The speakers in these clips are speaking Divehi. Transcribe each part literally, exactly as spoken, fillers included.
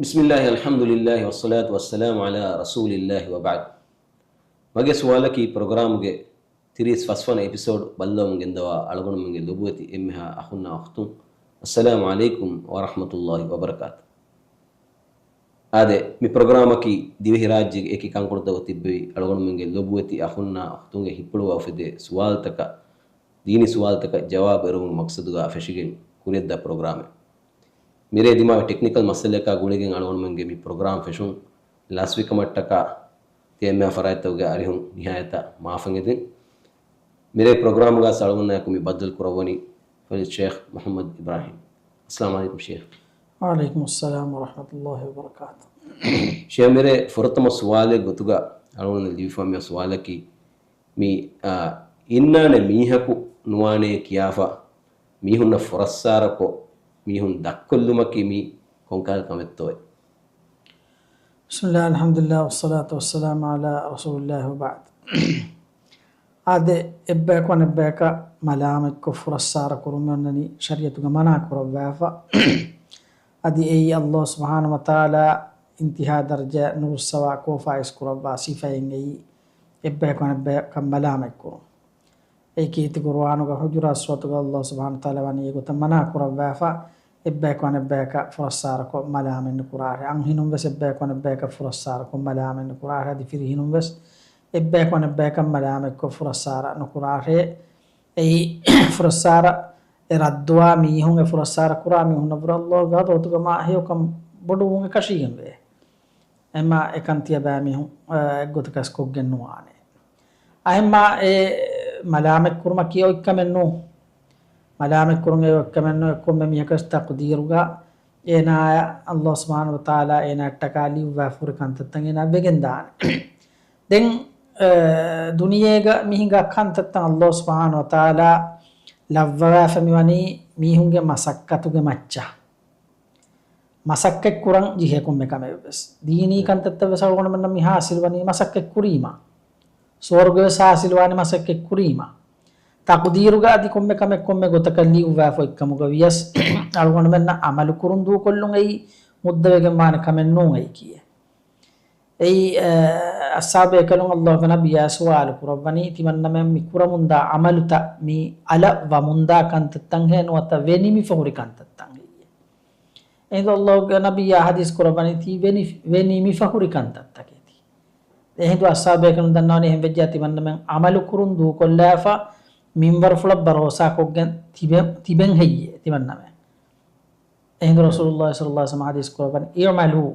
بسم الله، الحمد لله، والصلاة والسلام على رسول الله، وبعد. މަގޭ ސުވާލަކީ، ޕްރޮގްރާމުގެ ތިރީސް ފަސް ވަނަ އެޕިސޯޑް ބައްލަވަމުން ގެންދަވާ އަޅުގަނޑުމެންގެ ލޮބުވެތި އެންމެހާ އަޚުންނާ އުޚްތުން، އައްސަލާމު ޢަލައިކުމް ވަރަޙްމަތުﷲި ވަބަރަކާތު. އާދެ، މި ޕްރޮގްރާމަކީ ދިވެހިރާއްޖޭގެ އެކި ކަންކޮޅުތަކުގަ ތިއްބެވި އަޅުގަނޑުމެންގެ ލޮބުވެތި އަޚުންނާ އުޚްތުންގެ ހިތްޕުޅުވާ އުފެދޭ ސުވާލުތަކަށް، ދީނީ ސުވާލުތަކަށް ޖަވާބު އެރުވުމުގެ މަޤްޞަދުގަ ފެށިގެން ކުރިއަށްދާ ޕްރޮގްރާމެއް. މިރޭ ދިމާވި ޓެކްނިކަލް މައްސަލައަކާ ގުޅިގެން އަޅުގަނޑުމެންގެ މި ޕްރޮގްރާމް ފެށުން ލަސްވިކަމަށްޓަކާ ތިޔަ އެންމެހާ ފަރާތްތަކުގެ އަރިހުން ނިހާޔަތަށް މާފަށް އެދެން. މިރޭ ޕްރޮގްރާމުގަ އަޅުގަނޑާއެކު މި ބައްދަލު ކުރައްވަނީ ފަޟީލަތު ޝޭޚް މުޙައްމަދު އިބްރާހީމް. އައްސަލާމު ޢަލައިކުމް ޝޭޚް. ވަޢަލައިކުމުއްސަލާމް ވަރަޙްމަތުﷲި ވަބަރަކާތު. ޝޭޚް، މިރޭ ފުރަތަމަ ސުވާލެއް ގޮތުގަ އަޅުގަނޑު ލިބިފަ މި ސުވާލަކީ، މި، އާ، އިންނާނެ މީހަކު ނުވާނޭ ކިޔާފަ، މީހުންނަށް ފުރައްސާރަކޮށް، މީހުން ދަށްކޮށްލުމަކީ މީ ކޮންކަހަލަ ކަމެއްތޯއޭ؟ بسم الله، الحمد لله، والصلاة والسلام على رسول الله، وبعد. އާދެ، އެއްބަޔަކު އަނެއްބަޔަކަށް މަލާމަތްކޮށް ފުރައްސާރަ ކުރުމެއް އޮންނަނީ ޝަރީޢަތުގަ މަނާ ކުރައްވާފަ. އަދި އެއީ ﷲ ސުބްޙާނަހޫ ވަތަޢާލާ އިންތިހާ ދަރަޖަ ނުރުއްސަވާ ކޯފާއިސް ކުރައްވާ ސިފައެއް އެއީ، އެއްބަޔަކު އަނެއްބަޔަކަށް މަލާމަތްކުރުން. އެއީ ކީރިތި ޤުރުއާނުގަ ޙުޖުރާތް ސޫރަތުގަ ﷲ ސުބްޙާނަހޫ ވަތަޢާލާ ވަނީ އެގޮތަށް މަނާ ކުރައްވާފަ، އެއްބަޔަކު އަނެއްބަޔަކަށް ފުރައްސާރަކޮށް މަލާމަތް ނުކުރާށޭ. އަންހެނުން ވެސް އެއްބަޔަކު އަނެއްބަޔަކަށް ފުރައްސާރަކޮށް މަލާމަތް ނުކުރާށޭ. އަދި ފިރިހެނުން ވެސް އެއްބަޔަކު އަނެއްބަޔަކަށް މަލާމަތްކޮށް ފުރައްސާރަ ނުކުރާށޭ. އެއީ ފުރައްސާރަ އެ ރައްދުވާ މީހުން، އެ ފުރައްސާރަ ކުރާ މީހުންނަށްވުރެ ﷲގެ ޙަޟްރަތުގަ މާ ހެޔޮކަން ބޮޑުވުން އެކަށީގެންވޭ. އެމާ އެކަން ތިޔަބައިމީހުން، އަ، އެއްގޮތަކަށް ކޮށްގެން ނުވާނެ. އަހެންމާ އެ މަލާމަތްކުރުމަކީ އޮތްކަމެއް ނޫން. މަލާމަތްކުރުން އެ އޮތްކަމެއް ނޫން. އެ ކޮންމެ މީހަކަސް ތަޤްދީރުގަ އޭނާއަށް ﷲ ސުބްޙާނަހޫ ވަތަޢާލާ އޭނާއަށްޓަކާ ލިޔުއްވާފަ ހުރި ކަންތައްތައް އޭނާ ވެގެންދާނެ. ދެން، އަ، ދުނިޔޭގަ މި ހިނގާ ކަންތައްތައް ﷲ ސުބްޙާނަހޫ ވަތަޢާލާ ލައްވަވާފަ މިވަނީ މީހުންގެ މަސައްކަތުގެ މައްޗަށް. މަސައްކަތްކުރަން ޖެހޭ ކޮންމެ ކަމެއް ވެސް. ދީނީ ކަންތައްތައް ވެސް އަޅުގަނޑުމެންނަށް މި ހާސިލްވަނީ މަސައްކަތް ކުރީމަ. ސުވަރުގެ ވެސް ހާސިލްވާނީ މަސައްކަތް ކުރީމަ. ތަޤްދީރުގަ އަދި ކޮންމެ ކަމެއް ކޮންމެ ގޮތަކަށް ލިޔުއްވާފަ އޮތްކަމުގަ ވިޔަސް، އަޅުގަނޑުމެންނަށް ޢަމަލު ކުރުން ދޫކޮށްލުން އެއީ މުއްދަވެގެންވާނެ ކަމެއް ނޫން އެއީ ކީއެއް. އެއީ، އަ، އަޞްޙާބު ބޭކަލުން ﷲގެ ނަބިއްޔާ ސުވާލު ކުރައްވަނީ، ތިމަންނަމެން މި ކުރަމުންދާ ޢަމަލުތައް، މި އަލަށް ވަމުންދާ ކަންތައްތައްހޭ ނުވަތަ ވެ ނިމިފަ ހުރި ކަންތައްތައް ހެއްޔޭ؟ އެހިނދު ﷲގެ ނަބިއްޔާ ޙަދީޘް ކުރައްވަނީ ތީ ވެ ނި-، ވެ ނިމިފަ ހުރި ކަންތައްތަކެތީ. އެހިނދު އަޞްޙާބު ބޭކަލުން ދަންނަވަނީ އެހެން ވެއްޖެއްޔާ ތިމަންނަމެން ޢަމަލު ކުރުން ދޫކޮށްލާފަ މިންވަރުފުޅަށް ބަރޯސާކޮށްގެން ތިބެ-، ތިބެން ހެއްޔޭ ތިމަންނަމެން؟ އެހިނދު ރަސޫލުﷲ ޞައްލަﷲ ޢަލައިހި ވަސައްލަމަ ޙަދީޘް ކުރައްވަނީ، اعملوا،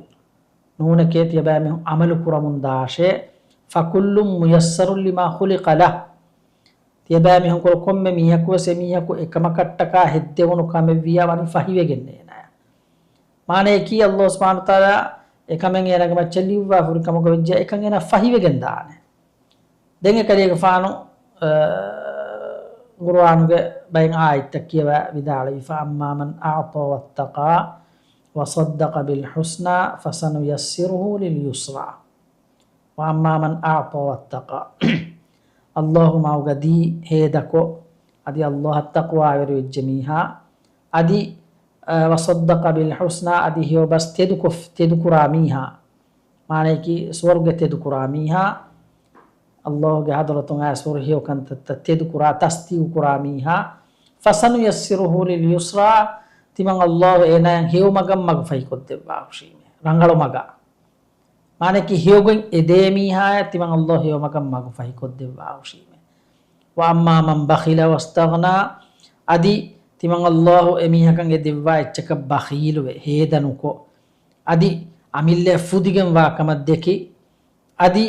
ނޫނެކޭ ތިޔަބައިމީހުން ޢަމަލު ކުރަމުން ދާށޭ، فكل ميسر لما خلق له. ތިޔަބައިމީހުންކުރެ ކޮންމެ މީހަކުވެސް އެމީހަކު އެކަމަކަށްޓަކާ ހެއްދެވުނު ކަމެއްވިޔާ ވަނީ ފަހިވެގެން އޭނާޔަށް. މާނަޔަކީ ﷲ ސުބްޙާނަހޫ ވަތަޢާލާ އެކަމެއް އޭނާގެ މައްޗަށް ލިޔުއްވާފަ ހުރި ކަމުގަ ވެއްޖެއްޔާ އެކަން އޭނާ ފަހިވެގެން ދާނެ. ދެން އެކަލޭގެފާނު، އަ، ޤުރުއާނުގެ ބައެއް އާޔަތްތައް ކިޔަވާ ވިދާޅުވި، فأما من أعطى واتقى وصدق بالحسنى فسنيسره لليسرى. وأما من أعطى واتقى. ﷲ މަގުގަ ދީ ހޭދަކޮށް، އަދި ﷲއަށް ތަޤްވާވެރިވެއްޖެ މީހާ، އަދި، އަ، وصدق بالحسنى، އަދި ހެޔޮ ބަސް ތެދުކޮށް، ތެދުކުރާ މީހާ، މާނަޔަކީ ސުވަރުގެ ތެދުކުރާ މީހާ، ﷲގެ ޙަޟްރަތުން އައިސް ހުރި ހެޔޮ ކަންތައްތައް ތެދުކުރާ، ތަޞްދީޤުކުރާ މީހާ، فسنيسره لليسرى، ތިމަން ﷲ އޭނާޔަށް ހެޔޮ މަގަށް މަގު ފަހިކޮށްދެއްވާ ހުށީމޭ، ރަނގަޅު މަގަށް. މާނައަކީ ހެޔޮގޮތް އެދޭ މީހާޔަށް ތިމަން ﷲ ހެޔޮމަގަށް މަގު ފަހިކޮށްދެއްވާ ހުށީމޭ. وأما من بخل واستغنى، އަދި ތިމަން ﷲ އެމީހަކަށް އެ ދެއްވާ އެއްޗަކަށް ބަޚީލުވެ، ހޭދަނުކޮށް، އަދި އަމިއްލައަށް ފުދިގެންވާ ކަމަށް ދެކި، އަދި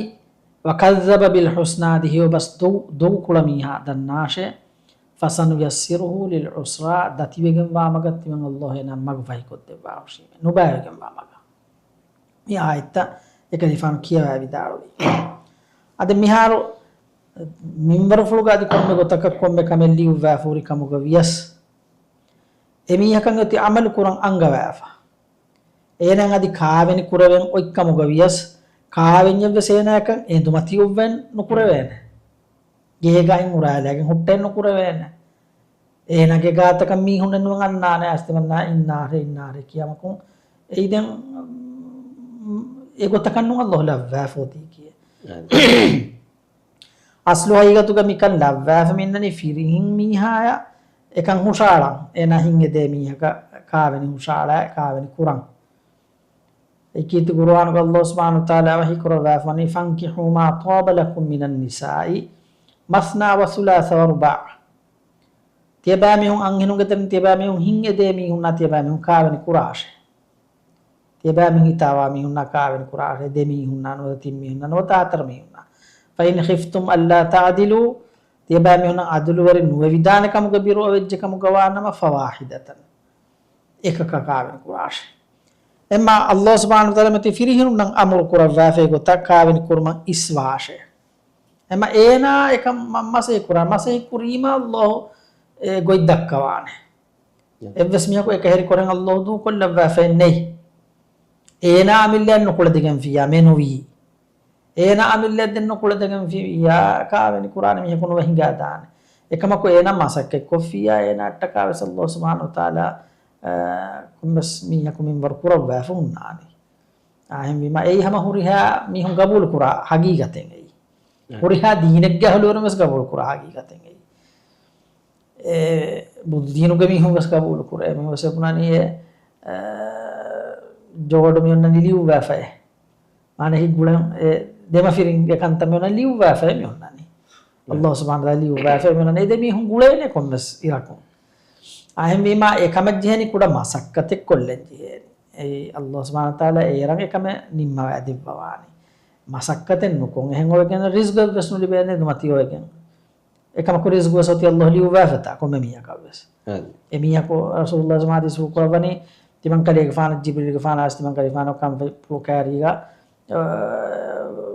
وكذب بالحسنى، އަދި ހެޔޮބަސް ދޮގު، ދޮގުކުޅަ މީހާ ދަންނާށޭ، فسنيسره للعسرى، ދަތިވެގެންވާ މަގަށް ތިމަން ﷲ އޭނާ މަގު ފަހިކޮށްދެއްވާ ހުށީމޭ، ނުބައިވެގެންވާ މަގަށް. މި އާޔަތްތައް އެކަލޭގެފާނު ކިޔަވާ ވިދާޅުވި. އަދި މިހާރު މިންވަރުފުޅުގަ އަދި ކޮންމެ ގޮތަކަށް ކޮންމެ ކަމެއް ލިޔުއްވާފަ ހުރި ކަމުގަ ވިޔަސް، އެމީހަކަށް އޮތީ ޢަމަލު ކުރަން އަންގަވާފަ. އޭނާ އަދި ކާވެނި ކުރެވެން އޮތް ކަމުގަ ވިޔަސް، ކާވެންޏެއް ވެސް އޭނާޔަކަށް އެނދުމަތި އޮއްވެން ނުކުރެވޭނެ. ގޭގައިން އުރާލާގެން ހުއްޓެއް ނުކުރެވޭނެ. އޭނާގެ ގާތަކަށް މީހުންނެއް ނުވެ އަންނާނެ އައިސް ތިމަންނާ އިންނާށޭ، އިންނާށޭ ކިޔާމަކުން. އެއީ ދެން އެގޮތަކަށް ނޫން ﷲ ލައްވާފަ އޮތީކީއެއް. އަސްލު ހަގީގަތުގަ މިކަން ލައްވާފަ މިންނަނީ ފިރިހެން މީހާޔަށް އެކަން ހުށައަޅަން. އޭނާ ހިތް އެދޭ މީހަކަށް ކާވެނި ހުށައަޅާ، ކާވެނި ކުރަން. އެ ކީރިތި ޤުރުއާނުގަ ﷲ ސުބްޙާނަހޫ ވަތަޢާލާ ވަޙީ ކުރައްވާފަވަނީ، "فَانكِحُوا مَا طَابَ لَكُم مِّنَ النِّسَاءِ مَثْنَىٰ وَثُلَاثَ وَرُبَاعَ." ތިޔަބައިމީހުން އަންހެނުންގެ ތެރެއިން ތިޔަބައިމީހުން ހިތް އެދޭ މީހުންނާ ތިޔަބައިމީހުން ކާވެނި ކުރާށޭ. ތިޔަބައިމީހުން ހިތާވާ މީހުންނާ ކާވެނި ކުރާށޭ. ދެ މީހުންނާ ނުވަތަ ތިން މީހުންނާ ނުވަތަ ހަތަރު މީހުންނާ. فَإِنْ خِفْتُمْ أَلَّا تَعْدِلُوا، ތިޔަބައިމީހުންނަށް ޢަދުލުވެރި ނުވެވިދާނެ ކަމުގެ ބިރު އޮވެއްޖެ ކަމުގަ ވާނަމަ، فَوَاحِدَةً، އެކަކަށް ކާވެނި ކުރާށޭ. އެމާ ﷲ ސުބްޙާނަހޫ ވަތަޢާލާ މިތި ފިރިހެނުންނަށް އަމުރު ކުރައްވާފައި ގޮތަށް ކާވެނި ކުރުމަށް އިސްވާށޭ. އެމަ އޭނާ އެކަން މަ-، މަސައްކަތް ކުރާ، މަސައްކަތް ކުރީމަ ﷲ އެ ގޮތް ދައްކަވާނެ. އެއްވެސް މީހަކު އެކަހެރި ކުރަން ﷲ ދޫކޮށްލައްވާފައެއް ނެތް. އޭނާ އަމިއްލައަށް ނުކުޅެދިގެންފިއްޔާ މެނުވީ. އޭނާ އަމިއްލައަށް ދެން ނުކުޅެދިގެންފިއްޔާ ކާވެނި ކުރާނެ މީހަކު ނުވެ ހިނގާދާނެ. އެކަމަކު އޭނާ މަސައްކަތް ކޮށްފިއްޔާ އޭނާއަށްޓަކާ ވެސް ﷲ ސުބްޙާނަހޫ ވަތަޢާލާ، އާ، ކޮންމެސް މީހަކު މިންވަރު ކުރައްވާފަ ހުންނާނީ. އާ، އެހެންވީމަ، އެއީ ހަމަ ހުރިހާ މީހުން ގަބޫލު ކުރާ ހަގީގަތެއް އެއީ. އެ. ހުރިހާ ދީނެއްގެ އަހުލުވެރިން ވެސް ގަބޫލު ކުރާ ހަގީގަތެއް އެއީ. އެ، ބުދުދީނުގެ މީހުން ވެސް ގަބޫލު ކުރޭ. މީހުން ވެސް ބުނާނީ އެ، އަ، ޖޯޑު މި އޮންނަނީ ލިޔުއްވާފައޭ. މާނަ ހިތް ގުޅެން އެ ދެމަފިރިންގެ ކަންތައް މި އޮންނަނީ ލިޔުއްވާފައޭ މި އޮންނަނީ. އެ. ﷲ ސުބްޙާނަހޫ ވަތަޢާލާ ލިޔުއްވާފައޭ މި އޮންނަނީ. އެ ދެ މީހުން ގުޅޭނެ ކޮންމެސް އިރަކުން. އާ، އެހެންވީމާ އެ ކަމަށް ޖެހޭނީ ކުޑަ މަސައްކަތެއް ކޮށްލަން ޖެހޭނީ. އެއީ ﷲ ސުބްޙާނަހޫ ވަތަޢާލާ އޭރަށް އެ ކަމެއް ނިންމަވާ ދެއްވަވާނީ. މަސައްކަތެއް ނުކޮށް އެހެން އޮވެގެން ރިޒްގެއް ވެސް ނުލިބޭނެ އެނދުމަތީ އޮވެގެން. އެކަމަކު ރިޒްގު ވެސް އޮތީ ﷲ ލިޔުއްވާފަތާ ކޮންމެ މީހަކަށް ވެސް. އާދެ. އެ މީހަކު ރަސޫލުﷲ ޙަދީޘް ކުރައްވަނީ، ތިމަން ކަލޭގެފާނަށް ޖިބްރީލްގެފާނާ ވެސް ތިމަން ކަލޭގެފާނު ކަންފަތް ޕުޅު ކައިރީގަ، އަ،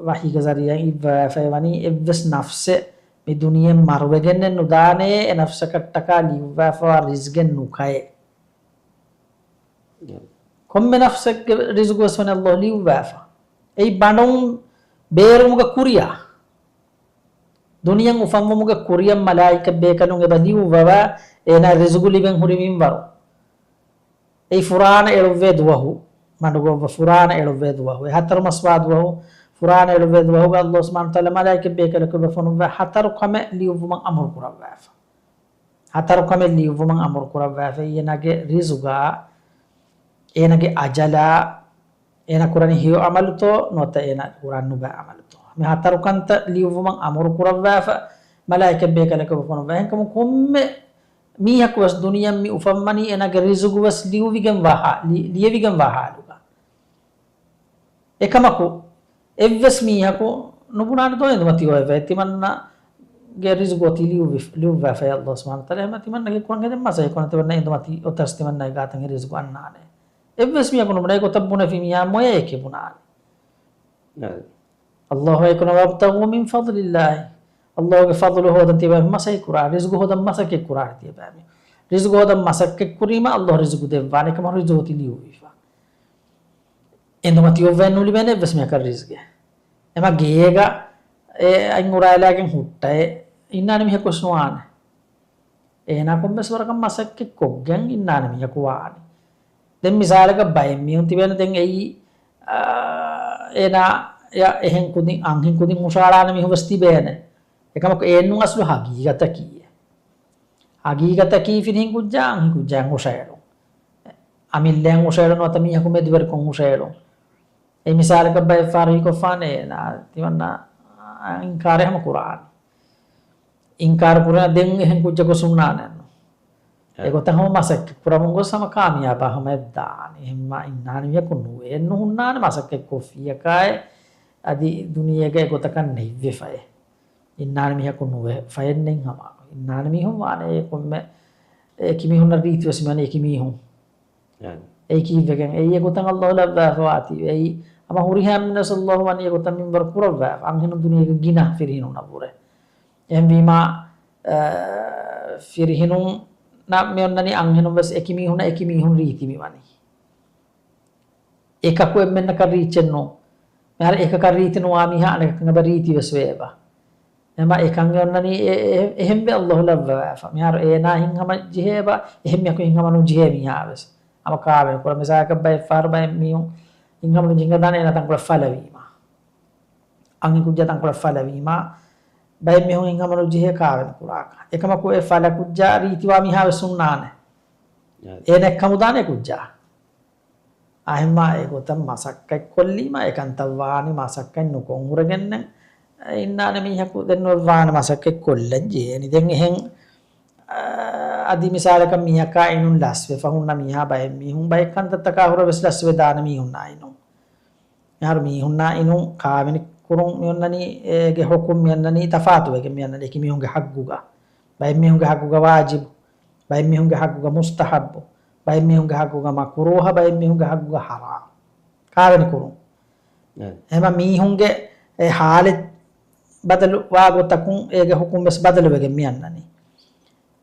ވަޙީގެ ޒަރީޢާއިން އިއްވާފައި ވަނީ އެއްވެސް ނަފްސެއް މި ދުނިޔެއިން މަރުވެގެންނެއް ނުދާނެޔޭ، އެ ނަފްސަކަށްޓަކާ ލިޔުއްވާފަވާ ރިޒްގެއް ނުކައެ. އާދެ. ކޮންމެ ނަފްސެއްގެ ރިޒުގު ވެސް ވަނީ ﷲ ލިޔުއްވާފަ. އެއީ ބަނޑުން ބޭރުމުގެ ކުރިއަށް. ދުނިޔެއިން އުފަންވުމުގެ ކުރިއަށް މަލާއިކަ ބޭކަލުން އެބަ ލިޔުއްވަވާ، އޭނާ ރިޒުގު ލިބެން ހުރި މިންވަރު. އެއީ ފުރާނަ އެޅުއްވޭ ދުވަހު. މަޑުގައްވަ ފުރާނަ އެޅުއްވޭ ދުވަހު. އެ ހަތަރު މަސްވާ ދުވަހު، ފުރާނަ އެޅުއްވޭ ދުވަހުގަ ﷲ ސުބްޙާނަހޫ ވަތަޢާލާ މަލާއިކަ ބޭކަލަކު އެބަ ފޮނުއްވާ ހަތަރު ކަމެއް ލިޔުއްވުމަށް އަމުރު ކުރައްވާފަ. ހަތަރު ކަމެއް ލިޔުއްވުމަށް އަމުރު ކުރައްވާފައި، އޭނާގެ ރިޒުގާ، އޭނާގެ އަޖަލާ، އޭނާ ކުރަނީ ހެޔޮ ޢަމަލުތޯ ނުވަތަ އޭނާ ކުރަން ނުބައި ޢަމަލުތޯ؟ މި ހަތަރު ކަންތައް ލިޔުއްވުމަށް އަމުރު ކުރައްވާފަ، މަލާއިކަ ބޭކަލަކު ފޮނުއްވާ. އެހެންކަމުން ކޮންމެ މީހަކު ވެސް ދުނިޔެއަށް މި އުފަންވަނީ އޭނާގެ ރިޒުގު ވެސް ލިޔުވިގެން ވާ ހާ-، ލި-، ލިޔެވިގެން ވާ ހާލުގަ. އެކަމަކު، އެއްވެސް މީހަކު ނުބުނާނެ ދޯ އެނދުމަތީ އޮވެފައި. ތިމަންނަގެ ރިޒުގު އޮތީ ލިޔުއްވި-، ލިޔުއްވާފައި ﷲ ސުބްޙާނަހޫ ވަތަޢާލާ. އެހެންވީމަ ތިމަންނަގެ ކުރަން ހެދެން މަސައްކަތް ކުރަން ތިމަންނަ އެނދުމަތީ އޮތަސް ތިމަންނަގެ ގާތަށް ރިޒުގު އަންނާނެ. އެއްވެސް މީހަކު ނުބުނާ އެގޮތަށް ބުނެފި މީހާ މޮޔައެކޭ ބުނާނެ. އާދެ. ﷲ އެކުނަ، "وَابْتَغُوا مِنْ فَضْلِ اللَّهِ." ﷲގެ ފަޟްލު ހޯދަން ތިޔަބައިމީހުން މަސައްކަތް ކުރާ، ރިޒުގު ހޯދަން މަސައްކަތް ކުރާނެ ތިޔަބައިމީހުން. ރިޒުގު ހޯދަން މަސައްކަތް ކުރީމަ ﷲ ރިޒުގު ދެއްވާނެ، އެކަމަކު ރިޒުގު އޮތީ ލިޔުއްވިފަ. އެނދުމަތީ އޮއްވައެއް ނުލިބޭނެ އެއްވެސް މީހަކަށް ރިޒްގެއް. އެމަ ގޭގަ އެ އަތް އުރާލާގެން ހުއްޓައެ އިންނާނެ މީހަކު ވެސް ނުވާނެ. އޭނާ ކޮންމެސް ވަރަކަށް މަސައްކަތް ކޮށްގެން އިންނާނެ މީހަކު ވާނެ. ދެން މިސާލަކަށް ބައެއް މީހުން ތިބޭނެ ދެން އެއީ، އާ، އޭނާ އެ އެހެން ކުދިން، އަންހެން ކުދިން ހުށައަޅާނެ މީހުން ވެސް ތިބޭނެ. އެކަމަކު އެއެއްނޫން އަސްލު ހަގީގަތަކީ. ހަގީގަތަކީ ފިރިހެން ކުއްޖާ އަންހެން ކުއްޖާއަށް ހުށައެޅުން. އަމިއްލައަށް ހުށައެޅުން ނުވަތަ މީހަކު މެދުވެރިކޮށް ހުށައެޅުން. އެ މިސާލަކަށް ބައެއް ފަހަރު ހީކޮށްފާނެ އޭނާ ތިމަންނަ އިންކާރެއް ހަމަ ކުރާނެ. އިންކާރު ކުރޭ ދެން އެހެން ކުއްޖަކު ސުންނާނެއްނު. އެ. އެގޮތަށް ހަމަ މަސައްކަތް ކުރަމުން ގޮސް ހަމަ ކާމިޔާބާ ހަމަ އެއްދާނެ. އެހެންމާ އިންނާނެ މީހަކު ނުވޭ ނުހުންނާނެ މަސައްކަތް ކޮށްފިއްޔަކާއެ އަދި ދުނިޔޭގަ އެގޮތަކަށް ނެތްވެފައެ. އިންނާނެ މީހަކު ނުވެ ފައެއްނެތް ހަމަ. އިންނާނެ މީހުން ވާނެ އެ ކޮންމެ އެކި މީހުންނަށް ރީތިވެސް މިވަނީ އެކި މީހުން. އެއީ ކީއްވެގެން؟ އެއީ އެގޮތަށް ﷲ ލައްވާފަވާތީވެ. އެއީ ހަމަ ހުރިހާ މީހުންނަށް ﷲ ވަނީ އެގޮތަށް މިންވަރު ކުރައްވާފަ. އަންހެނުން ދުނިޔޭގަ ގިނަ ފިރިހެނުންނަށްވުރެ. އެހެންވީމާ، އަ، ފިރިހެނުންނަށް މިއޮންނަނީ އަންހެނުން ވެސް އެކި މީހުންނަށް އެކި މީހުން ރީތި މިވަނީ. އެކަކު އެންމެންނަކަށް ރީއްޗެއްނު. މިހާރު އެކަކަށް ރީތި ނުވާ މީހާ އަނެކަކަށް އެބަ ރީތިވެސް ވޭބަ. އެމަ އެކަން އެ އޮންނަނީ އެ-، އެ-، އެހެންވެ ﷲ ލައްވަވާފަ. މިހާރު އޭނާ ހިތްހަމަޖެހޭބަ، އެހެން މީހަކު ހިތްހަމަނުޖެހޭ މީހާވެސް. ހަމަ ކާވެނި ކުރަ މިސާލަކަށް ބައެއް ފަހަރު ބައެއް މީހުން ހިތްހަމަނުޖެހިގެން ދާނެ އޭނާ ތަންކޮޅެއް ފަލަވީމާ. އަންހެން ކުއްޖާ ތަންކޮޅެއް ފަލަވީމާ، ބައެއް މީހުން ހިތްހަމަނުޖެހޭ ކާވެނި ކުރާކަށް. އެކަމަކު އެ ފަލަ ކުއްޖާ ރީތިވާ މީހާ ވެސް ހުންނާނެ. އެ. އޭނަ އެއްކަމުދާނެ ކުއްޖާ. އެހެންމާ އެގޮތަށް މަސައްކަތް ކޮށްލީމާ، އެކަންތައް ވާނީ މަސައްކަތް ނުކޮށް ހުރެގެންނެއް އިންނާނެ މީހަކު ދެން ނުވާނެ މަސައްކަތް ކޮށްލަން ޖެހޭނީ. ދެން އެހެން، އާ، އަދި މިސާލަކަށް މީހަކާ އިނުން ލަސްވެފަ ހުންނަ މީހާ ބައެއް މީހުން ބައެއް ކަންތައްތަކާ ހުރެ ވެސް ލަސްވެދާނެ މީހުންނާ އިނުން. މިހާރު މީހުންނާ އިނުން ކާވެނި ކުރުން މިއޮންނަނީ، އޭގެ ހުކުމް މިއަންނަނީ ތަފާތުވެގެން މިއަންނަނީ އެކި މީހުންގެ ހައްގުގަ. ބައެއް މީހުންގެ ހައްގުގަ ވާޖިބު، ބައެއް މީހުންގެ ހައްގުގަ މުސްތަހައްބު، ބައެއް މީހުންގެ ހައްގުގަ މަކުރޫހަ، ބައެއް މީހުންގެ ހައްގުގަ ހަރާމް. ކާވެނި ކުރުން. އެ. އެހެންމަ މީހުންގެ އެ ހާލެއް ބަދަލު ވާ ގޮތަކުން އޭގެ ހުކުމް ވެސް ބަދަލުވެގެން މިއަންނަނީ.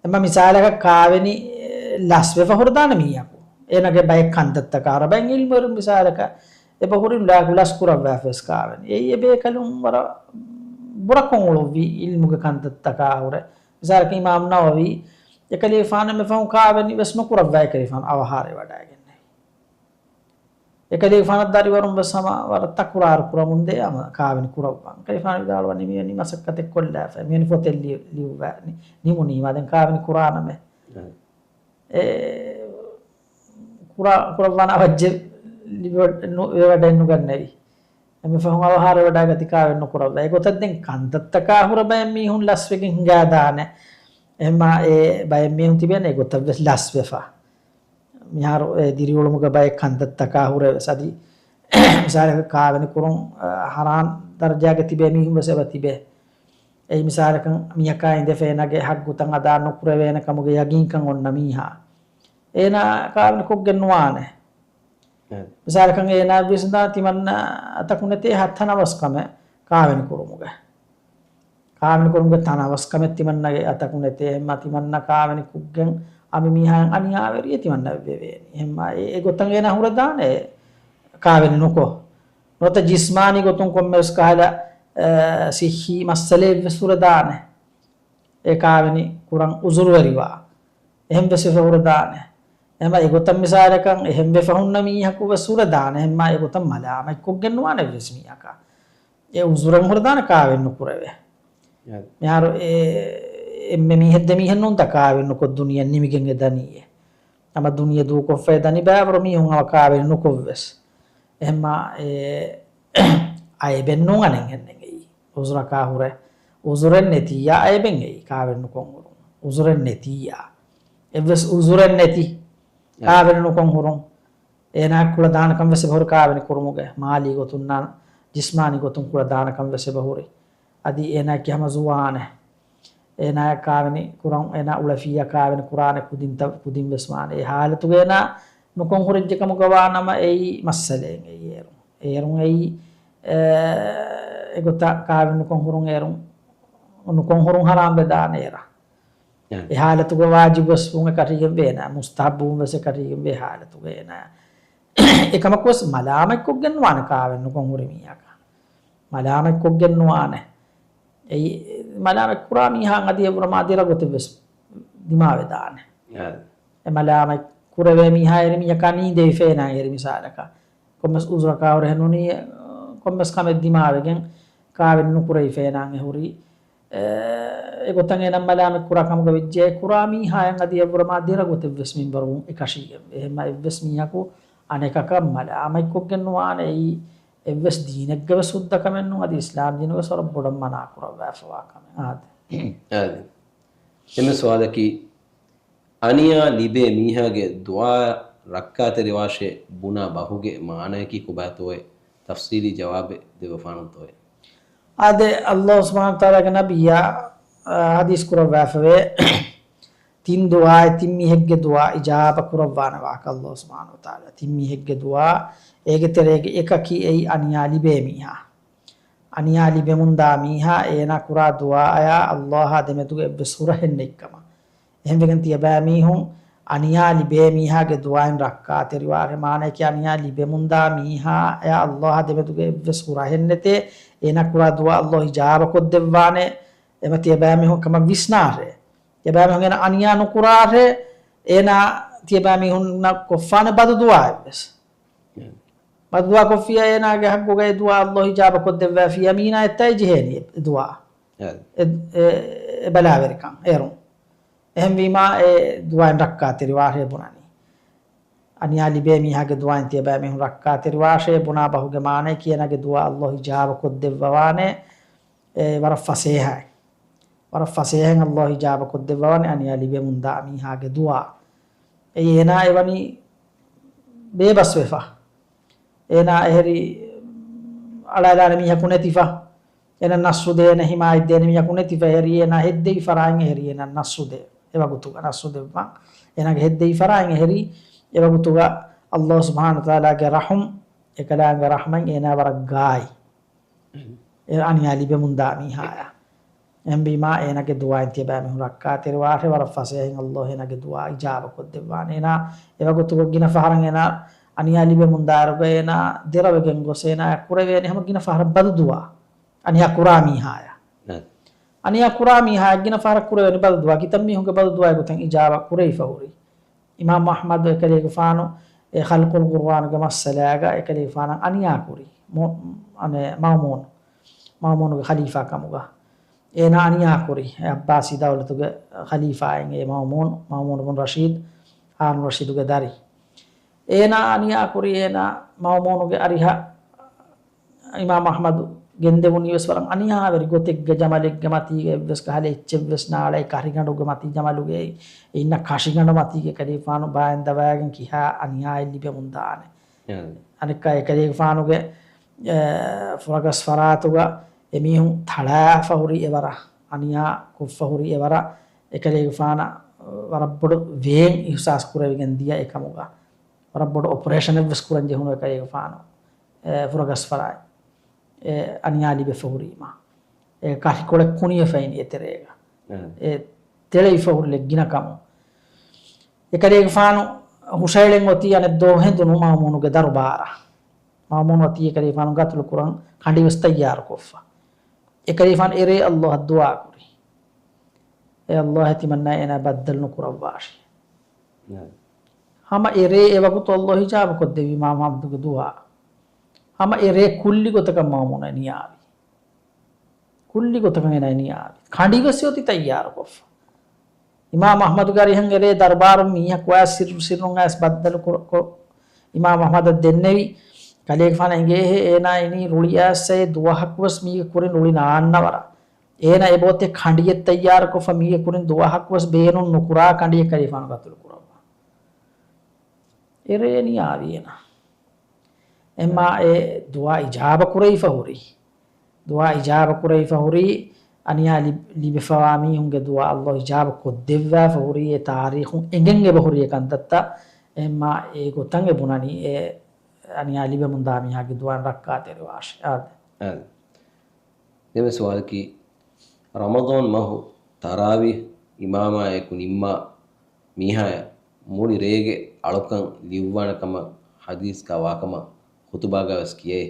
އެމަ މިސާލަކަށް ކާވެނި، އެ، ލަސްވެފަ ހުރެދާނެ މީހަކު. އޭނަގެ ބައެއް ކަންތައްތަކާ ހުރެ ބައެއް އިލްމުވެރިން މިސާލަކަށް އެބަހުރި ލާގު ލަސް ކުރައްވާފަވެސް ކާވެނި. އެއީ އެބޭކަލުން ވަރަށް ބުރަކޮށް އުޅުއްވި އިލްމުގެ ކަންތައްތަކާ ހުރެ. މިސާލަކަށް އިމާމް ނަވަވީ އެކަލޭގެފާނަށް މިފަހުން ކާވެނި ވެސް ނުކުރައްވާ އެކަލޭގެފާނު އަވަހާރަވެވަޑައިގެންނެވި. އެކަލޭގެފާނަށް ދަރިވަރުން ވެސް ހަމަ ވަރަށް ތަކުރާރު ކުރަމުންދޭ ހަމަ ކާވެނި ކުރައްވަން. އެކަލޭގެފާނު ވިދާޅުވަނީ މިވެނި މަސައްކަތެއް ކޮށްލާފަ، މިވެނި ފޮތެއް ލިޔު-، ލިޔުއްވާ ނި-، ނިމުނީމާ ދެން ކާވެނި ކުރާނަމޭ. އެ. އެ، ކުރާ-، ކުރައްވާން އަވައްޖެ ލިބި-، ނު-، ވެވަޑައެއް ނުގަންނެވި. އެ މި ފަހުން އަވަހާރަވެވަޑައިގަތި ކާވެނި ނުކުރައްވާ. އެގޮތަށް ދެން ކަންތައްތަކާ ހުރެ ބައެއް މީހުން ލަސްވެގެން ހިނގާދާނެ. އެހެންމާ އެ ބައެއް މީހުން ތިބޭނެ އެގޮތަށް ވެސް ލަސްވެފަ. މިހާރު އެ ދިރިއުޅުމުގެ ބައެއް ކަންތައްތަކާ ހުރެ ވެސް އަދި މިސާލަކަށް ކާވެނި ކުރުން، އަ، ހަރާން ދަރަޖާގަ ތިބޭ މީހުން ވެސް އެބަ ތިބޭ. އެއީ މިސާލަކަށް މީހަކާ އިނދެފަ އޭނާގެ ހައްގުތައް އަދާ ނުކުރެވޭނެ ކަމުގެ ޔަގީންކަން އޮންނަ މީހާ. އޭނާ ކާވެނި ކޮށްގެން ނުވާނެ. އެ. މިސާލަކަށް އޭނާ ވިސްނާ ތިމަންނަ އަތަކު ނެތޭ ހަތް ތަނަވަސް ކަމެއް ކާވެނި ކުރުމުގެ. ކާވެނި ކުރުމުގެ ތަނަވަސް ކަމެއް ތިމަންނަގެ އަތަކު ނެތޭ. އެހެންމާ ތިމަންނަ ކާވެނި ކުށްގެން އަނެއް މީހާއަށް އަނިޔާވެރިއެއް ތިމަންނަ ވެވޭނީ. އެހެންމާ އެ، އެގޮތަށް އޭނާ ހުރެދާނެ ކާވެނި ނުކޮށް. ނުވަތަ ޖިސްމާނީ ގޮތުން ކޮންމެވެސް ކަހަލަ، އަ، ސިއްހީ މައްސަލައެއްވެސް ހުރެދާނެ. އެ ކާވެނި ކުރަން އުޒުރުވެރިވާ. އެހެން ވެސް ވެފަ ހުރެދާނެ. އެހެންމާ އެގޮތަށް މިސާލަކަށް އެހެން ވެފަ ހުންނަ މީހަކު ވެސް ހުރެދާނެ. އެހެންމާ އެގޮތަށް މަލާމަތްކޮށްގެން ނުވާނެ އެއްވެސް މީހަކަށް. އެ އުޒުރެއް ހުރެދާނެ ކާވެން ނުކުރެވޭ. އެ. މިހާރު އެ، އެންމެ މީހެއް ދެ މީހެއް ނޫންތަ ކާވެން ނުކޮށް ދުނިޔެ ނިމިގެން އެ ދަނީއޭ. ހަމަ ދުނިޔެ ދޫކޮށްފައި ދަނީ ބައިވަރު މީހުން ހަމަ ކާވެނި ނުކޮށްވެސް. އެހެންމާ އެ އައިބެއް ނޫން އަނެއްހެންނެއް އެއީ. އުޒުރަކާ ހުރެ. އުޒުރެއް ނެތިއްޔާ އައިބެއް އެއީ ކާވެނި ނުކޮށް ހުރުން. އުޒުރެއް ނެތިއްޔާ. އެއްވެސް އުޒުރެއް ނެތި. އެ. ކާވެނި ނުކޮށް ހުރުން. އޭނާ ކުޅަދާނަކަން ވެސް އެބަހުރި ކާވެނި ކުރުމުގެ. މާލީ ގޮތުންނާ ޖިސްމާނީ ގޮތުން ކުޅަދާނަކަން ވެސް އެބަހުރި. އަދި އޭނާއަކީ ހަމަ ޒުވާނެއް. އޭނާއަށް ކާވެނި ކުރަން، އޭނާ އުޅެފިއްޔާ ކާވެނި ކުރާނެ ކުދިންތައް، ކުދިން ވެސް ވާނެ. އެ ހާލަތުގަ އޭނާ ނުކޮށް ހުރެއްޖެ ކަމުގަ ވާނަމަ އެއީ މައްސަލައެއް އެއީ އޭރުން. އޭރުން އެއީ، އެ، އެގޮތަށް ކާވެނި ނުކޮށް ހުރުން އޭރުން، ނުކޮށް ހުރުން ހަރާމް ވެދާނެ އޭރަށް. އެ. އެ ހާލަތުގަ ވާޖިބު ވެސް ވުން އެކަށީގެން ވޭނެ، މުސްތަހައްބު ވުން ވެސް އެކަށީގެން ވޭ ހާލަތުގަ އޭނާ. އެކަމަކު ވެސް މަލާމަތްކޮށްގެން ނުވާނެ ކާވެނި ނުކޮށް ހުރި މީހަކަށް. މަލާމަތްކޮށްގެން ނުވާނެ. އެއީ، މަލާމަތް ކުރާ މީހާ އަދި އެއްވުރަމާ ދެ ރަގުތެއް ވެސް ދިމާވެދާނެ. އެ. އެ މަލާމަތް ކުރެވޭ މީހާ އެރި މީހަކާ ނީނދެވިފައި ނާ އެރި މިސާލަކަށް. ކޮންމެސް އުޒުރަކާ ހުރެ ނޫނީ، ކޮންމެސް ކަމެއް ދިމާވެގެން ކާވެނި ނުކުރެވިފައި ނާ އެ ހުރީ. އެ، އެގޮތަށް އޭނަ މަލާމަތް ކުރާ ކަމުގަ ވެއްޖެ އެ ކުރާ މީހާއަށް އަދި އެއްވުރަމާ ދެ ރަގުތެއް ވެސް މިންވަރު އެކަށީގެން. އެހެންމާ އެއްވެސް މީހަކު އަނެކަކަށް މަލާމަތްކޮށްގެން ނުވާނެ. އެއީ އެއްވެސް ދީނެއްގެ ވެސް ހުއްދަ ކަމެއް ނޫން، އަދި އިސްލާމް ދީނުގެ ވެސް ވަރަށް ބޮޑަށް މަނާ ކުރައްވާފަވާ ކަމެއް. އާދެ. އާދެ. އެންމެ ސުވާލަކީ، އަނިޔާ ލިބޭ މީހާގެ ދުޢާ ރައްކާތެރިވާށޭ ބުނާ ބަހުގެ މާނަޔަކީ ކޮބާތޯއޭ؟ ތަފްސީލީ ޖަވާބެއް ދެއްވަފާނަންތޯއޭ؟ އާދެ، ﷲ ސުބްޙާނަހޫ ވަތަޢާލާގެ ނަބިއްޔާ، އާ، ޙަދީޘް ކުރައްވާފަވޭ، ތިން ދުޢާއެއް ތިން މީހެއްގެ ދުޢާ އިޖާބަ ކުރައްވާނެ ވާހަކަ ﷲ ސުބްޙާނަހޫ ވަތަޢާލާ. ތިން މީހެއްގެ ދުޢާ، އޭގެ ތެރޭގެ އެކަކީ އެއީ އަނިޔާ ލިބޭ މީހާ. އަނިޔާ ލިބެމުންދާ މީހާ އޭނާ ކުރާ ދުޢާއާ ﷲ އާ ދެމެދުގަ އެއްވެސް ހުރަހެއް ނެތްކަމަށް. އެހެންވެގެން ތިޔަބައިމީހުން އަނިޔާ ލިބޭ މީހާގެ ދުޢާއިން ރައްކާތެރިވާށޭ. މާނަޔަކީ އަނިޔާ ލިބެމުންދާ މީހާއާ ﷲ އާ ދެމެދުގަ އެއްވެސް ހުރަހެއް ނެތޭ. އޭނާ ކުރާ ދުޢާ ﷲ އިޖާބަ ކޮށްދެއްވާނެ. އެމަ ތިޔަބައިމީހުން ކަމަށް ވިސްނާށޭ. ތިޔަބައިމީހުން އޭނާ އަނިޔާ ނުކުރާށޭ. އޭނާ ތިޔަބައިމީހުންނަށް ކޮށްފާނެ ބަދު ދުޢާއެއްވެސް. ބައްދުޢާ ކޮށްފިއްޔާ އޭނާގެ ޙައްޤުގަ އެ ދުޢާ ﷲ އިޖާބަ ކޮށްދެއްވާފިއްޔާ މީނާއަށްތާއި ޖެހޭނީ އެ ދުޢާ. އެ، އެ، އެ ބަލާވެރިކަން އޭރުން. އެހެންވީމާ އެ ދުޢާއިން ރައްކާތެރިވާށޭ ބުނަނީ. އަނިޔާ ލިބޭ މީހާގެ ދުޢާއިން ތިޔަބައިމީހުން ރައްކާތެރިވާށޭ ބުނާ ބަހުގެ މާނައަކީ އޭނާގެ ދުޢާ ﷲ އިޖާބަ ކޮށްދެއްވަވާނެ. އެ ވަރަށް ފަސޭހައިން. ވަރަށް ފަސޭހައިން ﷲ އިޖާބަ ކޮށްދެއްވަވާނެ އަނިޔާ ލިބެމުންދާ މީހާގެ ދުޢާ. އެއީ އޭނާ އެވަނީ ބޭބަސްވެފަ. އޭނާ އެހެރީ އަޅާލާނެ މީހަކު ނެތިފަ. އޭނަ ނަސްރު ދޭނެ، ހިމާޔަތް ދޭނެ މީހަކު ނެތިފަ. އެހެރީ އޭނާ ހެއްދެވި ފަރާތް އެހެރީ އޭނަ ނަސްރު ދޭ. އެވަގުތުގަ ނަސްރު ދެއްވާ. އޭނާގެ ހެއްދެވި ފަރާތް އެހެރީ އެވަގުތުގަ ﷲ ސުބްޙާނަހޫ ވަތަޢާލާގެ ރަޙުމް، އެކަލާނގެ ރަޙްމަތް އޭނާ ވަރަށް ގާތް. އެ އަނިޔާ ލިބެމުންދާ މީހާޔަށް. އެހެންވީމާ އޭނާގެ ދުޢާއިން ތިޔަބައިމީހުން ރައްކާތެރިވާށޭ ވަރަށް ފަސޭހައިން ﷲ އޭނާގެ ދުޢާ އިޖާބަ ކޮށްދެއްވާނެ. އޭނާ އެވަގުތުގަ ގިނަ ފަހަރަށް އޭނާ އަނިޔާ ލިބެމުންދާއިރުގަ އޭނާ ދެރަވެގެން ގޮސް އޭނާ ކުރެވޭނެ ހަމަ ގިނަ ފަހަރަށް ބަދުދުޢާ. އަނިޔާ ކުރާ މީހާޔަށް. އަނިޔާ ކުރާ މީހާޔަށް ގިނަ ފަހަރަށް ކުރެވޭނެ ބަދުދުޢާ ކިތައްމީހުންގެ ބަދުދުޢާ އެގޮތަށް އިޖާބަ ކުރެވިފަ ހުރި. އިމާމް އަޙްމަދު އެކަލޭގެފާނު އެ ޚަލްޤުލް ޤުރްއާނުގެ މައްސަލާގަ އެކަލޭގެފާނަށް އަނިޔާ ކުރި. މު-، އަނެ، މައުމޫނު. މައުމޫނުގެ ޚަލީފާ ކަމުގަ. އޭނާ އަނިޔާ ކުރި. އެ ޢައްބާސީ ދައުލަތުގެ ޚަލީފާއިން އެ މައުމޫނު، މައުމޫނު ބުން ރަޝީދު، ހާރޫން ރަޝީދުގެ ދަރި. އޭނާ އަނިޔާ ކުރި އޭނާ މައުމޫނުގެ އަރިހަށް އިމާމް އަޙްމަދު ގެންދެވުނީ ވެސް ވަރަށް އަނިޔާވެރި ގޮތެއްގެ ޖަމަލެއްގެ މަތީގަ އެއްވެސް ކަހަލަ އެއްޗެއްވެސް ނާޅައި ކަށިގަނޑުގެ މަތީ ޖަމަލުގެ އެ އިންނަ ކަށިގަނޑު މަތީގަ އެކަލޭގެފާނު ބާއިން ދަވާގެން ކިހާ އަނިޔާއެއް ލިބެމުންދާނެ. އަނެއްކާ އެކަލޭގެފާނުގެ، އެ، ފުރަގަސް ފަރާތުގަ އެމީހުން ތަޅާފަ ހުރި އެވަރަށް، އަނިޔާ ކޮށްފަ ހުރި އެވަރަށް އެކަލޭގެފާނަށް ވަރަށް ބޮޑު ވޭން އިޙްސާސް ކުރެވިގެން ދިޔަ އެކަމުގަ. ވަރަށް ބޮޑު އޮޕަރޭޝަނެއްވެސް ކުރަން ޖެހުނު އެކަލޭގެފާނު، އެ، ފުރަގަސް ފަރާތް. އެ، އަނިޔާ ލިބެފަ ހުރީމަ. އެ، ކަށިކޮޅެއް ކުނިވެފައިން އެތެރޭގަ. އެ، ތެޅެވިފަ ހުރި ގިނަ ކަމުން. އެކަލޭގެފާނު ހުށައެޅެން އޮތީ އަނެއް ދޯ ހެނދުނު މައުމޫނުގެ ދަރުބާރަށް. މައުމޫނު އޮތީ އެކަލޭގެފާނު ގަތުލު ކުރަން ކަނޑިވެސް ތައްޔާރުކޮށްފަ. އެކަލޭގެފާނު އެރޭ ﷲ އަށް ދުޢާ ކުރި. އޭ ﷲ ތިމަންނާ އޭނާ ބައްދަލު ނުކުރައްވާށި. ހަމަ އެރޭ އެވަގުތު ﷲ އިޖާބަ ކޮށްދެއްވި އިމާމް އަޙްމަދުގެ ދުޢާ. ހަމަ އެރޭ ކުއްލި ގޮތަކަށް މައުމޫނާ ނިޔާވި. ކުއްލި ގޮތަކަށް އޭނާ ނިޔާވި. ކަނޑިވެސް އޮތީ ތައްޔާރުކޮށްފަ. އިމާމް އަޙްމަދުގެ އަރިހަށް އެރޭ ދަރުބާރުން މީހަކު އައިސް ސިއްރު ސިއްރުން އައިސް ބައްދަލު ކޮ-، ކޮ-، އިމާމް އަޙްމަދަށް ދެންނެވި. ކަލޭގެފާނަށް އެނގޭހޭ އޭނާ އިނީ ރުޅި އައިސް އެ ދުވަހަކުވެސް މީގެ ކުރިން ރުޅި ނާންނަވަރަށް. އޭނާ އެބައޮތޭ ކަނޑިއެއް ތައްޔާރުކޮށްފަ މީގެ ކުރިން ދުވަހަކުވެސް ބޭނުން ނުކުރާ ކަނޑިއެއް ކަލޭގެފާނު ގަތުލު ކުރައްވާ. އެރޭ ނިޔާވީ އޭނާ. އެމާ އެ ދުޢާ އިޖާބަ ކުރެވިފަ ހުރީ. ދުޢާ އިޖާބަ ކުރެވިފަ ހުރީ، އަނިޔާ ލި-، ލިބިފަވާ މީހުންގެ ދުޢާ ﷲ އިޖާބަ ކޮށްދެއްވާފަ ހުރީ، އެ ތާރީޚުން އެނގެން އެބަ ހުރި އެ ކަންތައްތައް. އެމާ އެ ގޮތަށް އެ ބުނަނީ، އެ އަނިޔާ ލިބެމުންދާ މީހާގެ ދުޢާއިން ރައްކާތެރިވާށި. އާދެ. ދެން މި ސުވާލަކީ، ރަމަޟާން މަހު ތަރާވީޙް އިމާމާއެކު ނިންމާ މީހާޔަށް މުޅި ރޭގެ އަޅުކަން ލިޔުއްވާނެ ކަމަށް ޙަދީޘްގަ ވާކަމަށް ޚުޠުބާގަ ވެސް ކިޔައޭ.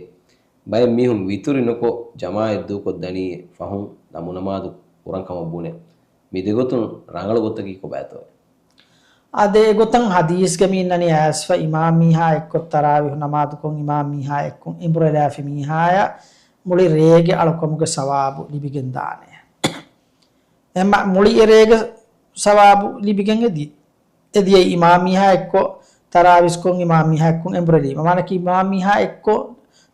ބައެއް މީހުން ވިތުރި ނުކޮށް ޖަމާޢަތް ދޫކޮށް ދަނީ ފަހުން ނަމު ނަމާދު ކުރަން ކަމަށް ބުނޭ. މި ދެގޮތުން ރަނގަޅު ގޮތަކީ ކޮބާތޯއޭ؟ އާދެ، އެގޮތަށް ޙަދީޘްގަ މި އިންނަނީ އައިސްފަ އިމާމް މީހާ އެއްކޮށް ތަރާވީޙު ނަމާދުކޮށް އިމާމް މީހާ އެއްކޮށް އެނބުރެލާފި މީހާޔަށް މުޅި ރޭގެ އަޅުކަމުގެ ސަވާބު ލިބިގެން ދާނެ. އެމަ މުޅި އެރޭގެ ސަވާބު ލިބިގެން އެދި-، އެދިޔައީ އިމާމް މީހާ އެއްކޮށް ތަރާވީސްކޮށް އިމާމް މީހާ އެއްކޮށް އެނބުރެލީމަ. މާނަކީ އިމާމް މީހާ އެއްކޮށް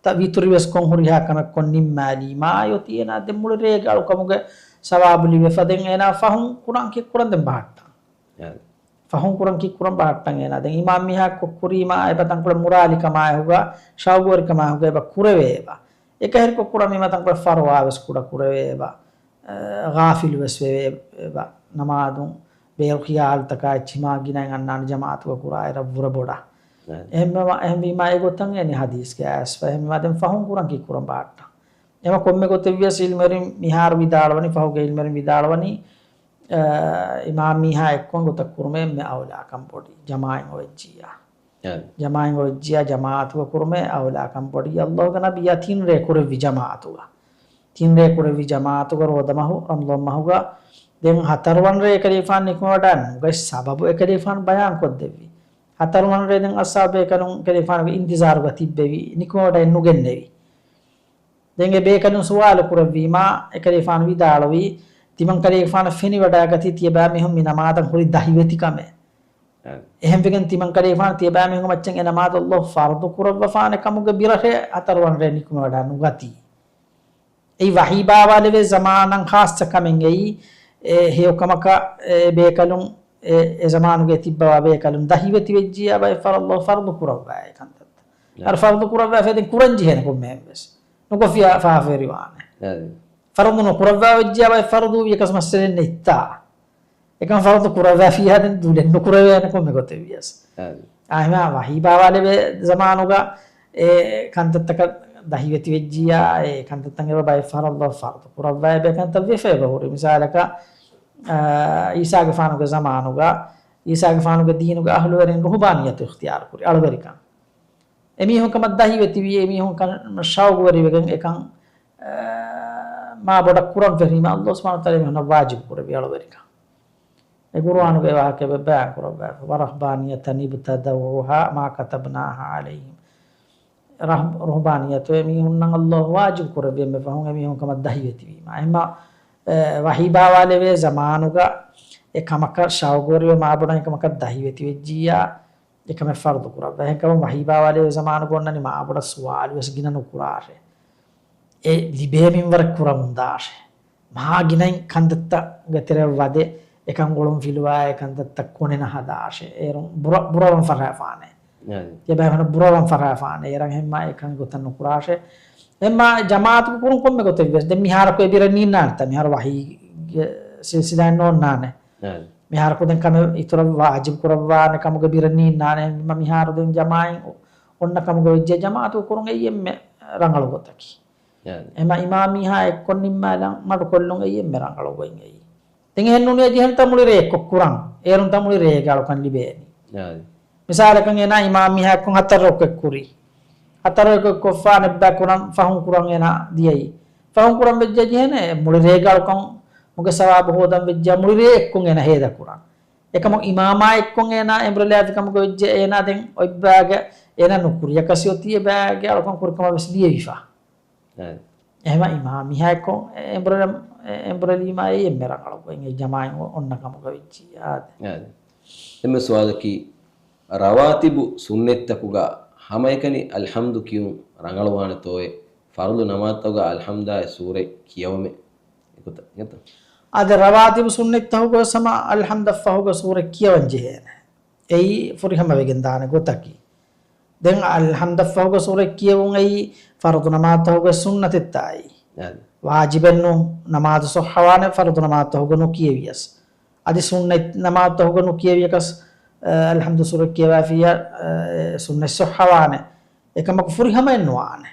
ތަ ވިތުރިވެސް ކޮށް ހުރިހާ ކަމެއްކޮށް ނިންމާލީމާ އޮތީ އޭނާ ދެން މުޅި ރޭގެ އަޅުކަމުގެ ސަވާބު ލިބެފަ. ދެން އޭނާ ފަހުން ކުރާން ކީއްކުރަން ދެން ބަހައްޓަން. ފަހުން ކުރަން ކީއްކުރަން ބަހައްޓަން އޭނާ. ދެން އިމާމް މީހާ ކޮށް ކުރީމާ އެބަ ތަންކޮޅެއް މުރާލިކަމާއެކުގަ، ޝައުގުވެރިކަމާއެކުގަ އެބަ ކުރެވޭ އެބަ. އެކަހެރިކޮށް ކުރަން މިމަ ތަންކޮޅެއް ފަރުވާވެސް ކުޑަ ކުރެވޭ އެބަ. އަ، ޣާފިލުވެސް ވެވޭ އެބަ. ނަމާދުން ބޭރު ޚިޔާލުތަކާ އެއްޗިހިމާ ގިނައިން އަންނާނެ ޖަމާޢަތުގަ ކުރާ އިރަށް ވުރެ ބޮޑަށް. އެހެންވީމާ، އެހެންވީމާ އެގޮތަށް އެނެ ޙަދީޘްގަ އައިސްފަ. އެހެންވީމާ ދެން ފަހުން ކުރަން ކީއްކުރަން ބަހައްޓަން. އެމަ ކޮންމެ ގޮތެއްވިޔަސް ޢިލްމުވެރިން މިހާރު ވިދާޅުވަނީ، ފަހުގެ ޢިލްމުވެރިން ވިދާޅުވަނީ، އަ، އިމާމް މީހާ އެއްކޮށް ގޮތަށް ކުރުމޭ އެންމެ އައުލާކަން ބޮޑީ. ޖަމާޢަތް އޮވެއްޖިއްޔާ. ޖަމާޢަތް އޮވެއްޖިއްޔާ ޖަމާޢަތުގަ ކުރުމޭ އައުލާކަން ބޮޑީ. ﷲގެ ނަބިއްޔާ ތިން ރޭ ކުރެއްވި ޖަމާޢަތުގަ. ތިން ރޭ ކުރެއްވި ޖަމާޢަތުގަ ރޯދަމަހު، ރަމަޟާން މަހުގަ. ދެން ހަތަރުވަނަ ރޭ އެކަލޭގެފާނު ނިކުމެވަޑައި ނުގަތް ސަބަބު އެކަލޭގެފާނު ބަޔާންކޮށްދެއްވި. ހަތަރުވަނަ ރޭ ދެން އަޞްޙާބު ބޭކަލުން ކަލޭގެފާނުގެ އިންތިޒާރުގަ ތިއްބެވި، ނިކުމެވަޑައެއް ނުގެންނެވި. ދެން އެ ބޭކަލުން ސުވާލު ކުރެއްވީމާ، އެކަލޭގެފާނު ވިދާޅުވީ، ތިމަން ކަލޭގެފާނަށް ފެނިވަޑައިގަތީ ތިޔަބައިމީހުން މި ނަމާދަށް ހުރި ދަހިވެތިކަމެއް. އެހެންވެގެން ތިމަން ކަލޭގެފާނު ތިޔަބައިމީހުންގެ މައްޗަށް އެ ނަމާދު ﷲ ފަރުޟު ކުރައްވަފާނެ ކަމުގެ ބިރަށޭ ހަތަރުވަނަ ރޭ ނިކުމެވަޑައި ނުގަތީ. އެއީ ވަޙީ ބާވާލެވޭ ޒަމާނަށް ޚާއްޞަ ކަމެއް އެއީ، އެ ހެޔޮ ކަމަކަށް އެ ބޭކަލުން، އެ، އެ ޒަމާނުގެ ތިއްބަވާ ބޭކަލުން ދަހިވެތި ވެއްޖިއްޔާ ބައެއް ފަރުޟު ﷲ ފަރުޟު ކުރައްވާ އެ ކަންތައްތައް. އަރަ ފަރުޟު ކުރައްވާފައި ދެން ކުރަން ޖެހޭނެ ކޮންމެހެން ވެސް. ނުކޮށްފިއްޔާ ފާފަވެރިވާނެ. އެ. ފަރުޟު ނުކުރައްވާ ވެއްޖިއްޔާ ބައެއް ފަރުޟު ވިޔަކަސް މައްސަލައެއް ނެތްތާ. އެކަން ފަރުޟު ކުރައްވާފިއްޔާ ދެން ދުލެއް ނުކުރެވޭނެ ކޮންމެ ގޮތެއް ވިޔަސް. އެ. އާ، އެހެންމަ ވަޙީ ބާވާލެވޭ ޒަމާނުގަ އެ ކަންތައްތަކަށް ދަހިވެތި ވެއްޖިއްޔާ، އެ ކަންތައްތައް އެބަ ބައެއް ފަރުޟު ފަރުޟު ކުރައްވާ އެބަ ކަންތައް ވެފަ އެބަ ހުރި. މިސާލަކަށް، އާ، އީސާގެފާނުގެ ޒަމާނުގަ، އީސާގެފާނުގެ ދީނުގެ އަހުލުވެރިން ރުހުބާނިއްޔަތު އިޚްތިޔާރު ކުރި އަޅުވެރިކަން. އެމީހުން ކަމަށް ދަހިވެތިވި، އެމީހުން ކަން ޝައުގުވެރިވެގެން އެކަން، އާ، މާ ބޮޑަށް ކުރަން ފެށީމަ، ﷲ ސުބްޙާނަހޫ ވަތަޢާލާ އެމީހުންނަށް ވާޖިބު ކުރެއްވި އަޅުވެރިކަން. އެ ޤުރުއާނުގެ ވާހަކަ ބަ-، ބަޔާން ކުރައްވާފަ. "ورهبانية ابتدعوها ما كتبناها عليهم." ރަހް-، ރުހުބާނިއްޔަތު އެމީހުންނަށް ﷲ ވާޖިބު ކުރެއްވި އެންމެ ފަހުން އެމީހުން ކަމަށް ދަހިވެތިވީމަ. އެހެންމަ، އެ، ވަޙީ ބާވާލެވޭ ޒަމާނުގަ އެ ކަމަކަށް ޝައުގުވެރިވެ މާބޮޑަށް އެ ކަމަކަށް ދަހިވެތިވެއްޖިއްޔާ، އެކަމެއް ފަރުޟު ކުރައްވާ. އެހެންކަމުން ވަޙީ ބާވާލެވޭ ޒަމާނުގަ އޮންނަނީ މާބޮޑަށް ސުވާލު ވެސް ގިނަ ނުކުރާށޭ. އެ ލިބޭ މިންވަރަށް ކުރަމުން ދާށޭ. މާ ގިނައިން ކަންތައްތައްގެ ތެރެއަށް ވަދެ، އެކަން ގުޅުން ފިލުވާ، އެ ކަންތައްތައް ކޮނެ ނަހަދާށޭ. އޭރުން ބުރަ-، ބުރަވަން ފަށާފާނެ. އަދި. ތިޔަބައިމީހުން ބުރަވަން ފަށާފާނެ. އޭރަށް ހެންމާ އެކަން ގޮތަށް ނުކުރާށޭ. އެހެންމާ ޖަމާޢަތު ކުރުން ކޮންމެ ގޮތެއް ވެސް. ދެން މިހާރަކު އެ ބިރަށް ނީންނާނެތަ؟ މިހާރު ވަޙީގެ ސިލްސިލާއެއް ނޯންނާނެ. އަދި. މިހާރަކު ދެން ކަމެއް އިތުރަށް ވާޖިބު ކުރައްވާނެ ކަމުގެ ބިރަށް ނީންނާނެ. އެހެންމާ މިހާރު ދެން ޖަމާޢަތް އޮ-، އޮންނަ ކަމުގަ ވެއްޖެ ޖަމާޢަތު ކުރުން އެއީ އެންމެ ރަނގަޅު ގޮތަކީ. އަދި. އެހެންމާ އިމާމީހާ އެއްކޮށް ނިންމާލަން މަޑުކޮށްލުން އެއީ އެންމެ ރަނގަޅު ގޮތް އެއީ. ދެން އެހެން ނޫނިއްޔާ ޖެހޭނެތާ މުޅި ރެއެއްކޮށް ކުރަން. އޭރުންތާ މުޅި ރޭގެ އަޅުކަން ލިބޭނީ. އަދި. މިސާލަކަށް އޭނާ އިމާމީހާ އެއްކޮށް ހަތަރު ރަކުޢަތް ކުރީ. ހަތަރު ރަކުޢަތް ކޮށްފާނެ އެއްބައި ކުރަން ފަހުން ކުރަން އޭނާ ދިޔައީ. ފަހުން ކުރަން ވެއްޖެ ޖެހޭނެ މުޅި ރޭގެ އަޅުކަންމުގެ ސަވާބު ހޯދަން ވެއްޖެ މުޅި ރޭ އެއްކޮށް އޭނާ ހޭދަ ކުރަން. އެކަމު އިމާމާ އެއްކޮށް އޭނާ އެނބުރެލާފި ކަމުގަ ވެއްޖެ އޭނާ ދެން އޮތްބައިގެ އޭނާ ނުކުރިޔަކަސް އޮތީ އެބައިގެ އަޅުކަން ކުރިކަމަށް ވެސް ލިޔެވިފަ. އެހެން. އެހެމަ އިމާމީހާ އެއްކޮށް އެ-، އެނބުރެލަ-، އެ-، އެނބުރެލީމާ އެއީ އެންމެ ރަނގަޅު ގޮތް. އެ ޖަމާޢަތް އޮ-، އޮންނަ ކަމުގަ ވެއްޖިއްޔާ. އާދެ. އާދެ. އެންމެ ސުވާލަކީ، ރަވާތިބު ސުންނަތްތަކުގަ ހަމައެކަނި އަލްޙަމްދު ކިޔުން ރަނގަޅުވާނެތޯއޭ؟ ފަރުޟު ނަމާދުތަކުގަ އަލްޙަމްދާއި ސޫރަތް ކިޔަވަމޭ. އެގޮތަށް ނެތަ؟ އާދެ، ރަވާތިބު ސުންނަތްތަކުގަ ވެސް ހަމަ އަލްޙަމްދަށްފަހުގަ ސޫރަތް ކިޔަވަން ޖެހޭނެ. އެއީ ފުރިހަމަވެގެން ދާނެ ގޮތަކީ. ދެން އަލްޙަމްދަށްފަހުގަ ސޫރަތް ކިޔެވުން އެއީ ފަރުޟު ނަމާދުތަކުގެ ސުންނަތެއްތާއި. އާދެ. ވާޖިބެއްނު، ނަމާދު ޞައްޙަވާނެ ފަރުޟު ނަމާދުތަކުގަ ނުކިޔެވިޔަސް. އަދި ސުންނަތް ނަމާދުތަކުގަ ނުކިޔެވިޔަކަސް، އަ، އަލްޙަމްދު ސޫރަތް ކިޔަވާފިއްޔާ، އަ، ސުންނަތް ޞައްޙަވާނެ. އެކަމަކު ފުރިހަމައެއް ނުވާނެ.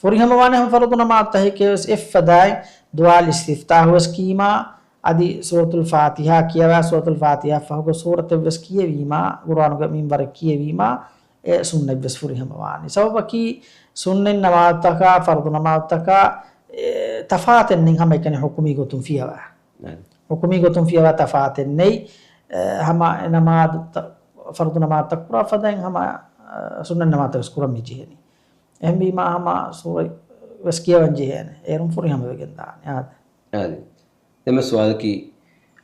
ފުރިހަމަވާނެ ހަމަ ފަރުޟު ނަމާދުތަކެކޭ ވެސް އެއްފަދައިން ދުޢާ އިސްތިފްތާޙު ވެސް ކީމާ، އަދި ސޫރަތުލް ފާތިޙާ ކިޔަވާ، ސޫރަތުލް ފާތިޙާ ފަހުގަ ސޫރަތެއް ވެސް ކިޔެވީމާ، ޤުރުއާނުގެ މިންވަރެއް ކިޔެވީމާ، އެ ސުންނަތް ވެސް ފުރިހަމަވާނެ. ސަބަބަކީ ސުންނަތް ނަމާދުތަކާ ފަރުޟު ނަމާދުތަކާ، އެ، ތަފާތެއް ނެތް ހަމައެކަނި ޙުކުމީ ގޮތުން ފިޔަވާ. ނައި. ޙުކުމީ ގޮތުން ފިޔަވާ ތަފާތެއް ނެތް. އެ، ހަމަ އެ ނަމާދުތައް، ފަރުޟު ނަމާދުތައް ކުރާ ފަދައިން ހަމަ، އަ، ސުންނަތް ނަމާދުތައް ވެސް ކުރަން މި ޖެހެނީ. އެހެންވީމާ ހަމަ ސޫރަތް ވެސް ކިޔަވަން ޖެހޭނެ. އޭރުން ފުރިހަމަވެގެން ދާނެ. އާދެ. އާދެ. ދެންމެ ސުވާލަކީ،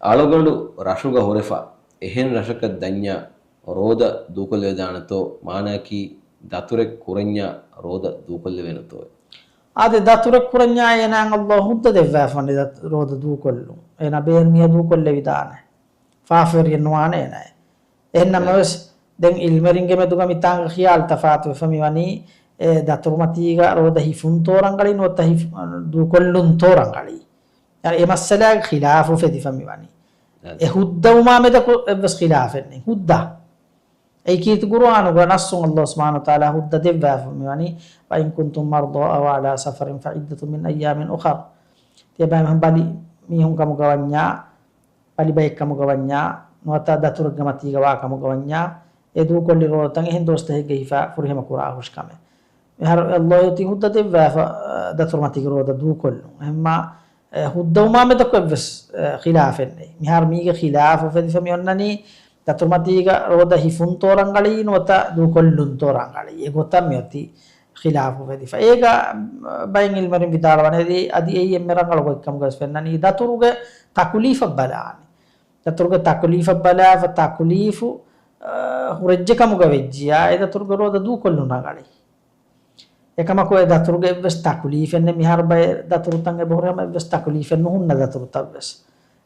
އަޅުގަނޑު ރަށުގަ ހުރެފަ އެހެން ރަށަކަށް ދަންޏާ ރޯދަ ދޫކޮށްލެވިދާނެތޯ؟ މާނައަކީ، ދަތުރެއް ކުރަންޏާ ރޯދަ ދޫކޮށްލެވޭނެތޯ؟ އާދެ، ދަތުރެއް ކުރަންޏާ އޭނާއަށް ﷲ ހުއްދަ ދެއްވާފަން ރޯދަ ދޫކޮށްލުން. އޭނާ ބޭރު މީހާ ދޫކޮށްލެވިދާނެ. ފާފަވެރިއެއް ނުވާނެ އޭނާއެއް. އެހެންނަމަވެސް، ދެން އިލްމެރިންގެ މެދުގަ މިތާނގަ ޚިޔާލު ތަފާތުވެފަ މިވަނީ، އެ ދަތުރުމަތީގަ ރޯދަ ހިފުންތޯ ރަނގަޅީ ނުވަތަ ހިފު-، ދޫކޮށްލުންތޯ ރަނގަޅީ. އެ މައްސަލާގެ ޚިލާފު އުފެދިފަ މިވަނީ. އެ ހުއްދަވުމާ މެދަކު އެއްވެސް ޚިލާފެއް ނެތް. ހުއްދަ. އެއީ ކީރިތި ޤުރުއާނުގަ ނައްޞުން ﷲ ސުބްޙާނަހޫ ވަތަޢާލާ ހުއްދަ ދެއްވާފަ މިވަނީ، "وإن كنتم مرضى أو على سفر فعدة من أيام أخر." ތިޔަބައިމީހުން ބަލި މީހުން ކަމުގަ ވަންޏާ، ބަލި ބައެއް ކަމުގަ ވަންޏާ، ނުވަތަ ދަތުރެއްގެ މަތީގަ ވާ ކަމުގަ ވަންޏާ، އެ ދޫކޮށްލި ރޯދަތައް އެހެން ދުވަސްތަކެއްގަ ހިފާ ފުރިހަމަ ކުރާހުށި ކަމެއް. މިހާރު ﷲ އޮތީ ހުއްދަ ދެއްވާފަ، އަ، ދަތުރުމަތީގެ ރޯދަ ދޫކޮށްލުން. އެހެންމާ، އެ، ހުއްދަވުމާ މެދަކު އެއްވެސް، އެ، ޚިލާފެއް ނެތް. މިހާރު މީގެ ޚިލާފު އުފެދިފަ މި އޮންނަނީ، ދަތުރުމަތީގަ ރޯދަ ހިފުންތޯ ރަނގަޅީ ނުވަތަ ދޫކޮށްލުންތޯ ރަނގަޅީ؟ އެގޮތަށް މިއޮތީ ޚިލާފު ވެދިފަ. އޭގަ ބައެއް ޢިލްމުވެރިން ވިދާޅުވަނީ އަދި އެއީ އެންމެ ރަނގަޅު ގޮތްކަމުގަވެސް ފެންނަނީ ދަތުރުގެ ތަކުލީފަށް ބަލާނީ. ދަތުރުގެ ތަކުލީފަށް ބަލާފަ ތަކުލީފު، އަ، ހުރެއްޖެ ކަމުގަ ވެއްޖިޔާ، އެ ދަތުރުގެ ރޯދަ ދޫކޮށްލުން ރަނގަޅީ. އެކަމަކު އެ ދަތުރުގެ އެއްވެސް ތަކުލީފެއް ނެތް. މިހާރު ބައެއް ދަތުރުތައް އެބަހުރި ހަމަ އެއްވެސް ތަކުލީފެއް ނުހުންނަ ދަތުރުތައްވެސް.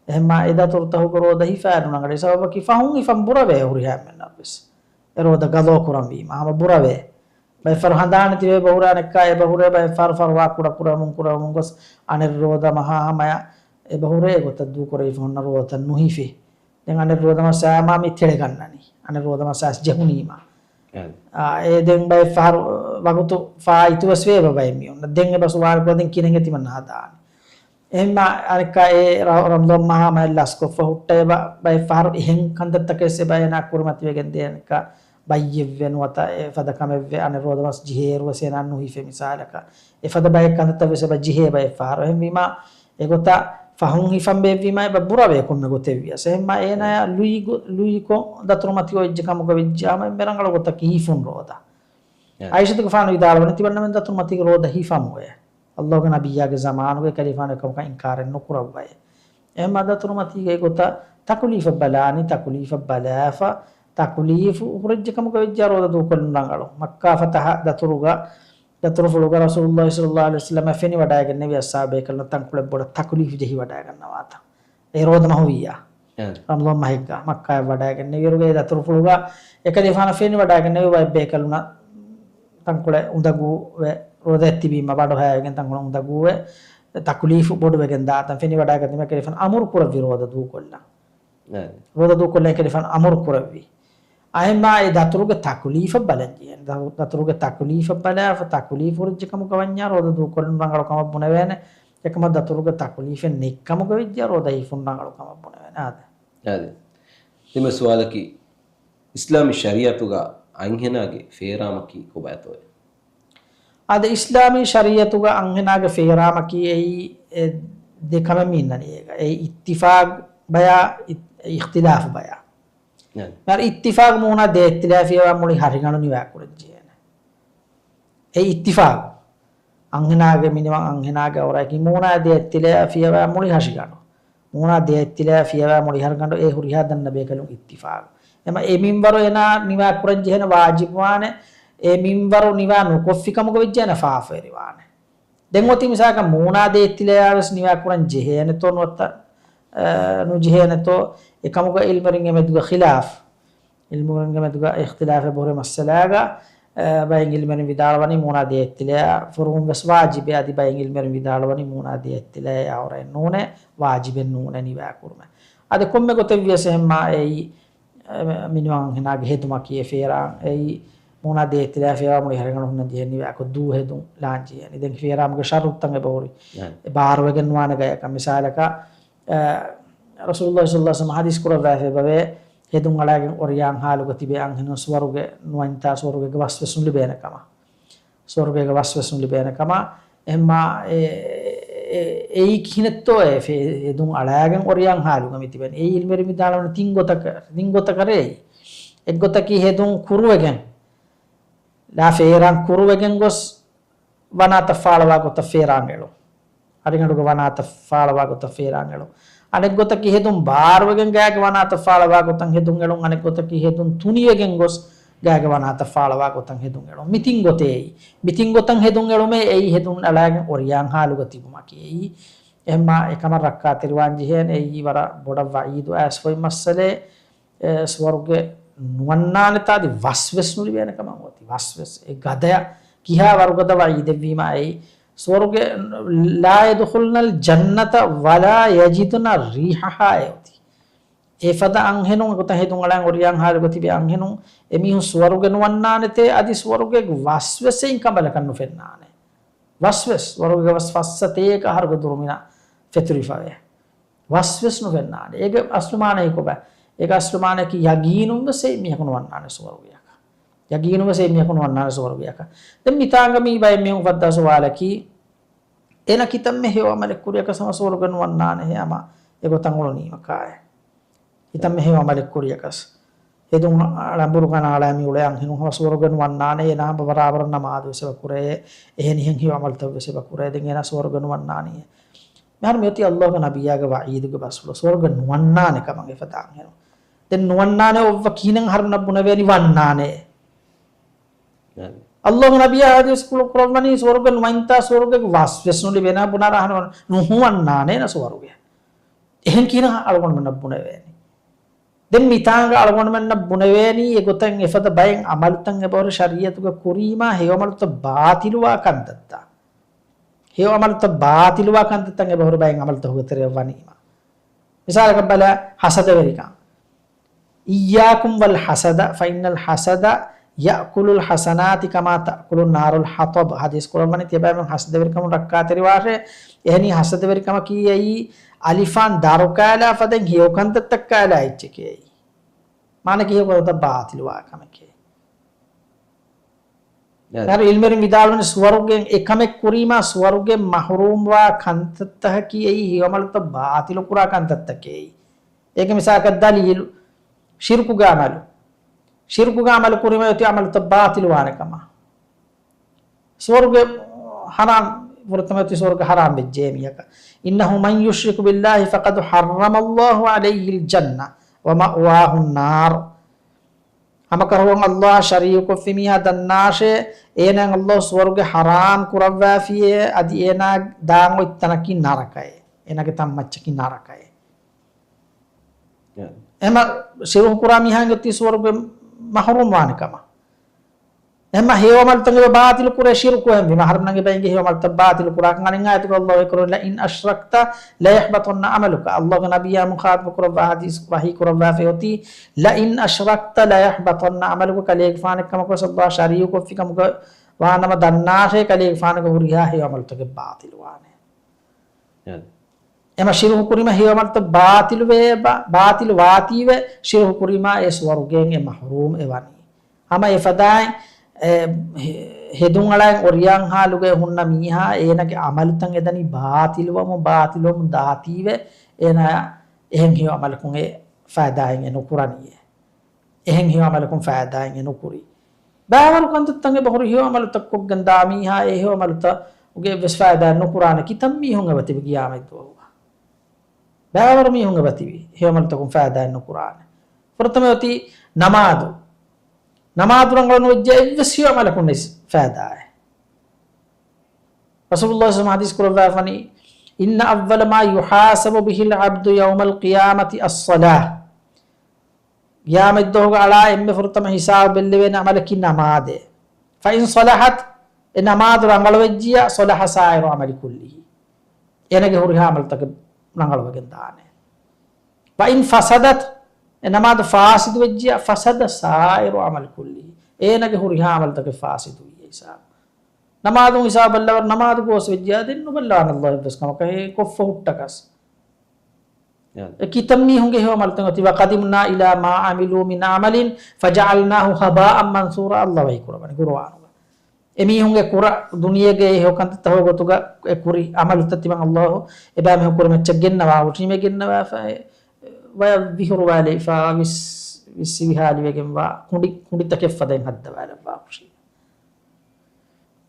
އެހެންމާ އެ ދަތުރުތަކުގެ ރޯދަ ހިފާލުން ރަނގަޅީ. ސަބަބަކީ ފަހުން ހިފަން ބުރަވޭ ހުރިހާ އެންމެންނަށްވެސް. އެ ރޯދަ ގަޟާ ކުރަންވީމަ. ހަމަ ބުރަވޭ. ބައެއް ފަހަރު ހަނދާން ތިބޭ ބަހުރާ ނެއްކާ އެބަހުރޭ، ބައެއް ފަހަރު ފަރުވާ ކުޑަކުރަމުން ކުރަމުން ގޮސް އަނެއް ރޯދަ މަހާ ހަމަޔަށް އެބަހުރޭ ގޮތަށް ދޫކުރެވިފަ ހުންނަ ރޯދަތައް ނުހިފި. ދެން އަނެއް ރޯދަމަސް އާ މާ މި ތެޅެގަންނަނީ. އަނެއް ރޯދަމަސް އާސް ޖެހުނީމާ. އެ. އާ، އެ ދެން ބައެއް ފަހަރު ވަގުތު ފާއިތުވެސް ވޭ ބައެއް މީހުން. ދެން އެބަ ސުވާލު ކުރަ ދެން ކިހިނެއް ތިމަން ހަދާނީ. އެހެންމާ އަނެއްކާ އެ ރަ-، ރަމަޟާން މަހާ މައެއް ލަސްކޮށްފަ ހުއްޓައިބަ ބައެއް ފަހަރު އެހެން ކަންތައްތަކެއް އެބަ އޭނާ ކުރިމަތިވެގެން ދޭނެކާ ބައްޔެއްވެ ނުވަތަ އެ ފަދަ ކަމެއްވެ އަނެއް ރޯދަމަސް ޖެހޭއިރުވެސް އޭނާ ނުހިފޭ މިސާލަކަށް. އެ ފަދަ ބައެއް ކަންތައްތައްވެސް އެބަ ޖެހޭ ބައެއް ފަހަރު. އެހެންވީމާ އެގޮތަށް ފަހުން ހިފަން ބޭއްވީމާ އެބަ ބުރަވޭ ކޮންމެ ގޮތެއްވިޔަސް. އެހެންމާ އޭނާޔާ ލުއިގޮ-، ލުއިކޮށް ދަތުރުމަތި އޮތްޖެ ކަމުގަ ވެއްޖާމަ އެންމެ ރަނގަޅު ގޮތަކީ ހިފުން ރޯދަ. އެ. އާއިޝަތުގެފާނު ވިދާޅުވަނީ ތިމަންނަމެން ދަތުރުމަތީގެ ރޯދަ ހިފަމުވޭ. ﷲގެ ނަބިއްޔާގެ ޒަމާނުގައި ކަލޭގެފާނު އެކަމަކަށް އިންކާރެއް ނުކުރައްވައޭ. އެހެންމާ ދަތުރުމަތީގެ އެގޮތަށް ތަކުލީފަށް ބަލާނީ، ތަކުލީފަށް ބަލާފަ، ތަކުލީފު ހުރެއްޖެ ކަމުގަ ވެއްޖާ ރޯދަ ދޫކޮށްލުން ރަނގަޅު. މައްކާ ފަތަހަ ދަތުރުގަ، ދަތުރުފުޅުގަ ރަސޫލުﷲ ޞައްލަﷲ ޢަލައިހި ވަސައްލަމަ ފެނިވަޑައިގެންނެވި އަޞްޙާބު ބޭކަލުންނަށް ތަންކޮޅެއް ބޮޑަށް ތަކުލީފު ޖެހިވަޑައިގަންނަވާތަން. އެ ރޯދަ މަހުވިއްޔާ. އެ. ރަމަޟާން މަހެއްގަ މައްކާޔަށް ވަޑައިގެންނެވިއިރުގައި ދަތުރުފުޅުގަ އެކަލޭގެފާނަށް ފެނިވަޑައިގެންނެވި ބައެއް ބޭކަލުންނަށް ތަންކޮޅެއް އުނދަގޫވެ ރޯދައަށް ތިބީމަ ބަޑުހައިވެގެން ތަންކޮޅެއް އުނދަގޫވެ ތަކުލީފު ބޮޑުވެގެން ދާތަން ފެނިވަޑައިގަތީމަ އެކަލޭގެފާނު އަމުރު ކުރެއްވި ރޯދަ ދޫކޮށްލަން. އެ. ރޯދަ ދޫކޮށްލަން އެކަލޭގެފާނު އަމުރު ކުރެއްވި. އެހެންމާ އެ ދަތުރުގެ ތަކުލީފަށް ބަލަން ޖެހޭނެ. ދަ-، ދަތުރުގެ ތަކުލީފަށް ބަލާފަ ތަކުލީފު ހުރެއްޖެ ކަމުގަ ވަންޏާ ރޯދަ ދޫކޮށްލުން ރަނގަޅު ކަމަށް ބުނެވޭނެ. އެކަމަށް ދަތުރުގެ ތަކުލީފެއް ނެތް ކަމުގަ ވެއްޖާ ރޯދަ ހިފުން ރަނގަޅު ކަމަށް ބުނެވޭނެ. އާދެ. އާދެ. ތިމަ ސުވާލަކީ، އިސްލާމީ ޝަރީޢަތުގަ އަންހެނާގެ ފޭރާމަކީ ކޮބާތޯއޭ؟ އާދެ، އިސްލާމީ ޝަރީޢަތުގަ އަންހެނާގެ ފޭރާމަކީ އެއީ އެ ދެ ކަމެއް މި އިންނަނީ އޭގަ. އެއީ އިއްތިފާޤު ބަޔާ، އި-، އިޚްތިލާފު ބަޔާ. ނަ. މިހާރު އިއްތިފާޤު މޫނާ ދޭތިލާ ފިޔަވާ މުޅި ހަށިގަނޑު ނިވާ ކުރަން ޖެހޭނެ. އެ އިއްތިފާޤު. އަންހެނާގެ މިނިވަން އަންހެނާގެ އައުރާއަކީ މޫނާ ދޭތިލާ ފިޔަވާ މުޅި ހަށިގަނޑު. މޫނާ ދޭތިލާ ފިޔަވާ މުޅި ހަށިގަނޑު އެ ހުރިހާ ދަންނަ ބޭކަލުން އިއްތިފާޤު. އެމަ އެ މިންވަރު އޭނާ ނިވާ ކުރަން ޖެހޭނެ ވާޖިބުވާނެ. އެ މިންވަރު ނިވާ ނުކޮށްފި ކަމުގަ ވެއްޖެ އޭނާ ފާފަވެރިވާނެ. ދެން އޮތީ މިސާލަކަށް މޫނާ ދޭތިލާވެސް ނިވާ ކުރަން ޖެހޭނެތޯ ނުވަތަ، އަ، ނުޖެހޭނެތޯ، އެކަމުގަ ޢިލްމުވެރިންގެ މެދުގަ ޚިލާފު. ޢިލްމުވެރިންގެ މެދުގަ އިޚްތިލާފެއް ބޮހުރި މައްސަލާގަ، އަ، ބައެއް ޢިލްމުވެރިން ވިދާޅުވަނީ މޫނާ ދޭތިލާ ފުރުވުން ވެސް ވާޖިބޭ. އަދި ބައެއް ޢިލްމުވެރިން ވިދާޅުވަނީ މޫނާ ދޭތިލާ އައުރައެއް ނޫނޭ، ވާޖިބެއް ނޫނޭ ނިވާ ކުރުމެއް. އަދި ކޮންމެ ގޮތެއް ވިޔަސް އެހެންމާ އެއީ، އެ، މިނިވަން އަންހެނާގެ ހެދުމަކީ އެ ފޭރާން. އެއީ މޫނާ ދޭތިލާ ފިޔަވާ މުޅި ހަށިގަނޑު ހުންނަން ޖެހޭ ނިވާކޮށް ދޫ ހެދުން ލާން ޖެހޭނެ. ދެން ފޭރާމުގެ ޝަރުޠުތައް އެބަހުރި. އެ. އެ ބާރުވެގެން ނުވާނެ ގަޔަކަށް. މިސާލަކަށް، އެ، ރަސޫލުﷲ ޞައްލަﷲ ޢަލައިހި ވަސައްލަމަ ޙަދީޘް ކުރައްވާފައިވޭ، ހެދުން އަޅާގެން އޮރިޔާން ޙާލުގަ ތިބޭ އަންހެނުން ސުވަރުގެ ނުވަންތާ ސުވަރުގޭގެ ވަސްވެސް ނުލިބޭނެ ކަމަށް. ސުވަރުގޭގެ ވަސްވެސް ނުލިބޭނެ ކަމަށް. އެހެންމާ އެ، އެ، އެއީ ކިހިނެއްތޯއޭ ފެ-، ހެދުން އަޅާގެން އޮރިޔާން ޙާލުގަ މި ތިބެނީ. އެއީ ޢިލްމުވެރިން ވިދާޅުވަނީ ތިން ގޮތަކަށް، ތިން ގޮތަކަށޭ. އެއީ އެއްގޮތަކީ ހެދުން ކުރުވެގެން، ލާ ފޭރާން ކުރުވެގެން ގޮސް ވަނާތައް ފާޅަވާ ގޮތަށް ފޭރާން އެޅުން. ހަށިގަނޑުގެ ވަނާތައް ފާޅަވާ ގޮތަށް ފޭރާން އެޅުން. އަނެއްގޮތަކީ ހެދުން ބާރުވެގެން ގާގެ ވަނާތައް ފާޅަވާ ގޮތަށް ހެދުން އެޅުން. އަނެއްގޮތަކީ ހެދުން ތުނިވެގެން ގޮސް ގާގެ ވަނާތައް ފާޅަވާ ގޮތަށް ހެދުން އެޅުން. މި ތިން ގޮތޭ އެއީ. މި ތިން ގޮތަށް ހެދުން އެޅުމޭ އެއީ ހެދުން އަޅާގެން އޮރިޔާން ޙާލުގަ ތިބުމަކީ އެއީ. އެހެންމާ އެކަމަށް ރައްކާތެރިވާން ޖެހޭނެ. އެއީ ވަރަށް ބޮޑަށް ވަޢީދު އައިސްފައި މައްސަލައެއް. އެ، ސުވަރުގެ ނުވަންނާނެތާ އަދި ވަސްވެސް ނުލިބޭނެ ކަމަށް އޮތީ. ވަސްވެސް އެ ގަދަޔަށް ކިހާ ވަރުގަދަ ވަޢީދެއްވީމާ އެއީ. ސުވަރުގެ ލާ ޔަދްޚުލްނަލް ޖަންނަތަ ވަލާ ޔަޖިދްނަ ރީޙަހާ އެ އޮތީ. އެފަދަ އަންހެނުން އެގޮތަށް ހެދުން އަޅާން އޮރިޔާން ޙާލުގަ ތިބި އަންހެނުން އެމީހުން ސުވަރުގެ ނުވަންނާނެތޭ އަދި ސުވަރުގެ ވަސްވެސް އެއިން ކަނބަލަކަށް ނުފެންނާނެ. ވަސްވެސް ސުވަރުގެ ވަސް ފައްސަތޭކަ އަހަރުގެ ދުރުމިނަށް ފެތުރިފަވޭ. ވަސްވެސް ނުފެންނާނެ. އޭގެ އަސްލު މާނައީ ކޮބާ؟ އޭގެ އަސްލު މާނައަކީ ޔަގީނުން ވެސް އެއީ މީހަކު ނުވަންނާނެ ސުވަރުގެއަކަށް. ޔަގީނުން ވެސް އެއީ މީހަކު ނުވަންނާނެ ސުވަރުގެއަކަށް. ދެން މިތާނގަ މީ ބައެއް މީހުން ފައްދާ ސުވާލަކީ، އޭނަ ކިތަންމެ ހެޔޮ ޢަމަލެއް ކުރިޔަކަސް ހަމަ ސުވަރުގެ ނުވަންނާނެހޭ ހަމަ އެގޮތަށް އުޅުނީމަ ކާއެއް. ކިތަންމެ ހެޔޮ ޢަމަލެއް ކުރިޔަކަސް. ހެދުން އަޅަނބުރުގަނާޅާ މި އުޅޭ އަންހެނުން ހަމަ ސުވަރުގެ ނުވަންނާނެ، އޭނާ ހަމަ ބަރާބަރަށް ނަމާދު ވެސް އެބަ ކުރޭ، އެހެނިހެން ހެޔޮ އަމަލުތައް ވެސް އެބަ ކުރޭ، ދެން އޭނާ ސުވަރުގެ ނުވަންނާނީ. މިހާރު މިއޮތީ އައްލާހުގެ ނަބިއްޔާގެ ވަޢީދުގެ ބަސްފުޅު، ސުވަރުގެ ނުވަންނާނެ ކަމަށް އެފަދަ އަންހެނުން. ދެން ނުވަންނާނެ އޮއްވަ ކިހިނެއް އަހަރުމެންނަށް ބުނެވޭނީ ވަންނާނެ؟ އައްލާހުގެ ނަބިއްޔާ ޙަދީޘްފުޅު ކުރައްވަނީ ސުވަރުގެ ނުވަންތާ ސުވަރުގެ ވަސް ވެސް ނުލިބޭނާ ބުނާ އަހަރުމެން ނުހުވަންނާނޭ ނަ ސުވަރުގެ. އެހެން ކިހިނެއް އަޅުގަނޑުމެންނަށް ބުނެވޭނީ؟ ދެން މިތާނގަ އަޅުގަނޑުމެންނަށް ބުނެވޭނީ އެގޮތަށް އެފަދަ ބައެއް އަމަލުތައް އެބަހުރި ޝަރީޢަތުގެ ކުރީމާ ހެޔޮ އަމަލުތައް ބާޠިލުވާ ކަންތައްތައް. ހެޔޮ އަމަލުތައް ބާޠިލުވާ ކަންތައްތައް އެބަހުރި ބައެއް އަމަލުތަކުގެ ތެރެއަށް ވަނީމާ. މިސާލަކަށް ބަލަ، ހަސަދަވެރިކަން. إياكم والحسد فإن الحسد يأكل الحسنات كما تأكل النار الحطب. ޙަދީޘް ކުރައްވަނީ ތިޔަބައިމީހުން ހަސަދަވެރިކަމުން ރައްކާތެރިވާށޭ. އެހެނީ ހަސަދަވެރިކަމަކީ އެއީ އަލިފާން ދަރު ކާލާ ފަދައިން ހެޔޮ ކަންތައްތައް ކާލާ އެއްޗެކޭ. މާނައަކީ ހެޔޮ ކަންތައް ބާޠިލުވާ ކަމެކޭ. އާދެ. އަހަރު ޢިލްމުވެރިން ވިދާޅުވަނީ ސުވަރުގެ އެކަމެއް ކުރީމާ ސުވަރުގެ މަޙްރޫމްވާ ކަންތައްތަކަކީ އެއީ ހެޔޮ އަމަލުތައް ބާޠިލު ކުރާ ކަންތައްތަކޭ. އޭގެ މިސާލަކަށް ދަލީލު، ޝިރުކުގެ އަމަލު. ޝިރުކުގެ އަމަލު ކުރީމަ އޮތީ އަމަލުތައް ބާޠިލުވާނެ ކަމަށް. ސުވަރުގެ ޙަރާމް، ފުރަތަމަ އޮތީ ސުވަރުގެ ޙަރާމް ވެއްޖެ މީހަކަށް. إنه من يشرك بالله فقد حرم الله عليه الجنة ومأواه النار. ހަމަކަށަވަރުން އައްލާހަށް ޝަރީކުކޮށްފި މީހާ ދަންނާށޭ، އޭނާއަށް އައްލާހު ސުވަރުގެ ޙަރާމް ކުރައްވާފިޔޭ، އަދި އޭނާ ދާން އޮތް ތަނަކީ ނަރަކައޭ. އޭނާގެ ތަންމައްޗަކީ ނަރަކައޭ. އެ. އެމަ ޝިރުކު ކުރާ މީހާގެ ތި ސުވަރުގެ މަޙްރޫމް ވާނެ ކަމަށް. އެމަ ހެޔޮ އަމަލުތައް އެބަ ބާޠިލު ކުރޭ ޝިރުކު އެހެންވީމަ. އަހަރުމެންނަށް އެބަ އެނގޭ ހެޔޮ އަމަލުތައް ބާޠިލު ކުރާކަން. އަނެއް އާޔަތުގަ އައްލާހު އެކުރަނީ، لئن أشركت ليحبطن عملك. އައްލާހުގެ ނަބިއްޔާ މުޚާޠަބު ކުރައްވާ ޙަދީޘް ވަޙީ ކުރައްވާފައި އޮތީ، لئن أشركت ليحبطن عملك. ކަލޭގެފާނެއް ކަމަކު ވެސް އައްލާހަށް ޝަރީކުކޮށްފި ކަމުގަ ވާނަމަ ދަންނާށޭ ކަލޭގެފާނުގެ ހުރިހާ ހެޔޮ އަމަލުތަކެއް ބާޠިލުވާނެ. އެ. އެމަ ޝިރުކު ކުރީމަ ހެޔޮ އަމަލުތައް ބާޠިލުވޭ، ބާ-، ބާޠިލު ވާތީވެ، ޝިރުކު ކުރީމާ އެ ސުވަރުގެއިން އެ މަޙްރޫމް އެ ވަނީ. ހަމަ އެފަދައިން، އެ، ހެ-، ހެދުން އަޅައިން އޮރިޔާން ހާލުގައި ހުންނަ މީހާ އޭނަގެ އަމަލުތައް އެދަނީ ބާޠިލުވަމުން، ބާޠިލުވަމުން ދާތީވެ، އޭނާ އެހެން ހެޔޮ އަމަލަކުން އެ ފައިދާއެއް އެ ނުކުރަނީއޭ. އެހެން ހެޔޮ އަމަލަކުން ފައިދާއެއް އެ ނުކުރީ. ބައިވަރު ކަންތައްތައް އެބަހުރި ހެޔޮ އަމަލުތައް ކޮށްގެން ދާ މީހާ އެ ހެޔޮ އަމަލުތަކުގެ އެއްވެސް ފައިދާއެއް ނުކުރާނެ. ކިތައް މީހުން އެބަތިބި ޤިޔާމަތްދުވަހުގަ؟ ބައިވަރު މީހުން އެބަތިބި ހެޔޮ އަމަލުތަކުން ފައިދާއެއް ނުކުރާނެ. ފުރަތަމަ އޮތީ ނަމާދު. ނަމާދު ރަނގަޅު ނުވެއްޖެ އެއްވެސް ހެޔޮ އަމަލަކުން ނެތް ފައިދާއެއް. ރަސޫލުﷲ ޞައްލަﷲު ޢަލައިހި ވަސައްލަމަ ޙަދީޘް ކުރައްވާފަނީ، إن أول ما يحاسب به العبد يوم القيامة الصلاة. ޤިޔާމަތްދުވަހުގަ އަޅާ އެންމެ ފުރަތަމަ ހިސާބު ބެއްލެވޭނެ އަމަލަކީ ނަމާދޭ. فإن صلحت، އެ ނަމާދު ރަނގަޅުވެއްޖިޔާ، صلح سائر عمل كله، އޭނަގެ ހުރިހާ އަމަލުތަކެއް ރަނގަޅުވެގެން ދާނެ. وإن فسدت، އެ ނަމާދު ފާސިދު ވެއްޖިޔާ، فسد سائر عمل كله، އޭނަގެ ހުރިހާ އަމަލުތަކެއް ފާސިދު ވިޔަ ހިސާބު. ނަމާދުން ހިސާބަށް ބައްލަވަރު ނަމާދު ގޯސް ވެއްޖިޔާ، ދެން ނުބައްލަވާނެ އައްލާހު އެއްވެސް ކަމަކަށް އެ ކޮށްފަ ހުއްޓަކަސް. އެ ކިތައް މީހުންގެ ހެޔޮ އަމަލުތައް އޮތީ، وقدمنا إلى ما عملوا من عمل فجعلناه هباء منثورا. އައްލާހު ވަޙީ ކުރައްވަނީ ޤުރުއާނުގަ. އެމީހުންގެ ކުރ-، ދުނިޔޭގެ އެ ހެޔޮ ކަންތައްތައް ހެޔޮ ގޮތުގަ އެ ކުރި އަމަލުތައް ތިމަން އައްލާހު އެބައިމީހުން ކުރި މައްޗަށް ގެންނަވާ ހުށީމޭ ގެންނަވާފަ އެ ވަޔަށް ވިހުރުވާލެވިފަ ވިސް-، ވިއްސި ވިހާލިވެގެންވާ ކުނޑި-، ކުނޑިތަކެއް ފަދައިން ހައްދަވާލައްވާ ހުށީމޭ.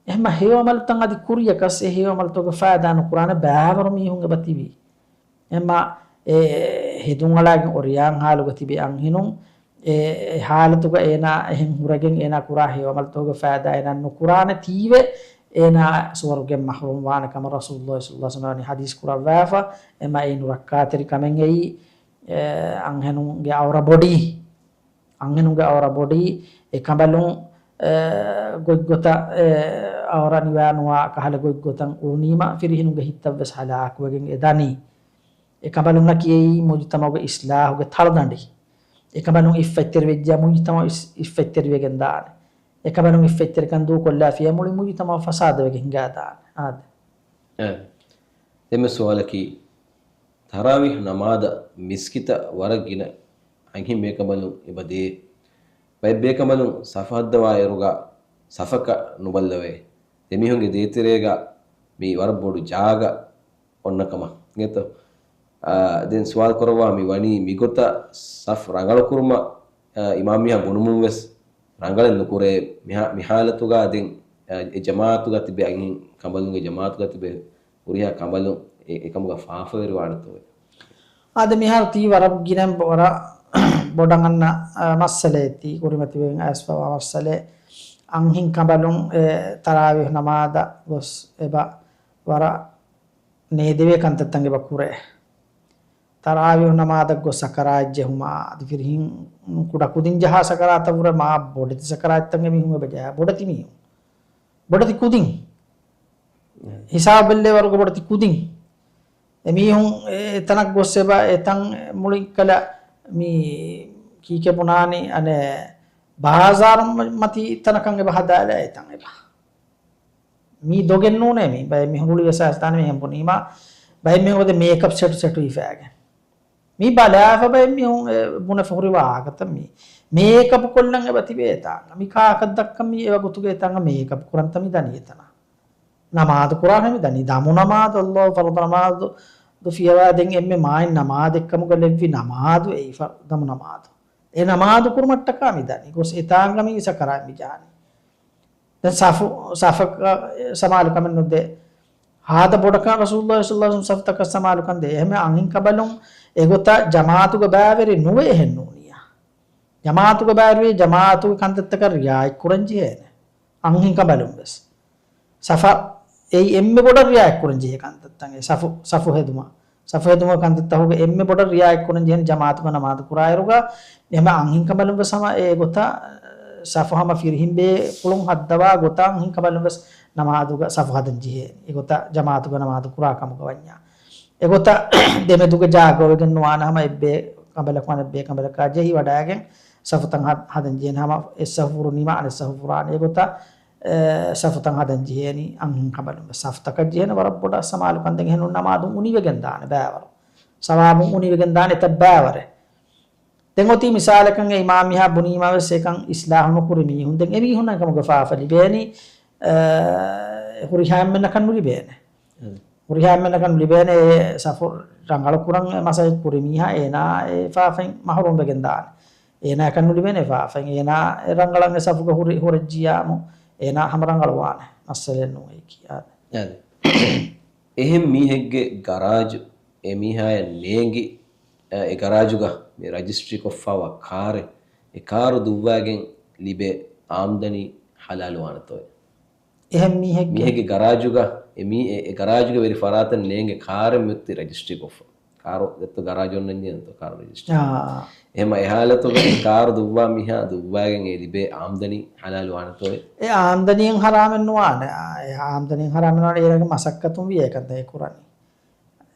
އެހެންމަ ހެޔޮ އަމަލުތައް އަދި ކުރިޔަކަސް އެ ހެޔޮ އަމަލުތަކުގެ ފައިދާ ނުކުރާނެ ބައިވަރު މީހުން އެބަތިބީ. އެހެންމަ އެ ހެދުން އަޅާގެން އޮރިޔާން ހާލުގަ ތިބި އަންހެނުން އެ، އެ ހާލަތުގަ އޭނާ އެހެން ހުރެގެން އޭނާ ކުރާ ހެޔޮ އަމަލުތަކުގެ ފައިދާ އޭނާ ނުކުރާނެ ތީވެ، އޭނާ ސުވަރުގެ މަޙްރޫމް ވާނެ ކަމަށް ރަސޫލުﷲ ޞައްލަﷲު ޢަލައިހި ވަސައްލަމަ ޙަދީޘް ކުރައްވާފަ. އެމަ އެއީ ނުރައްކާތެރި ކަމެއް އެއީ، އެ، އަންހެނުންގެ އައުރަ ބޮޑީ. އަންހެނުންގެ އައުރަ ބޮޑީ އެކަނބަލުން، އެ، ގޮތްގޮތަށް، އެ، އައުރަ ނިވާ ނުވާ ކަހަލަ ގޮތްގޮތަށް އުޅުނީމަ ފިރިހެނުންގެ ހިތަށް ވެސް ހަލާކުވެގެން އެ ދަނީ. އެކަނބަލުންނަކީ އެއީ މުޖުތަމަޢުގެ އިޞްލާޙުގެ ތަޅުދަނޑި. އެކަނބަލުން އިއްފަތްތެރި ވެއްޖިޔާ މުޖުތަމަޢު އިސް-، އިއްފަތްތެރިވެގެން ދާނެ. އެކަނބަލުން އިއްފަތްތެރިކަން ދޫކޮށްލާފިޔާ މުޅި މުޖުތަމަޢު ފަސާދަވެގެން ހިނގާ ދާނެ. އާދެ. އެ. ދެންމެ ސުވާލަކީ، ތަރާވީޙް ނަމާދަށް މިސްކިތަށް ވަރަށް ގިނަ އަންހެން ބޭކަނބަލުން އެބަ ދޭ. ބައެއް ބޭކަނބަލުން ސަފު ހައްދަވާއިރުގަ ސަފަކަށް ނުބައްލަވޭ. ދެމީހުންގެ ދޭތެރޭގަ މި ވަރަށް ބޮޑު ޖާގަ އޮންނަ ކަމަށް އިނގޭތޯ؟ އާ، ދެން ސުވާލު ކުރައްވާ މި ވަނީ މިގޮތަށް ސަފް ރަނގަޅުކުރުމަށް އާ، އިމާމް މީހާ ބުނުމުން ވެސް ރަނގަޅެއް ނުކުރޭ. މިހާ-، މި ހާލަތުގަ ދެން، އާ، އެ ޖަމާއަތުގަ ތިބޭ އަންހެން ކަނބަލުންގެ ޖަމާއަތުގަ ތިބޭ ހުރިހާ ކަނބަލުން އެ-، އެކަމުގަ ފާފަވެރިވާނެތޯއޭ؟ އާދެ، މިހާރު ތީ ވަރަށް ގިނަ ވަރަށް ބޮޑަށް އަންނަ، އާ، މައްސަލައެއް ތީ ކުރިމަތިވެގެން އައިސްފަވާ މައްސަލައެއް. އަންހެން ކަނބަލުން އެ ތަރާވީހު ނަމާދަށް ގޮސް އެބަ ވަރަށް ނޭދެވޭ ކަންތައްތައް އެބަ ކުރޭ. ތަރާވީހު ނަމާދަށް ގޮސް ސަކަރާތް ޖެހުމާ، އަދި ފިރިހެން ކުޑަ ކުދިން ޖަހާ ސަކަރާތަށް ވުރެ މާ ބޮޑެތި ސަކަރާތްތައް އެމީހުން އެބަ ޖަހާ. ބޮޑެތި މީހުން. ބޮޑެތި ކުދިން. ހިސާބު ބެއްލޭ ވަރުގެ ބޮޑެތި ކުދިން. އެމީހުން އެ-، އެތަނަށް ގޮސް އެބަ އެތަން މުޅި ކަލަ މި ކީކޭ ބުނާނީ އަނެއް ބާޒާރު މަ-، މަތީ ތަނަކަށް އެބަ ހަދާލާ އެތަން އެބަ. މީ ދޮގެއް ނޫނޭ މީ. ބައެއް މީހުން ރުޅި ވެސް އައިސްދާނެ މީހުން ބުނީމާ. ބައެއް މީހުން އޮތޭ މޭކަޕް ސެޓު ސެޓު ހިފާގެން. މީ ބަލާފަ ބައެއް މީހުން އެ ބުނެފަ ހުރި ވާހަކަތައް މީ. މޭކަޕް ކޮށްލަން އެބަ ތިބޭ އެތާނގަ. މި ކާކަށް ދައްކަން މީ އެބަ ގޮތުގެ އެތާނގަ މޭކަޕް ކުރަންތަ މި ދަނީ އެތަނަށް. ނަމާދު ކުރާނެ މި ދަނީ. ދަމު ނަމާދު، ﷲ ފަރުޟު ނަމާދު ދު ފިޔަވާ ދެން އެންމެ މާތް ނަމާދެއްކަމުގަ ލެއްވި ނަމާދު އެއީ ފަ-، ދަމު ނަމާދު. އެ ނަމާދު ކުރުމަށްޓަކާ މި ދަނީ. ގޮސް އެތާނގަ މީ ސަކަރާތް މި ޖާނީ. ދެން ސަފު، ސަފަކަށް ސަމާލުކަމެއް ނުދޭ. ހާދަ ބޮޑަކަށް ރަސޫލުﷲ ޞައްލަﷲ ޢަލައިހި ވަސައްލަމް ސަފުތަކަށް ސަމާލުކަން ދޭ. އެހެން އަންހެން ކަނބަލުން އެގޮތަށް ޖަމާޢަތުގަ ބައިވެރި ނުވެ އެހެން ނޫނިއްޔާ. ޖަމާޢަތުގަ ބައިވެރިވެ ޖަމާޢަތުގެ ކަންތައްތަކަށް ރިޢާޔަތް ކުރަން ޖެހޭނެ. އަންހެން ކަނބަލުން ވެސް. ސަފަށް އެއީ އެންމެ ބޮޑަށް ރިޢާޔަތް ކުރަން ޖެހޭ ކަންތައްތައް. އެ ސަފު، ސަފު ހެދުމަށް. ސަފު ހެދުމުގެ ކަންތައްތަކުގެ އެންމެ ބޮޑަށް ރިޢާޔަތް ކުރަން ޖެހޭނެ ޖަމާޢަތުގަ ނަމާދު ކުރާއިރުގަ، އެހެން އަންހެން ކަނބަލުން ވެސް ހަމަ އެ ގޮތަށް ސަފު ހަމަ ފިރިހެން ބޭފުޅުން ހައްދަވާ ގޮތަށް އަންހެން ކަނބަލުން ވެސް ނަމާދުގަ ސަފު ހަދަން ޖެހޭނެ. އެގޮތަށް ޖަމާޢަތުގަ ނަމާދު ކުރާ ކަމުގަ ވަންޏާ. އެގޮތަށް ދެމެދުގަ ޖާގަ އޮވެގެން ނުވާނެ ހަމަ އެއްބޭ ކަނބަލަކު އަނެއްބޭ ކަނބަލަކާ ޖެހި ވަޑައިގެން ސަފުތައް ހަ-، ހަދަން ޖެހޭނެ ހަމަ އެއް ސަފު ފުރުނީމާ އަނެއް ސަފު ފުރާނެ. އެގޮތަށް އެ، ސަފުތައް ހަދަން ޖެހޭނީ އަންހެން ކަނބަލުން ވެސް. ސަފުތަކަށް ޖެހޭނެ ވަރަށް ބޮޑަށް ސަމާލުކަން ދެން އެހެން ނަމާދު އުނިވެގެން ދާނެ ބައިވަރު. ސަވާބުން އުނިވެގެން ދާނެ އެތައް ބައިވަރެއް. ދެން އޮތީ މިސާލަކަށް އެ އިމާމް މީހާ ބުނީމާ ވެސް އެކަން އިސްލާހު ނުކުރި މީހުން. ދެން އެ މީހުންނަށް އެކަމުގެ ފާފަ ލިބޭނީ، އެ، ހުރިހާ އެންމެންނަކަށް ނުލިބޭނެ. ހުރިހާ އެންމެންނަކަށް ނުލިބޭނެ އެ ސަފު ރަނގަޅު ކުރަން އެ މަސައްކަތް ކުރި މީހާ އޭނާ އެ ފާފައިން މަހުރޫމް ވެގެން ދާނެ. އޭނާއަކަށް ނުލިބޭނެ އެ ފާފައިން. އޭނާ އެ ރަނގަޅަށް އެ ސަފުގަ ހުރި، ހުރެއްޖިޔާމު އޭނާ ހަމަ ރަނގަޅުވާނެ. މައްސަލައެއް ނޫން އެއީކީ. އާދެ. އާދެ. އެހެން މީހެއްގެ ގަރާޖު، އެ މީހާޔަށް ނޭނގި، އެ ގަރާޖުގަ މި ރަޖިސްޓްރީ ކޮށްފައިވާ ކާރެއް، އެ ކާރު ދުއްވާގެން ލިބޭ އާމްދަނީ ހަލާލުވާނެތޯއޭ؟ އެހެން މީހެއްގެ މީހެއްގެ ގަރާޖުގަ، އެ މީ-، އެ، އެ ގަރާޖުގެ ވެރި ފަރާތެއް ނޭނގެ ކާރެއް މިއޮތީ ރަޖިސްޓްރީ ކޮށްފަ. ކާރު ދެއްތޯ ގަރާޖު އޮންނަންޖެހޭނެތޯ ކާރު ރަޖިސްޓްރީ. އާ. އެހެން އެ ހާލަތުގަ އެ ކާރު ދުއްވާ މީހާ ދުއްވާގެން އެ ލިބޭ އާމްދަނީ ހަލާލު ވާނެތޯއޭ؟ އެ އާމްދަނީއެއް ހަރާމެއް ނުވާނެ. އާ، އެ އާމްދަނީއެއް ހަރާމެއް ނުވާނެ. އޭނާގެ މަސައްކަތުން ވިޔަ އެކަންތައް އެ ކުރަނީ.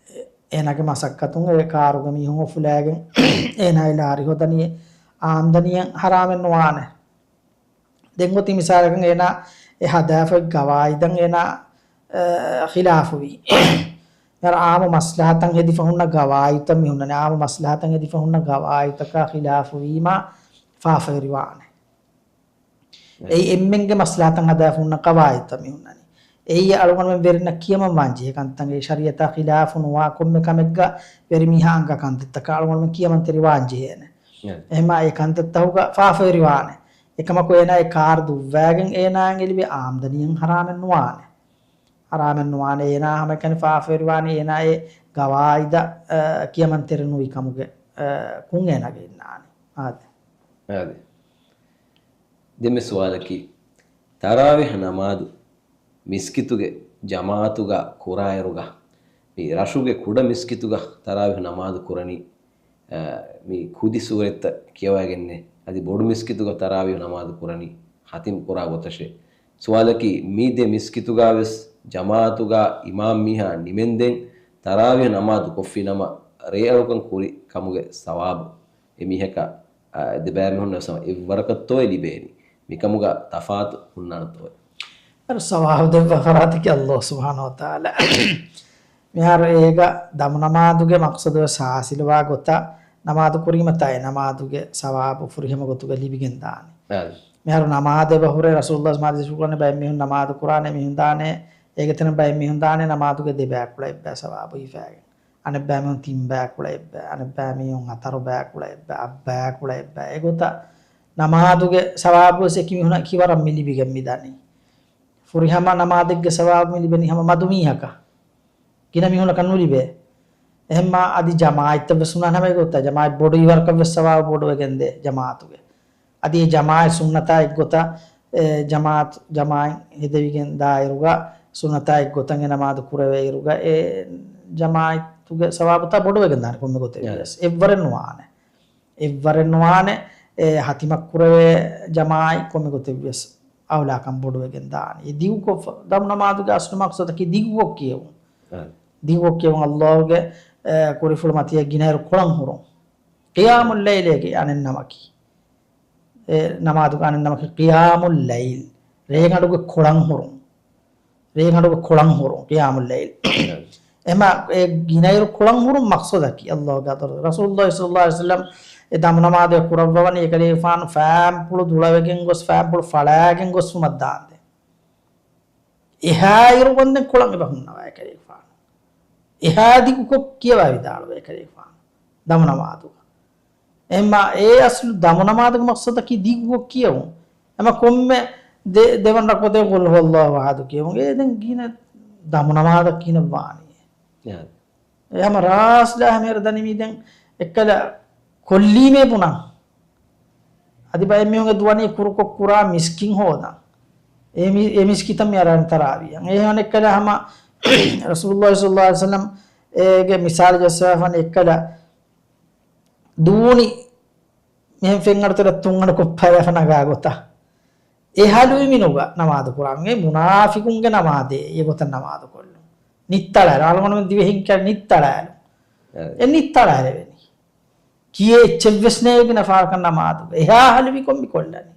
އެ، އޭނާގެ މަސައްކަތުން އެ ކާރުގެ މީހުން އުފުލާގެން އޭނާ އެ ލާރި ހޯދަނީ އެ އާމްދަނީއެއް ހަރާމެއް ނުވާނެ. ދެން އޮތީ މިސާލަކަށް އޭނާ އެ ހަދާފައި ގަވާއިދަށް އޭނާ، އެ، ޚިލާފުވީ. އަޅުގަނޑު އާއްމު މަސްލަހަތަށް ހެދިފަ ހުންނަ ގަވާއިދުތައް މި ހުންނަނީ. އާއްމު މަސްލަހަތަށް ހެދިފަ ހުންނަ ގަވާއިދުތަކާ ޚިލާފުވީމާ ފާފަވެރިވާނެ. އެއީ އެންމެންގެ މަސްލަހަތަށް ހަދާފަ ހުންނަ ގަވާއިދުތައް މި ހުންނަނީ. އެއީ އަޅުގަނޑުމެން ވެރިންނަށް ކިޔަމަން ވާން ޖެހޭ ކަންތައް. އެ ޝަރީޢަތާ ޚިލާފު ނުވާ ކޮންމެ ކަމެއްގަ ވެރިމީހާ އަންގާ ކަންތައްތަކާ އަޅުގަނޑުމެން ކިޔަމަންތެރިވާން ޖެހޭނެ. އެހެންމާ އެ ކަންތައްތަކުގަ ފާފަވެރިވާނެ. އެކަމަކު އޭނާ އެ ކާރު ދުއްވާގެން އޭނާއަށް އެ ލިބޭ އާމްދަނީއެއް ހަރާމެއް ނުވާނެ. ހަރާމެއް ނުވާނެ. އޭނާ ހަމައެކަނި ފާފަވެރިވާނެ. އޭނާ އެ ގަވާއިދަށް، އަ، ކިޔަމަންތެރި ނުވި ކަމުގެ، އަ، ކުން އޭނާގެ އިންނާނެ. އާދެ. އާދެ. ދެންމެ ސުވާލަކީ، ތަރާވީހް ނަމާދު މިސްކިތުގެ ޖަމާޢަތުގަ ކުރާއިރުގަ، މި ރަށުގެ ކުޑަ މިސްކިތުގަ ތަރާވީހް ނަމާދު ކުރަނީ، އަ، މި ކުދި ސޫރަތްތައް ކިޔަވައިގެންނޭ. އަދި ބޮޑު މިސްކިތުގަ ތަރާވީހް ނަމާދު ކުރަނީ ހަތިމް ކުރާ ގޮތަށޭ. ސުވާލަކީ، މި ދެ މިސްކިތުގަ ވެސް ޖަމާޢަތުގަ އިމާމް މީހާ ނިމެންދެން ތަރާވީހް ނަމާދު ކޮށްފިނަމަ، ރޭއަޅުކަން ކުރި ކަމުގެ ސަވާބު އެ މީހަކަށް، އާ، ދެބައިމީހުންނަށް ވެސް ހަމަ އެއްވަރަކަށްތޯއޭ ލިބޭނީ؟ މިކަމުގަ ތަފާތު ހުންނާނެތޯއޭ؟ އަރު ސަވާބު ދެއްވާ ފަރާތަކީ ﷲ ސުބްޙާނަހޫ ވަތަޢާލާ. މިހާރު އޭގަ ދަމު ނަމާދުގެ މަޤްޞަދު ވެސް ހާސިލުވާ ގޮތަށް ނަމާދު ކުރީމަތާ އެ ނަމާދުގެ ސަވާބު ފުރިހަމަ ގޮތުގަ ލިބިގެން ދާނެ. އާދެ. މިހާރު ނަމާދު އެބަ ހުރޭ ރަސޫލުﷲ މާދި ޝުކުރު ބައެއް މީހުން ނަމާދު ކުރާނެ މީހުން ދާނެ، އޭގެ ތެރެއިން ބައެއް މީހުން ދާނެ ނަމާދުގެ ދެބައިކުޅަ އެއްބައި ސަވާބު ހިފާގެން. އަނެއްބައިމީހުން ތިން ބައިކުޅަ އެއްބައި، އަނެއްބައިމީހުން ހަތަރު ބައިކުޅަ އެއްބައި، އަށް ބައިކުޅަ އެއްބައި. އެގޮތަށް ނަމާދުގެ ސަވާބުވެސް އެކި މީހުނަށް ކިވަރަށް މި ލިބިގެން މިދަނީ. ފުރިހަމަ ނަމާދެއްގެ ސަވާބު މި ލިބެނީ ހަމަ މަދު މީހަކަށް. ގިނަ މީހުނަކަށް ނުލިބޭ. އެހެންމާ އަދި ޖަމާޢަތްތައް ވެސް ހުންނާނެ ހަމަ އެގޮތަށް. ޖަމާޢަތް ބޮޑު އިވަރަކަށް ވެސް ސަވާބު ބޮޑުވެގެން ދޭ ޖަމާޢަތުގެ. އަދި އެ ޖަމާޢަތް ސުންނަތާ އެއްގޮތަށް، އެ ޖަމާޢަތް، ޖަމާޢަތް ހެދެވިގެން ދާއިރުގަ ސުންނަތާ އެއްގޮތަށް އެ ނަމާދު ކުރެވޭއިރުގަ އެ ޖަމާޢަތުގެ ސަވާބުތާ ބޮޑުވެގެން ދާނެ ކޮންމެ ގޮތެއް ވެސް. އެއްވަރެއް ނުވާނެ. އެއްވަރެއް ނުވާނެ، އެ ހަތިމަ ކުރެވޭ ޖަމާޢަތް ކޮންމެ ގޮތެއް ވެސް އައުލާކަން ބޮޑުވެގެން ދާނެ. އެ ދިގުކޮށް، ދަމު ނަމާދުގެ އަސްލު މަޤްޞަދަކީ ދިގުކޮށް ކިޔެވުން. އާ. ދިގުކޮށް ކިޔެވުން އައްލާހުގެ، އެ، ކުރިފުޅު މަތިޔަށް ގިނައިރު ކޮޅަން ހުރުން. ޤިޔާމުއްލައިލޭގެ އަނެއް ނަމަކީ. އެ ނަމާދުގެ އަނެއް ނަމަކީ ޤިޔާމުއްލައިލް. ރޭގަނޑުގެ ކޮޅަން ހުރުން. ރޭގަނޑުގެ ކޮޅަން ހުރުން، ޤިޔާމުއްލައިލް. އެހެންމަ އެ ގިނައިރު ކޮޅަން ހުރުން މަޤްޞަދަކީ އައްލާހުގެ ޙަޟްރަތު. ރަސޫލުﷲ ޞައްލަﷲު ޢަލައިހި ވަސައްލަމް އެ ދަމު ނަމާދު ކުރައްވަވަނީ އެކަލޭގެފާނު ފާންޕުޅު ދުޅަވެގެން ގޮސް، ފާންޕުޅު ފަޅާގެން ގޮސްފުމަށް ދާންދެން. އެހާއިރު ވަންދެން ކޮޅަށް އެބަ ހުންނަވާ އެކަލޭގެފާނު. އެހާ ދިގުކޮށް ކިޔަވާ ވިދާޅުވޭ އެކަލޭގެފާނު ދަމު ނަމާދުގަ. އެހެންމާ އެ އަސްލު ދަމު ނަމާދުގެ މަޤްޞަދަކީ ދިގުކޮށް ކިޔެވުން. އެމަ ކޮންމެ ދެ-، ދެވަނަ ރަކުޢަތެއް ޤުލް ހުވައްލާހު އަޙަދު ކިޔެވުން. އޭ ދެން ގިނަ ދަމު ނަމާދަށް ކިހިނެއް ވާނީ؟ އެ ހަމަ ރާސްލާ ހަމައަށް ދަނީ މީ ދެން އެއްކަލަ ކޮށްލީމޭ ބުނަން. އަދި ބައެއް މީހުންގެ ދުވަނީ ކުރުކޮށް ކުރާ މިސްކިތް ހޯދަން. އެ މި-، އެ މިސްކިތަށް މި އަރާނެ ތަރާވީހަށް. އެ އަނެއްކަލަ ހަމަ ރަސޫލުﷲ ޞައްލަﷲު ޢަލައިހި ވަސައްލަމް އޭގެ މިސާލު ޖައްސަވާފަން އެއްކަލަ ދޫނި މިހެން ފެންއަޑުތަރަށް ތުންއަޑު ކޮށްފައިވާފަ ނަގާ ގޮތަށް. އެ ހަލުވި މި ނުގަ ނަމާދު ކުރާން. އެ މުނާފިޤުންގެ ނަމާދޭ އެ ގޮތަށް ނަމާދު ކޮށްލުން. ނިއްތަޅާލުން. އަޅުގަނޑުމެން ދިވެހިން ކިޔާ ނިއްތަޅާލުން. އެ. އެ ނިއްތަޅާލެވެނީ. ކިޔޭ އެއްޗެއްވެސް ނޭގިނަ ފާރަކަށް ނަމާދު. އެހާ ހަލުވިކޮށް މި ކޮށްލަނީ.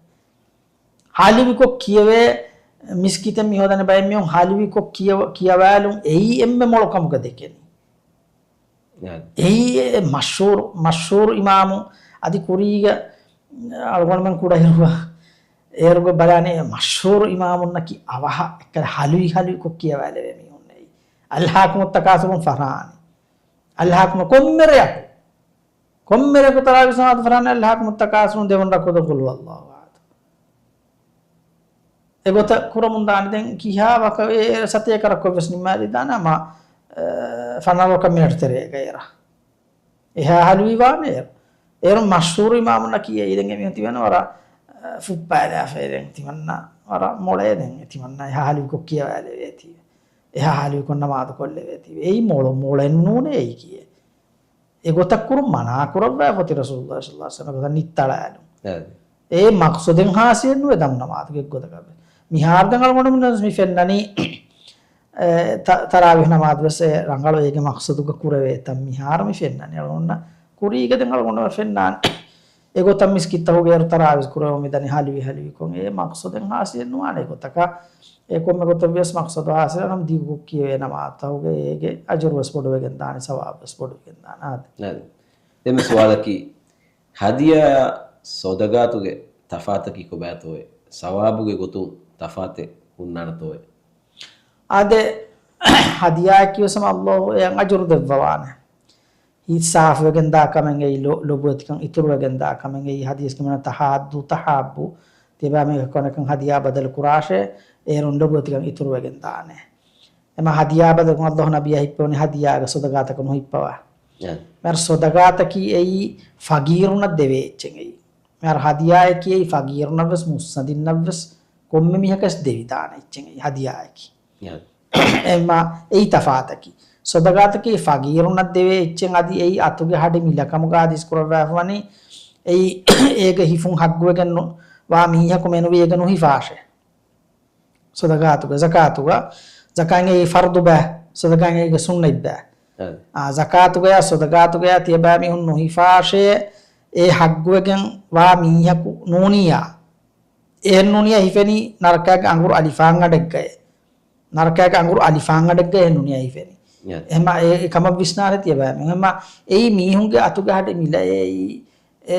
ހަލުވިކޮށް ކިޔެވޭ މިސްކިތެއް މި ހޯދަނީ ބައެއް މީހުން ހަލުވިކޮށް ކިޔަވ-، ކިޔަވާލުން އެއީ އެންމެ މޮޅު ކަމުގަ ދެކެނީ. އެއީ އެ މަޝްހޫރު، މަޝްހޫރު އިމާމު އަދި ކުރީގަ އަޅުގަނޑުމެން ކުޑައިރުވާ އޭރުގަ ބަލާނެ މަޝްހޫރު އިމާމުންނަކީ އަވަހަށް އެއްކަލަ ހަލުވި ހަލުވިކޮށް ކިޔަވާލެވޭ މީހުންނެއް. އަލްހާކުމުއް ތަކާސުރުން ފަށާނެ. އަލްހާކުމު ކޮންމެ ރެއަކު. ކޮންމެ ރެއަކު ތަރާވީ ސަލާތު ފަށާނެ އަލްހާކުމުއް ތަކާސުރުން ދެވަނަ ރަކުޢަތު ޤުލް ހުވައްލާހު އަޙަދު. އެގޮތަށް ކުރަމުން ދާނެ ދެން ކިހާ ވަކަ-، އެ ސަތޭކަ ރަކުޢަތް ވެސް ނިންމާލީ ދާނެ ހަމަ، އެ، ފަނަރަ ވަކަ މިނެޓް ތެރޭގަ އޭރަށް. އެހާ ހަލުވި ވާނެ އޭރު. އޭރު މަޝްހޫރު އިމާމުންނަކީ އެއީ ދެން އެމީހުން ތިމަންނަ ވަރަށް، އެ، ފުއްޕާލާފައި ދެން ތިމަންނަ ވަރަށް މޮޅޭ ދެން އެ ތިމަންނަ އެހާ ހަލުވިކޮށް ކިޔަވާލެވޭތީވެ. އެހާ ހަލުވިކޮށް ނަމާދު ކޮށްލެވޭތީވެ. އެއީ މޮޅު މޮޅެއް ނޫނޭ އެއީ ކިޔޭ. އެގޮތަށް ކުރުން މަނާ ކުރައްވާފަ އޮތީ ރަސޫލުﷲ ޞައްލަﷲު ޢަލައިހި ވަސައްލަމް އެގޮތަށް ނިއްތަޅާލުން. އެ. އެ މަޤްޞަދެއް ހާސިލެއް ނުވޭ ދަމު ނަމާދުގެ އެއްގޮތަކަށް ވެސް. މިހާރު ދެން އަޅުގަނޑުމެންނަށް މި ފެންނަނީ، އެ، ތަ-، ތަރާވީހް ނަމާދު ވެސް އެ ރަނގަޅު އޭގެ މަޤްޞަދުގަ ކުރެވޭތަން މިހާރު މި ފެންނަނީ. އަޅުގަނޑު ކުރީގަ ދެން އަޅުގަނޑު ފެންނާނެ. އެގޮތަށް މިސްކިތްތަކުގަ އޭރު ތަރާވީހް ކުރެވުމަށް މިދަނީ ހަލުވި ހަލުވިކޮށް. އެ މަޤްޞަދެއް ހާސިލެއް ނުވާނެ އެގޮތަކަށް. އެ ކޮންމެ ގޮތެއް ވިޔަސް މަޤްޞަދު ހާސިލު ވާނަމަ ދިގު ކިޔެވޭ ނަމާދުތަކުގެ އޭގެ އަޖުރު ވެސް ބޮޑުވެގެން ދާނެ، ސަވާބު ވެސް ބޮޑުވެގެން ދާނެ. އާދެ. އާދެ. ދެންމެ ސުވާލަކީ، ހަދިޔާ ސޮދަގާތުގެ ތަފާތަކީ ކޮބާތޯއޭ؟ ސަވާބުގެ ގޮތުން ތަފާތެއް ހުންނާނެތޯއޭ؟ އާދެ، ހަދިޔާއަކީ ވެސް ހަމަ އައްލާހު އެޔަށް އަޖުރު ދެއްވަވާނެ. ހިތް ސާފުވެގެން ދާ ކަމެއް އެއީ، ލޮ-، ލޮބުވެތިކަން އިތުރުވެގެން ދާ ކަމެއް އެއީ، ޙަދީޘްގެ މާނަ ތަޙާއްދޫ ތަޙާއްބޫ، ތިޔަބައިމީހުން އެކަކު އަނެކަކަށް ހަދިޔާ ބަދަލު ކުރާށޭ، އޭރުން ލޮބުވެތިކަން އިތުރުވެގެން ދާނެ. އެމަ ހަދިޔާ ބަދަލުކޮށް އައްލާހު ނަބިއްޔާ ހިއްޕެވުނީ ހަދިޔާގަ ސޮދަގާތަކަށް ނުހިއްޕަވާ. އެ. މިހާރު ސޮދަގާތަކީ އެއީ ފަގީރުންނަށް ދެވޭ އެއްޗެއް އެއީ. މިހާރު ހަދިޔާއަކީ އެއީ ފަގީރުންނަށް ވެސް މުއްސަނދިންނަށް ވެސް ކޮންމެ މީހަކަސް ދެވިދާނެ އެއްޗެއް އެއީ ހަދިޔާއަކީ. އެ. އެމަ އެއީ ތަފާތަކީ. ސޮދަގާތަކީ ފަގީރުންނަށް ދެވޭ އެއްޗެއް އަދި އެއީ އަތުގެ ހަޑި މިލަކަމުގަ ހަދީސް ކުރައްވާފަވަނީ އެއީ އޭގެ ހިފުން ހައްގުވެގެން ނު-، ވާ މީހަކު މެނުވީ އޭގަ ނުހިފާށޭ. ސޮދަގާތުގަ، ޒަކާތުގަ، ޒަކާތް އެއީ ފަރުޟު ބައެއް، ސޮދަގާތް އެއީ ސުންނަތް ބައެއް. އެ. އާ، ޒަކާތުގަޔާ ސޮދަގާތުގަޔާ ތިޔަބައިމީހުން ނުހިފާށޭ، އެ ހައްގުވެގެން ވާ މީހަކު ނޫނިއްޔާ. އެހެން ނޫނިއްޔާ ހިފެނީ ނަރަކައިގެ އަނގުރު އަލިފާން އަޑެއްގައޭ. ނަރަކައިގެ އަނގުރު އަލިފާން އަޑެއްގަ އެހެން ނޫނިއްޔާ ހިފެނީ. އެ. އެހެމަ އެ، އެ ކަމަށް ވިސްނާނެ ތިޔަބައިމީހުން. އެހެމަ އެއީ މީހުންގެ އަތުގެ ހަޑި މިލައޭ އެއީ. އެ،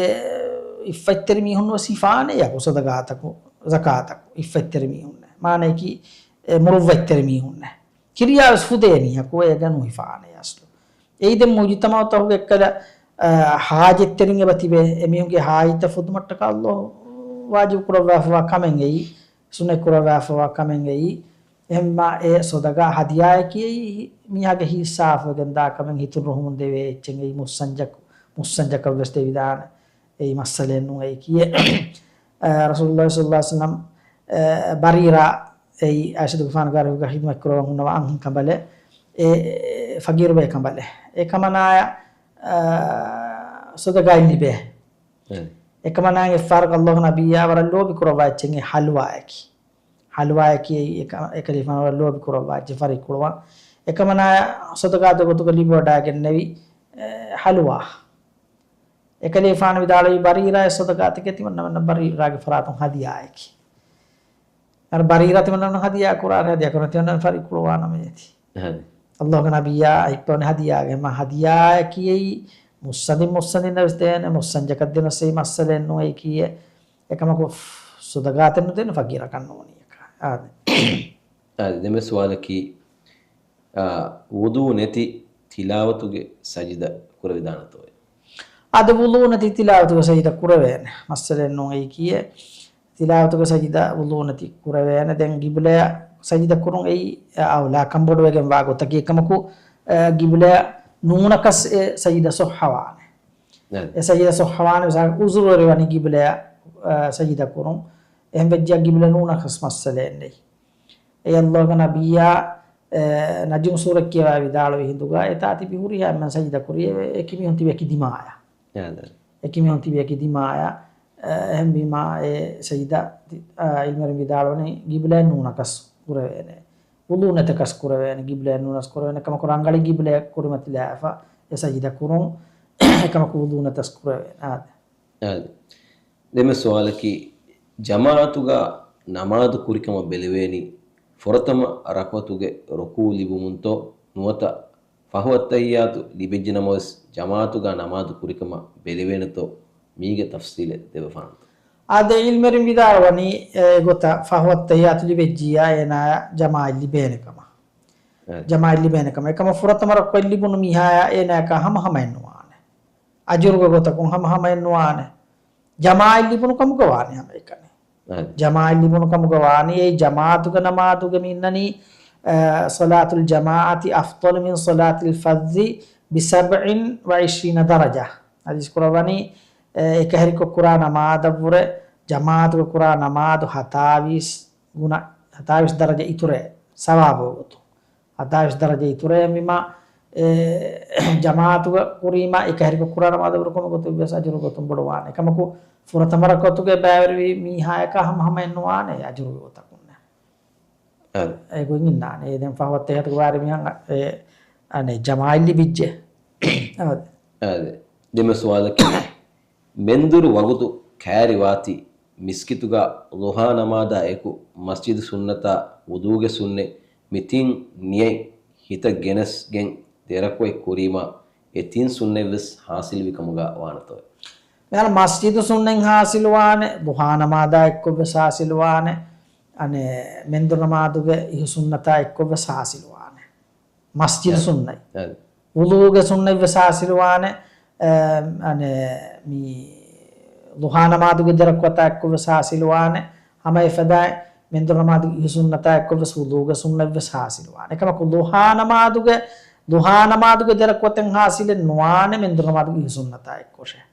އިއްފަތްތެރި މީހުން ވެސް ހިފާނެ ޔަކު ސަދަގާތަކު، ޒަކާތަކު، އިއްފަތްތެރި މީހުންނެ. މާނައަކީ، އެ، މުރުއްވަތްތެރި މީހުންނެ. ކިރިޔާ ވެސް ފުދޭ މީހަކު އޭގަ ނުހިފާނެ އަސްލު. އެއީ ދެން މުޖުތަމަޢުތަކުގެ އެއްކަލަ، އާ، ޙާޖަތްތެރިން އެބަ ތިބޭ. އެމީހުންގެ ޙާޖަތްތައް ފުދުމަށްޓަކާ ﷲ ވާޖިބު ކުރައްވާފަވާ ކަމެއް އެއީ، ސުންނަތް ކުރައްވާފަވާ ކަމެއް އެއީ. އެހެންމާ އެ ޞަދަޤާ ހަދިޔާއަކީ އެއީ މީހާގެ ހިތް ސާފުވެގެން ދާ ކަމެއް، ހިތުން ރުހުމުން ދެވޭ އެއްޗެއް އެއީ، މުއްސަންޖަކު، މުއްސަންޖަކަށް ވެސް ދެވިދާނެ. އެއީ މައްސަލައެއް ނޫން އެއީކީއެއް. އަ، ރަސޫލުﷲ ޞައްލަﷲ ޢަލައިހި ވަސައްލަމް، އަ، ބަރީރާ އެއީ އާއިޝަތުގެފާނުގެ ހިދުމަތް ކުރައްވަން ހުންނަވާ އަންހެން ކަނބަލެއް، އެ، އެ، ފަގީރުބޭ ކަނބަލެއް. އެކަމަނާޔަށް، އަ، ޞަދަޤާތް ލިބޭ. އެ. އެކަމަނާޔަށް އެއްފަހަރަކު ﷲގެ ނަބިއްޔާ ވަރަށް ލޯބި ކުރައްވާ އެއްޗެއް އެއީ ޙަލްވާއަކީ. ޙަލްވާއަކީ އެއީ އެކަ-، އެކަލޭގެފާނު ވަރަށް ލޯބި ކުރައްވާ އެއްޗެއް ފަރިއްކުޅުވާން. އެކަމަނާޔަށް ޞަދަޤާތުގެ ގޮތުގަ ލިބިވަޑައިގެންނެވި، އެ، ޙަލްވާ. އެކަލޭގެފާނު ވިދާޅުވީ، ބަރީރާއަށް ޞަދަޤާތަކެއް ތިމަންނަމެންނަށް ބަރީރާގެ ފަރާތުން ހަދިޔާއެކޭ. އަރަ ބަރީރާ ތިމަންނަމެންނަށް ހަދިޔާ ކުރާ، އަރަ ހަދިޔާ ކުރާ ތިމަންނަމެން ފަރިއްކުޅުވާނަމޭ އޭތި. އަހަރެން. ﷲގެ ނަބިއްޔާ އަތްޕަވަނީ ހަދިޔާގެ، މާ ހަދިޔާއަކީ އެއީ މުއްސަނދިން މުއްސަނދިންނަށް ވެސް ދޭނެ، މުއްސަންޖަކަށް ދޭނަސް އެއީ މައްސަލައެއް ނޫން އެއީކީއެއް. އެކަމަކު ޞަދަޤާތެއް ނުދޭނެ ފަގީރަކަށް ނޫނީ އެކަ. އާދެ. އާދެ، ދެންމެ ސުވާލަކީ، އާ، ވުޟޫ ނެތި ތިލާވަތުގެ ސަޖިދަ ކުރެވިދާނެތޯއޭ؟ އާދެ، ވުޟޫ ނެތި ތިލާވަތުގެ ސަޖިދަ ކުރެވޭނެ. މައްސަލައެއް ނޫން އެއީކީއެއް. ތިލާވަތުގެ ސަޖިދަ ވުޟޫ ނެތި ކުރެވޭނެ. ދެން ގިބްލަޔަށް ސަޖިދަ ކުރުން އެއީ އައުލާކަން ބޮޑުވެގެން ވާ ގޮތަކީ. އެކަމަކު، އަ، ގިބްލަޔަށް ނޫނަކަސް އެ ސަޖިދަ ޞައްޙަވާނެ. ނައަމް. އެ ސަޖިދަ ޞައްޙަވާނެ، މިސާލަކަށް ޢުޛުރުވެރިވަނީ ގިބްލަޔަށް، އަ، ސަޖިދަ ކުރުން. އެހެން ވެއްޖެއްޔާ ގިބްލަ ނޫނަކަސް މައްސަލައެއް ނެތް. އެ ﷲގެ ނަބިއްޔާ، އެ، ނަޖުމް ސޫރަތް ކިޔަވާ ވިދާޅުވި ހިނދުގަ، އެތާ ތިބި ހުރިހާ އެންމެން ސަޖިދަ ކުރި، އެ، އެކި މީހުން ތިބި އެކި ދިމާޔަށް. އެކި މީހުން ތިބި އެކި ދިމާޔަށް. އެ، އެހެންވީމާ، އެ ސަޖިދަ، އަ، ޢިލްމުވެރިން ވިދާޅުވަނީ، ގިބްލައެއް ނޫނަކަސް ކުރެވޭނެ. ވުޟޫ ނެތަކަސް ކުރެވޭނެ، ގިބްލައެއް ނޫނަސް ކުރެވޭނެ. ކަމަކު ރަނގަޅީ ގިބްލައަށް ކުރިމަތިލާފަ، އެ ސަޖިދަ ކުރުން. އެކަމަކު ވުޟޫ ނެތަސް ކުރެވޭނެ. އާދެ. އާދެ. ދެންމެ ސުވާލަކީ، ޖަމާޢަތުގަ ނަމާދު ކުރިކަމަށް ބެލެވޭނީ ފުރަތަމަ ރަކުޢަތުގެ ރުކޫޢު ލިބުމުންތޯ ނުވަތަ ފަހު އައްތަޙިއްޔާތު ލިބިއްޖެނަމަވެސް ޖަމާޢަތުގަ ނަމާދު ކުރިކަމަށް ބެލެވޭނެތޯ، މީގެ ތަފްޞީލެއް ދެވެފާނަންތޯ؟ އާދެ، ޢިލްމުވެރިން ވިދާޅުވަނީ އެގޮތަށް ފަހު އައްތަޙިއްޔާތު ލިބިއްޖިއްޔާ އޭނާޔަށް ޖަމާޢަތް ލިބޭނެ ކަމަށް. އެ. ޖަމާޢަތް ލިބޭނެ ކަމަށް. އެކަމަށް ފުރަތަމަ ރަކުޢަތް ލިބުނު މީހާޔާ އޭނާޔަކާ ހަމަހަމައެއް ނުވާނެ. އަޖުރުގެ ގޮތަކުން ހަމަހަމައެއް ނުވާނެ. ޖަމާޢަތް ލިބުނު ކަމުގަ ވާނެ ހަމައެކަނި. އެ. ޖަމާޢަތް ލިބުނު ކަމުގަ ވާނީ އެއީ ޖަމާޢަތުގެ ނަމާދުގެ މި އިންނަނީ، އަ، صلاة الجماعة أفضل من صلاة الفذ بسبع وعشرين درجة. ޙަދީޘް ކުރައްވަނީ، އެ، އެކަހެރިކޮށް ކުރާ ނަމާދަށްވުރެ ޖަމާޢަތުގަ ކުރާ ނަމާދު ހަތާވީސް ގުނަ، ހަތާވީސް ދަރަޖަ އިތުރޭ ސަވާބު ގޮތުން. ހަތާވީސް ދަރަޖަ އިތުރޭ އެހެންވީމާ، އެ، ޖަމާޢަތުގަ ކުރީމާ އެކަހެރިކޮށް ކުރާ ނަމާދަށްވުރެ ކޮންމެ ގޮތެއްވިޔަސް އަޖުރު ގޮތުން ބޮޑުވާނެ. އެކަމަކު ފުރަތަމަ ރަކުޢަތުގަ ބައިވެރިވި މީހާޔަކާ ހަމަހަމައެއް ނުވާނެ އަޖުރުގެ ގޮތަކުންނެއް. އާދެ. އެގޮތް އިންނާނެ. އެ ދެން ފަހު އައްތަޙިއްޔާތުގަ ވާރި މީހަކަށް އެ، އަނެއް ޖަމާޢަތް ލިބިއްޖެ. އާދެ. އާދެ. ދެންމެ ސުވާލަކީ، މެންދުރު ވަގުތު ކައިރިވާތީ، މިސްކިތުގަ ޟުޙާ ނަމާދާ އެކު މަސްޖިދު ސުންނަތާ ވުޟޫގެ ސުންނަތް މި ތިން ނިޔަތް ހިތަށް ގެނެސްގެން ދެ ރަކުޢަތް ކުރީމާ، އެ ތިން ސުންނަތްވެސް ޙާޞިލުވި ކަމުގަ ވާނެތޯއޭ؟ މިހާރު މަސްޖިދު ސުންނަތް ޙާޞިލުވާނެ، ޟުޙާ ނަމާދާ އެއްކޮށްވެސް ޙާޞިލުވާނެ، އަނެއް މެންދުރު ނަމާދުގެ އިހު ސުންނަތާ އެއްކޮށްވެސް ޙާޞިލުވާނެ. މަސްޖިދު އެ. ސުންނަތް. އެ. ވުޟޫގެ ސުންނަތްވެސް ޙާޞިލުވާނެ. އެ، އަނެއް މި ޟުޙާ ނަމާދުގެ ދެ ރަކުޢަތާ އެއްކޮށްވެސް ޙާޞިލުވާނެ. ހަމަ އެފަދައިން މެންދުރު ނަމާދުގެ އިހު ސުންނަތާ އެއްކޮށްވެސް ވުޟޫގެ ސުންނަތްވެސް ޙާޞިލުވާނެ. އެކަމަކު ޟުޙާ ނަމާދުގެ، ޟުޙާ ނަމާދުގެ ދެ ރަކުޢަތެއް ޙާޞިލެއް ނުވާނެ މެންދުރު ނަމާދުގެ އިހު ސުންނަތާ އެއްކޮށެއް.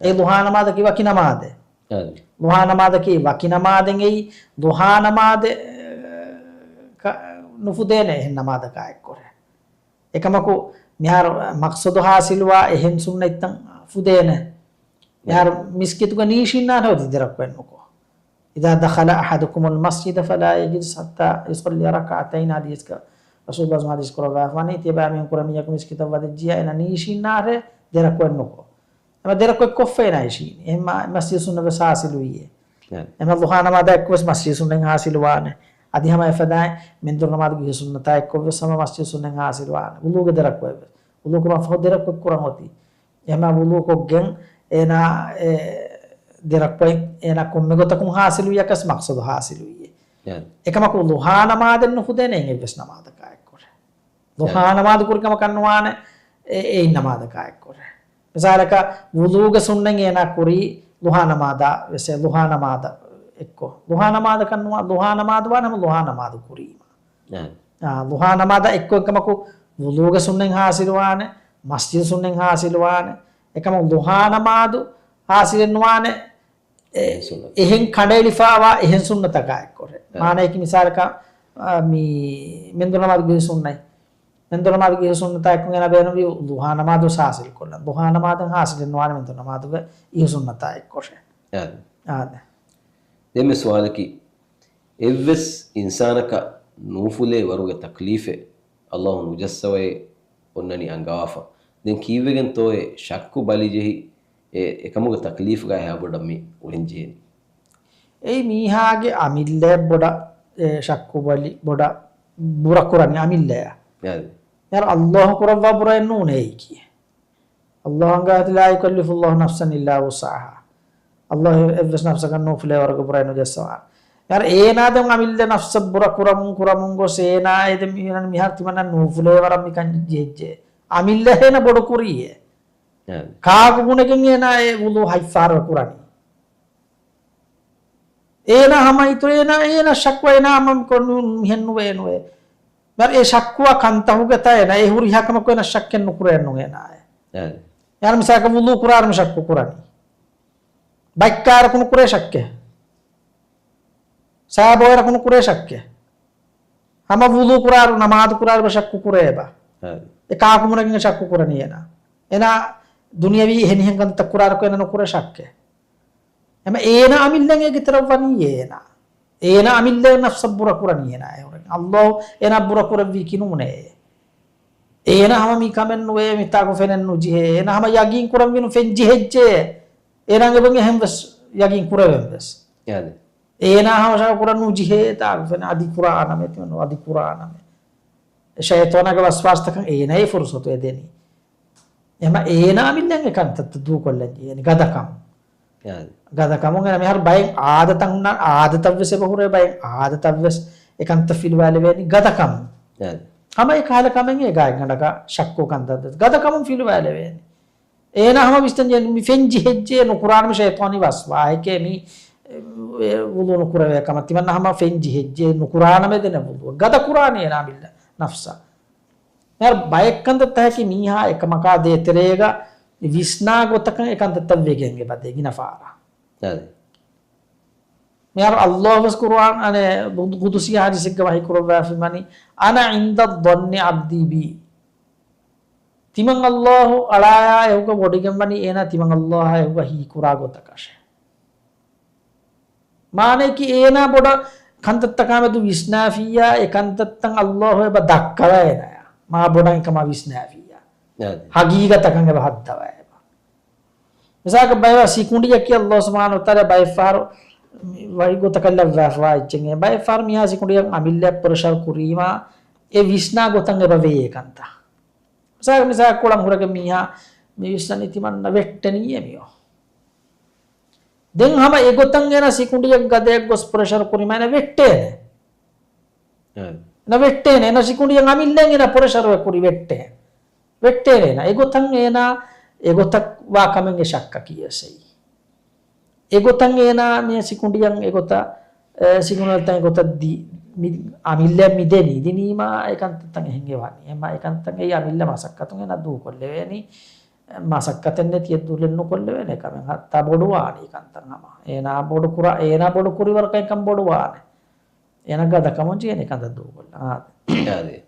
އެ އެ. ޟުޙާ ނަމާދަކީ ވަކި ނަމާދެއް. އެ. ޟުޙާ ނަމާދަކީ ވަކި ނަމާދެއް އެއީ، ޟުޙާ ނަމާދެއް، އެ، ކަ-، ނުފުދޭނެ އެހެން ނަމާދަކާ އެއްކޮށެއް. އެކަމަކު މިހާރު މަޤްޞަދު ޙާޞިލުވާ އެހެން ސުންނަތްތައް ފުދޭނެ. މިހާރު މިސްކިތުގަ ނީށިންނާނެ އޮތީ ދެ ރަކުޢަތް ނުކޮށް. إذا دخل أحدكم المسجد فلا يجلس حتى يصلي ركعتين ޙަދީޘްގަ ރަސޫލުﷲ ޙަދީޘް ކުރައްވާފާނީ، ތިޔަބައިމީހުން ކުރެ މީހަކު މިސްކިތަށް ވަދެއްޖިޔާ އޭނާ ނީށިންނާރޭ ދެ ރަކުޢަތް ނުކޮށް. އެމަ ދެ ރަކުޢަތް ކޮށްފަ އޭނާ އިށީނީ. އެހެންމަ މަސްޖިދު ސުންނަތްވެސް ޙާޞިލުވީއޭ. އެ. އެމަ ޟުޙާ ނަމާދާ އެއްކޮށްވެސް މަސްޖިދު ސުންނަތް ޙާޞިލުވާނެ. އަދި ހަމަ އެފަދައިން މެންދުރު ނަމާދުގެ އިހު ސުންނަތާ އެއްކޮށްވެސް ހަމަ މަސްޖިދު ސުންނަތް ޙާޞިލުވާނެ. ވުޟޫގެ ދެ ރަކުޢަތްވެސް. ވުޟޫ ކުރުމަށް ފަހު ދެ ރަކުޢަތް ކުރަން އޮތީ. އެހެންމަ ވުޟޫ ކޮށްގެން އޭނާ އެ ދެ ރަކުޢަތް އޭނާ ކޮންމެ ގޮތަކުން ޙާޞިލުވިޔަކަސް މަޤްޞަދު ޙާޞިލުވީއޭ. އެ. އެކަމަކު ޟުޙާ ނަމާދެއް ނުފުދޭނެ އެއްވެސް ނަމާދަކާ އެއްކޮށެއް. ޟުޙާ އެ. ނަމާދު ކުރި ކަމަކަށް ނުވާނެ. އެ، އެއިން ނަމާދަކާ އެއްކޮށް. މިސާލަކަށް، ވުޟޫގެ ސުންނަތް އޭނާ ކުރީ ލުހާ ނަމާދާ ވެސް، ލުހާ ނަމާދަށް އެއްކޮށް. ލުހާ ނަމާދަކަށް ނުވާ، ލުހާ ނަމާދު ވާނަމަ ލުހާ ނަމާދު ކުރީމަ. އާ، ލުހާ ނަމާދަށް އެއްކޮށް ކަމަކު، ވުޟޫގެ ސުންނަތް ހާސިލުވާނެ، މަސްޖިދު ސުންނަތް ހާސިލުވާނެ. އެކަމަކު، ލުހާ ނަމާދު ހާސިލެއް ނުވާނެ، އެ، އެހެން ސުންނަތަކާ. އެހެން ކަނޑައެޅިފާވާ އެހެން ސުންނަތަކާ އެއްކޮށް. އެ. މާނައަކީ މިސާލަކަށް، އާ، މި، މެންދުރު ނަމާދު ގިހި ސުންނަތް. މެންދުރު ނަމާދު ގިހި ސުންނަތާ އެއްކޮށް އޭނާ ބޭނުންވީ ލުހާ ނަމާދު ހާސިލް ކޮށްލަން. ލުހާ ނަމާދު ހާސިލެއް ނުވާނެ މެންދުރު ނަމާދުގެ އިހު ސުންނަތާ އެއްކޮށެ. އާދެ. އާދެ. ދެން މި ސުވާލަކީ، އެއްވެސް އިންސާނަކަށް ނޫފުލޭ ވަރުގެ ތަކްލީފެއް އައްލާހު ނުޖައްސަވައޭ އޮންނަނީ އަންގަވާފަ. ދެން ކީއްވެގެންތޯއޭ ޝައްކު ބަލި ޖެހި އެ އެކަމުގެ ތަކްލީފުގަ އެހާ ބޮޑަށް މި އުޅެން ޖެހެނީ؟ އެއީ މީހާގެ އަމިއްލައަށް ބޮޑަށް، އެ، ޝައްކު ބަލި ބޮޑަށް ބުރަ ކުރަނީ އަމިއްލައަށް. އާދެ. ޔާރަ އައްލާހު ކުރައްވާ ބުރައެއް ނޫނޭ އެއީކީ. އައްލާހު އަންގާތީ، "لا يكلف الله نفسا إلا وسعها." އައްލާހު އެއްވެސް ނަފްސަކަށް ނޫފުލޭ ވަރުގެ ބުރައެއް ނުޖައްސަވާ. ޔާރަ އޭނާ ދެން އަމިއްލަ ނަފްސަށް ބުރަ ކުރަމުން ކުރަމުން ގޮސް އޭނާ އެދެން މިހާރު ތިމަންނަ ނޫފުލޭ ވަރަށް މިކަން ޖެހިއްޖެ. އަމިއްލަ އޭނަ ބޮޑު ކުރީއޭ. އާދެ. ކާކު ގުނެގެން އޭނާ އެ ވުޟޫ ހަތް ފަހަރު ކުރަނީ؟ އޭނާ ހަމަ އިތުރު އޭނާ، އޭނާ ޝައްކު އޭނާ ހަމަ ކޮން މިހެން ނުވޭ ނުވޭ. މިހާރު އެ ޝައްކުވާ ކަންތައް ހުގަތާ އޭނާ އެ ހުރިހާ ކަމަކު އޭނާ ޝައްކެއް ނުކުރޭ ނު އޭނާއެ. އާދެ. ޔާރަ މިސާލަކަށް ވުޟޫ ކުރާރު މި ޝައްކު ކުރަނީ. ބައެއްކާރަކު ނުކުރޭ ޝައްކެއް. ސާބޯއެރަކު ނުކުރޭ ޝައްކެއް. ހަމަ ވުޟޫ ކުރާރު ނަމާދު ކުރާރު ބަ ޝައްކު ކުރޭ ބަ. އާދެ. އެ ކާކު ގުނެގެން ޝައްކު ކުރަނީ އޭނާ. އޭނާ ދުނިޔަވީ އެހެނިހެން ކަންތައް ކުރާރަކު އޭނާ ނުކުރޭ ޝައްކެއް. އެމަ އޭނާ އަމިއްލައިން އޭގެ ތެރަށް ވަނީ އޭނާ. އޭނާ އަމިއްލައިން ނަފްސަށް ބުރަ ކުރަނީ އޭނާ އެހުރެން. އައްލާހު އޭނާ ބުރަ ކުރެއްވީކީ ނޫނޭ. އޭނާ ހަމަ މި ކަމެއް ނުވޭ، މިތާކު ފެނެއް ނުޖެހޭ. އޭނާ ހަމަ ޔަގީން ކުރަންވީނު ފެން ޖެހެއްޖެ. އޭނާ އެބަ އެހެން ވެސް ޔަގީން ކުރެވެން ވެސް. އާދެ. އޭނާ ހަމަ ޝައްކު ކުރަން ނުޖެހޭ ތާކު ފެނެއް އަދި ކުރާނަމޭ، ތިމަން އަދި ކުރާނަމޭ. ޝައިޠާނާގެ ވަސްވާސްތަކަށް އޭނާއޭ ފުރުސަތު އެދެނީ. އެމަ އޭނާ އަމިއްލައިން އެ ކަންތައްތައް ދޫކޮށްލަން ޖެހޭނީ ގަދަކަމުން. އާދެ. ގަދަކަމުން އޭނާ މިހާރު ބައެއް އާދަތައް ހުންނާނެ، އާދަތައްވެސް އެބަ ހުރޭ، ބައެއް އާދަތައްވެސް އެ ކަންތައް ފިލުވާލެވޭނީ ގަދަކަމުން. އާދެ. ހަމަ އެކަހަލަ ކަމެއް އެ ގާތްގަނޑަކަށް ޝައްކު ކަންތައް ގަދަކަމުން ފިލުވާލެވޭނީ. އޭނާ ހަމަ ވިސްނަން ޖެހޭ މި ފެން ޖެހެއްޖެ ނުކުރާނަމޭ ޝައިޠާނީ ވަސްވާހެކޭ މި، އެ، ވުޟޫ ނުކުރެވޭ ކަމަށް ތިމަންނަ ހަމަ ފެން ޖެހެއްޖެ ނުކުރާނަމޭ ދެނެ ވުޟޫ. ގަދަ ކުރާނީ އޭނާ އަމިއްލަ ނަފްސަށް. މިހާރު ބައެއް ކަންތައްތަކަކީ މީހާ އެކަމަކާ ދޭތެރޭގަ ވިސްނާ ގޮތަކަށް އެ ކަންތައްތައް ވެގެން އެބަދޭ ގިނަ ފަހަރަށް. އާދެ. މިހާރު އައްލާހު ވެސް ޤުރުއާން، އަނެ، ޤުދުސީ ޙަދީޘެއްގަ ވަޙީ ކުރައްވާފައިވަނީ، "أنا عند ظن عبدي بي." ތިމަން އައްލާހު އަޅާޔާ އެހުގަ ވޮޑިގެންވަނީ އޭނާ ތިމަން އައްލާހާ އެހުގަ ހީކުރާ ގޮތަކަށެ. މާނައަކީ އޭނާ ބޮޑަށް ކަންތައްތަކާމެދު ވިސްނާފިއްޔާ، އެ ކަންތައްތައް އައްލާހު އެބަ ދައްކަވަ އޭނާޔާ. މާ ބޮޑަށް އެކަމާ ވިސްނާފިއްޔާ. އާދެ. ހަގީގަތަކަށް އެބަ ހައްދަވަ އެބަ. މިސާލަކަށް ބައެއް ސިކުނޑިއަކީ އައްލާހު ސުބްޙާނަހޫ ވަތަޢާލާ ބައެއް ފަހަރު ވަޙީ ގޮތަކަށް ލައްވާފަވާ އެއްޗެއް. ބައެއް ފަހަރު މިހާ ސިކުނޑިއަށް އަމިއްލައަށް ޕްރެޝަރު ކުރީމާ އެ ވިސްނާ ގޮތަށް އެބަ ވޭ އެ ކަންތައް. މިސާލަކަށް، މިސާލަކަށް ކޮޅަން ހުރެގެން މީހާ މި ވިސްނަނީ ތިމަންނަ ވެއްޓެނީއޭ މިއޮ. ދެން ހަމަ އެގޮތަށް އޭނާ ސިކުނޑިއަށް ގަދައަށް ގޮސް ޕްރެޝަރު ކުރީމާ އޭނާ ވެއްޓޭނެ. އެ. އޭނާ ވެއްޓޭނެ. އޭނާ ސިކުނޑިއަށް އަމިއްލައިން އޭނާ ޕްރެޝަރު ކުރި ވެއްޓޭ. ވެއްޓޭނެ އޭނާ. އެގޮތަށް އޭނާ، އެގޮތަށް ވާ ކަމެއް އެ ޝައްކަކީ ވެސް އެއީ. އެގޮތަށް އޭނާ މި ސިކުނޑިއަށް އެގޮތަށް، އެ، ސިގުނަލްތައް އެގޮތަށް ދި-، މި-، އަމިއްލައަށް މިދެނީ. ދިނީމާ އެ ކަންތައްތައް އެހެން އެ ވާނީ. އެމާ އެ ކަންތައް އެއީ އަމިއްލަ މަސައްކަތުން އޭނާ ދޫކޮށްލެވޭނީ. މަސައްކަތެއް ނެތިއެއް ދުލެއް ނުކޮށްލެވޭނެ ކަމެއް. ހައްތާ ބޮޑުވާނީ ކަންތައް ހަމަ. އޭނާ ބޮޑު ކުރާ، އޭނާ ބޮޑު ކުރިވަރަކަށް ކަން ބޮޑުވާނެ. އޭނަ ގަދަކަމުން ޖެހޭނެ ކަންތައް ދޫކޮށްލާ. އާދެ. އާދެ.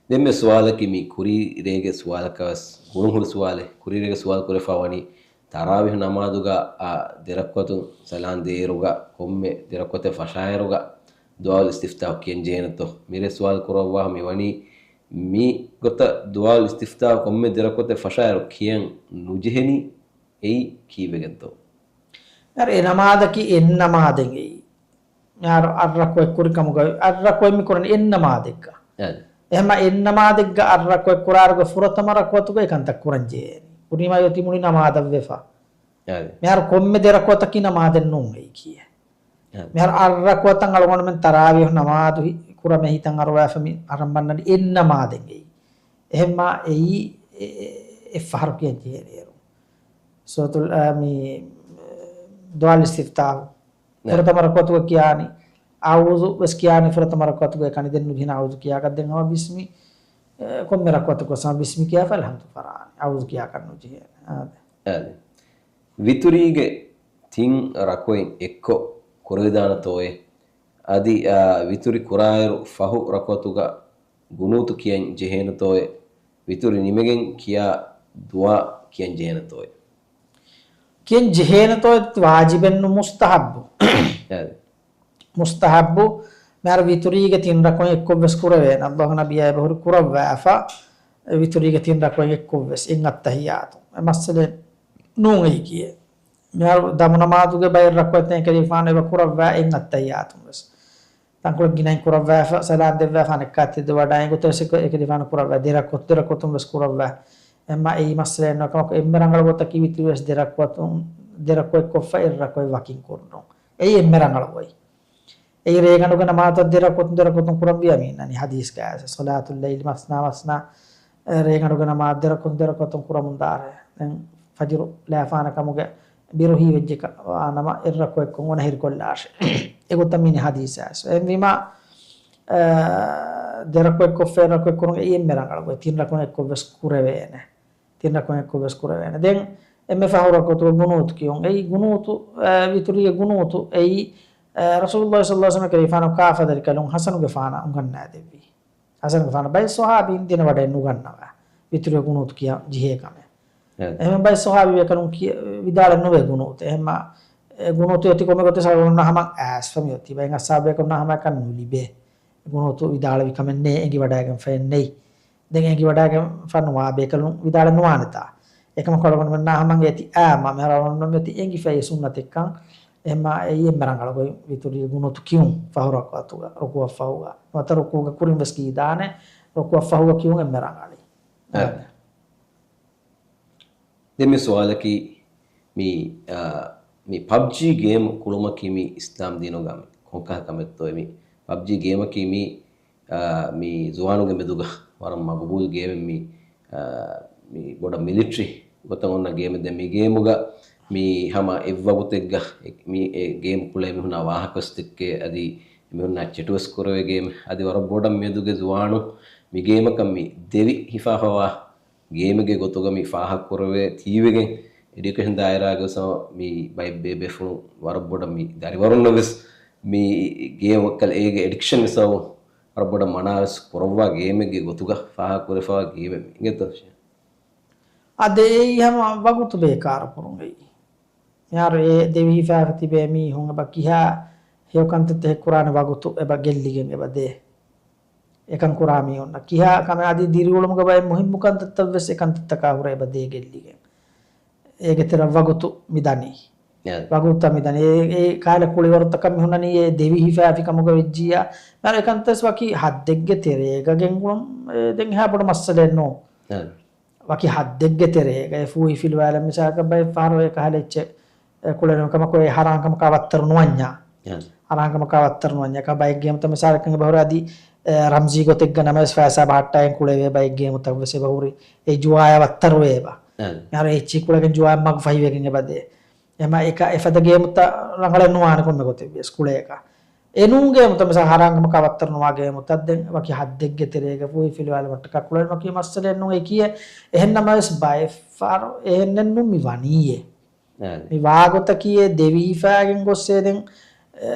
ދެންމެ ސުވާލަކީ މި ކުރީ ރޭގެ ސުވާލަކަށް ވެސް ގުޅުންހުރި ސުވާލެއް. ކުރީ ރޭގެ ސުވާލު ކުރެފަ ވަނީ ތަރާވީހު ނަމާދުގަ އާ ދެރަކުޢަތު ސަލާން ދޭއިރުގަ ކޮންމެ ދެރަކުޢަތެއް ފަށާއިރުގަ ދުޢާއުލް އިސްތިފްތާޙު ކިޔަން ޖެހޭނެތޯ؟ މިރޭ ސުވާލު ކުރައްވާ މި ވަނީ މި ގޮތަށް ދުޢާއުލް އިސްތިފްތާޙު ކޮންމެ ދެރަކުޢަތެއް ފަށާއިރު ކިޔަން ނުޖެހެނީ އެއީ ކީއްވެގެންތޯ؟ އަރ އެ ނަމާދަކީ އެއް ނަމާދެއް އެއީ. މިހާރު އަށް ރަކުޢަތް ކުރި ކަމުގަ، އަށް ރަކުޢަތް މި ކުރަނީ އެއް ނަމާދެއްގަ. އަދި. އެހެންމަ އެއް ނަމާދެއްގަ އަށް ރަކުޢަތް ކުރާރުގަ ފުރަތަމަ ރަކުޢަތުގަ އެ ކަންތައް ކުރަން ޖެހޭނީ. ކުރީމާ އޮތީ މުޅި ނަމާދަށް ވެފަ. އަދި. މިހާރު ކޮންމެ ދެ ރަކުޢަތަކީ ނަމާދެއް ނޫން އެއީކީ. އަދި. މިހާރު އަށް ރަކުޢަތަށް އަޅުގަނޑުމެން ތަރާވީޙު ނަމާދު ހި-، ކުރަމޭ ހިތަށް އަރުވާފަ މި އަރަން ބަންނަނީ އެއް ނަމާދެއް އެއީ. އެހެންމާ އެއީ އެ-، އެ-، އެއްފަހަރު ކިޔަން ޖެހޭނެ އޭރު. ސޫރަތުލް، އާ، މި، ދުޢާ އިސްތިފްތާޙު. ނަ. ފުރަތަމަ ރަކުޢަތުގަ ކިޔާނީ. އަޢޫޛު ވެސް ކިޔާނީ ފުރަތަމަ ރަކުޢަތުގަ އެކަނި ދެން ނުޖެހޭނެ އަޢޫޛު ކިޔާކަށް ދެން ހަމަ ބިސްމި، އެ، ކޮންމެ ރަކުޢަތަކު ވެސް ހަމަ ބިސްމި ކިޔާފަ އަލްޙަމްދު ފަރާނީ. އަޢޫޛު ކިޔާކަށް ނުޖެހޭނެ. އާދެ. އާދެ. ވިތުރީގެ ތިން ރަކުޢަތް އެއްކޮށް ކުރެވިދާނެތޯއޭ؟ އަދި، އާ، ވިތުރި ކުރާއިރު ފަހު ރަކުޢަތުގަ ގުނޫތު ކިޔަން ޖެހޭނެތޯއޭ؟ ވިތުރި ނިމިގެން ކިޔާ ދުޢާ ކިޔަން ޖެހޭނެތޯއޭ؟ ކިޔަން ޖެހޭނެތޯއޭ؟ ވާޖިބެއްނު، މުސްތަޙައްބު. އާދެ. މުސްތަޙައްބު. މިހާރު ވިތުރީގެ ތިން ރަކުޢަތް އެއްކޮށް ވެސް ކުރެވޭނެ. ﷲ ގެ ނަބިއްޔާ އެބަހުރި ކުރައްވާފަ، ވިތުރީގެ ތިން ރަކުޢަތް އެއްކޮށް ވެސް، އެއް އައްތަޙިއްޔާތު. އެ މައްސަލައެއް ނޫން އެއީ ކިޔޭ. މިހާރު ދަމު ނަމާދުގެ ބައެއް ރަކުޢަތެއް އެކަލޭގެފާނު އެބަ ކުރައްވާ އެއް އައްތަޙިއްޔާތުން ވެސް. ތަންކޮޅެއް ގިނައިން ކުރައްވާފަ، ސަލާން ދެއްވާފަ، އަނެއްކާ ތެދުވަޑާ އެގޮތަށް ވެސް އެކަލޭގެފާނު ކުރައްވާ، ދެ ރަކުޢަތު، ދެ ރަކުޢަތުން ވެސް ކުރައްވާ. އެމަ އެއީ މައްސަލައެއް ނޫން. ކަމަކު އެންމެ ރަނގަޅު ގޮތަކީ ވިތުރި ވެސް ދެ ރަކުޢަތުން، ދެ ރަކުޢަތް ކޮށްފަ އެއް ރަކުޢަތް ވަކިން ކުރުން. އެއީ އެންމެ ރަނގަޅު ގޮތް. އެއީ ރޭގަނޑުގެ ނަމާދަށް ދެ ރަކުޢަތުން، ދެ ރަކުޢަތުން ކުރަން ވިޔަ މިންނަނީ ޙަދީޘްގައި އައިސް، ޞަލާތުއްލައިލި މަސްނާ މަސްނާ، އެ، ރޭގަނޑުގެ ނަމާދު ދެ ރަކުޢަތުން، ދެ ރަކުޢަތުން ކުރަމުން ދާށޭ. ދެން ފަޖުރު ލާފާނެ ކަމުގެ ބިރު ހީވެއްޖެ ކަ-، ވާނަމަ އެއް ރަކުޢަތްކޮށް އޮނަ ހިރިކޮށްލާށޭ. އެގޮތަށް މިނި ޙަދީޘް އައިސް. އެހެންވީމަ، އެ، ދެ ރަކުޢަތްކޮށްފަ އެއް ރަކުޢަތްކުރުން އެއީ އެންމެ ރަނގަޅު ގޮތް. ތިން ރަކުޢަތްކޮށް ވެސް ކުރެވޭނެ. ތިން ރަކުޢަތްކޮށް ވެސް ކުރެވޭނެ. ދެން އެންމެ ފަހު ރަކުޢަތުގަ ގުނޫތު ކިޔުން. އެއީ ގުނޫތު، އެ، ވިތުރީގެ ގުނޫތު އެއީ، އެ، ރަސޫލުﷲ ޞައްލަﷲ ޢަލައިހި ވަސައްލަމަ ކަލޭގެފާނު ކާފަދަރިކަލުން ޙަސަނުގެފާނަށް އުނގަންނާދެއްވި. ޙަސަނުގެފާނަށް ބައެއް ޞަޙާބީން ދެނެވަޑައި ނުގަންނަވާ ވިތުރީގެ ގުނޫތު ކިޔަން ޖެހޭ ކަމެއް. އެ. އެހެން ބައެއް ޞަޙާބީ ބޭކަލުން ކިޔަ-، ވިދާޅެއް ނުވޭ ގުނޫތު. އެހެންމަ، އެ، ގުނޫތު އޮތީ ކޮންމެ ގޮތެއް ސަބަބުން ހަމަ އައިސްފަ މިއޮތީ. ބައެއް އަޞްޙާބޭކަލުންނަށް ހަމައަކަށް ނުލިބޭ. ގުނޫތު ވިދާޅުވި ކަމެއް ނެތް، އެނގިވަޑައިގެންފައެއް ނެތް. ދެން އެނގިވަޑައިގެންފަ ނުވާ ބޭކަލުން ވިދާޅެއް ނުވާނެތާ. އެކަމަކު އަޅުގަނޑުމެންނާ ހަމަނގެ އެތި އާއްމާ މިހާރު އަޅުގަނޑުމެން އެތި އެނގިފައި ސުންނަތެއްކަން. އެހެންމާ އެއީ އެންމެ ރަނގަޅު ގޮތް ވިތުރީ ގުނޫތު ކިޔުން ފަހު ރަކުޢަތުގަ ރުކޫޢަށްފަހުގަ. ނުވަތަ ރުކޫޢުގެ ކުރިން ވެސް ކިޔިދާނެ، ރުކޫޢަށްފަހުގަ ކިޔުން އެންމެ ރަނގަޅީ. އެ. އާ. ދެން މި ސުވާލަކީ މި، އާ، މި ޕަބްޖީ ގޭމް ކުޅުމަކީ މި އިސްލާމް ދީނުގަ މި ކޮންކަހަލަ ކަމެއްތޯ؟ މި ޕަބްޖީ ގޭމަކީ މި، އާ، މި ޒުވާނުންގެ މެދުގަ ވަރަށް މަގުބޫލު ގޭމެއް މި، އާ، މި ބޮޑަށް މިލިޓްރީ ގޮތަށް އޮންނަ ގޭމެއް. ދެން މި ގޭމުގަ މި ހަމަ އެއްވަގުތެއްގަ އެ-، މި އެ ގޭމް ކުޅޭ މީހުނާ ވާހަކަ ވެސް ދެއްކޭ، އަދި މީހުންނާ ޗެޓު ވެސް ކުރެވޭ ގޭމެއް. އަދި ވަރަށް ބޮޑަށް މިއަދުގެ ޒުވާނުން މި ގޭމަކަށް މި ދެވި ހިފާފަވާ ގޭމެއްގެ ގޮތުގަ މި ފާހަގަކުރެވޭ ތީވެގެން، އެޑިއުކޭޝަން ދާއިރާގެ ވެސް މި ބައެއް ބޭ-، ބޭފުޅުން ވަރަށް ބޮޑަށް މި ދަރިވަރުންނަށް ވެސް މި ގޭމް ކަލޭގެ އެޑިކްޝަން ވެސް ވަރަށް ބޮޑަށް މަނާވެސް ކުރައްވާ ގޭމެއްގެ ގޮތުގަ ފާހަގަކުރެފަވާ ގޭމެއް މި އިނގޭތޯ؟ އާދެ، އެއީ ހަމަ ވަގުތު ބޭކާރު ކުރުން އެއީ. މިހާރު އެ ދެވި ހިފާފަ ތިބޭ މީހުން އެބަ ކިހާ ހެޔޮ ކަންތައްތައް ކުރާނެ ވަގުތު އެބަ ގެއްލިގެން އެބަ ދޭ. އެކަން ކުރާ މީހުންނަށް ކިހާ ކަމެއް އަދި ދިރިއުޅުމުގަ ބައެއް މުހިއްމު ކަންތައްތައް ވެސް އެ ކަންތައްތަކާ ހުރެ އެބަ ދޭ ގެއްލިގެން. އޭގެ ތެރެއަށް ވަގުތު މި ދަނީ. އެ. ވަގުތު މި ދަނީ. އެ، އެ ކަހަލަ ކުޅިވަރުތަކަށް މި ހުންނަނީ އެ ދެވި ހިފާފި ކަމުގަ ވެއްޖިއްޔާ. މިހާރު އެ ކަންތައް ވެސް ވަކި ހައްދެއްގެ ތެރޭގަ ގެންގުޅުން، އެ، ދެން އެހާ ބޮޑު މައްސަލައެއް ނޫން. އެ. ވަކި ހައްދެއްގެ ތެރޭގަ އެ ފޫހިފިލުވާލަން މިސާލަކަށް ބައެއް ފަހަރު އެ ކަހަލަ އެއްޗެއް، އެ، ކުޅެނު ކަމަކު އެ ހަރާން ކަމަކާ ވައްތަރު ނުވަންޏާ. އެ. ހަރާން ކަމަކާ ވައްތަރު ނުވަންޏާ. ކަ ބައެއް ގޭމުތައް މިސާލަކަށް އެބަހުރި އަދި، އެ، ރަމްޒީ ގޮތެއްގަ ނަމަވެސް ފައިސާ ބަހައްޓާގެން ކުޅެވޭ ބައެއް ގޭމުތައް ވެސް އެބަހުރި އެ ޖުވާޔާ ވައްތަރު ވޭބަ. އެ. މިހާރު އެ އެއްޗިހި ކުޅެގެން ޖުވާޔާ މަގު ފަހިވެގެން އެބަ ދޭ. އެމަ އެކަ އެފަދަ ގޭމުތައް ރަނގަޅެއް ނުވާނެ ކޮންމެ ގޮތެއް ވިޔަސް ކުޅޭކަށް. އެނޫން ގޭމުތައް މިސާ ހަރާން ކަމަކާ ވައްތަރު ނުވާ ގޭމުތައް ދެން ވަކި ހައްދެއްގެ ތެރޭގަ ފޫހިފިލުވާލުމަށްޓަކާ ކުޅެން ވަކި މައްސަލައެއް ނޫން އެކިޔޭ. އެހެންނަމަވެސް ބައެއްފަހަރު އެހެންނެއްނު މި ވަނީއޭ. އާ. މި ވާގޮތަކީ އެ ދެވި ހިފާގެން ގޮއްސޭ ދެން، އެ،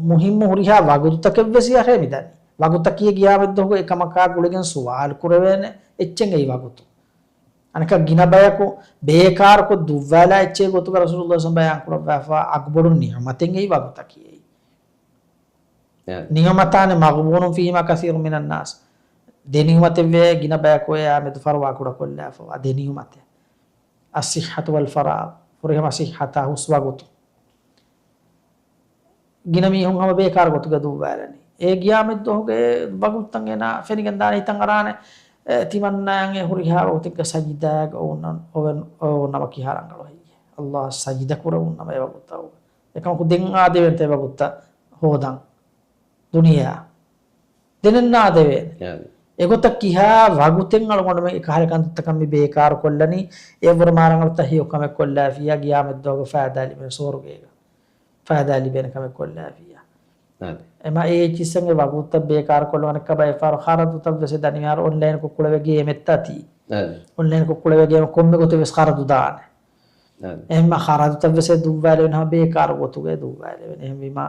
މުހިއްމު ހުރިހާ ވަގުތުތަކެއް ވެސް އަހަރެ މި ދަނީ. ވަގުތަކީ ގިޔާމަތްދުވަހުގެ އެކަމަކާ ގުޅިގެން ސުވާލު ކުރެވޭނެ އެއްޗެއް އެއީ ވަގުތު. އަނެކާ ގިނަ ބަޔަކު ބޭކާރުކޮށް ދުއްވާލާ އެއްޗެއް ގޮތުގަ ރަސޫލުﷲ ބަޔާން ކުރައްވާފަ އަގުބޮޑު ނިޢުމަތެއް އެއީ ވަގުތަކީ އެއީ. އެ. ނިޢުމަތާނި މަޣްބޫނުން ފީހިމާ ކަސީރުން މިނައްނާސް. ދެ ނިޢުމަތެއްވޭ ގިނަ ބަޔަކު އެއާ މެދު ފަރުވާ ކުޑަކޮށްލާފަވާ ދެ ނިޢުމަތެއް. އައްޞިއްޙަތު ވަލް ފަރާޣު. ފުރިހަމަ ޞިއްޙަތާ ހުސް ވަގުތު. ގިނަ މީހުން ހަމަ ބޭކާރު ގޮތުގަ ދުއްވާލަނީ. އެ ގިޔާމަތްދުވަހުގެ ވަގުތުތައް އޭނާ ފެނިގެން ދާނެ ހިތަށް އަރާނެ. އެ، ތިމަންނާއަށް އެ ހުރިހާ ވަގުތެއްގަ ސަޖިދާގަ އޮވުން، އޮވެން، އޮވުން ނަމަ ކިހާ ރަނގަޅު ހެއްޔޭ؟ ﷲ އަށް ސަޖިދަ ކުރެވުން ނަމަ އެ ވަގުތަށް އޮވެ. އެކަމަކު ދެން އާދެވޭނެތަ އެ ވަގުތަށް ހޯދަން ދުނިޔެއަށް؟ ދެނެއް ނާދެވޭނެ. ޔާނީ. އެގޮތަށް ކިހާ ވަގުތެއް އަޅުގަނޑުމެން އެކަހަލަ ކަންތައްތަކަށް މި ބޭކާރު ކޮށްލަނީ؟ އެއަށްވުރެ މާ ރަނގަޅު ތަ ހެޔޮ ކަމެއް ކޮށްލާފިއްޔާ، ގިޔާމަތްދުވަހުގަ ފައިދާ ލިބޭނެ ސުވަރުގޭގަ. ފައިދާ ލިބޭނެ ކަމެއް ކޮށްލާފިއްޔާ. އާދެ. އެމާ އޭ އެޗް އިސް އެ ވަގުތަށް ބޭކާރު ކޮށްލުން އަނެއްކާ ބައެއް ފަހަރު ޚަރަދުތައް ވެސް އެ ދަނީ މިހާރު އޮންލައިން ކޮށް ކުޅެވޭ ގޭމެއްތަ ތީ. އާދެ. އޮންލައިން ކޮށް ކުޅެވޭ ގޭމެއް ކޮންމެ ގޮތެއް ވެސް ޚަރަދު ދާނެ. އާދެ. އެހެންމާ ޚަރަދުތައް ވެސް އެ ދުއްވާލެވެން ހަމަ ބޭކާރު ގޮތުގަ އެ ދުއްވާލެވެން. އެހެންވީމާ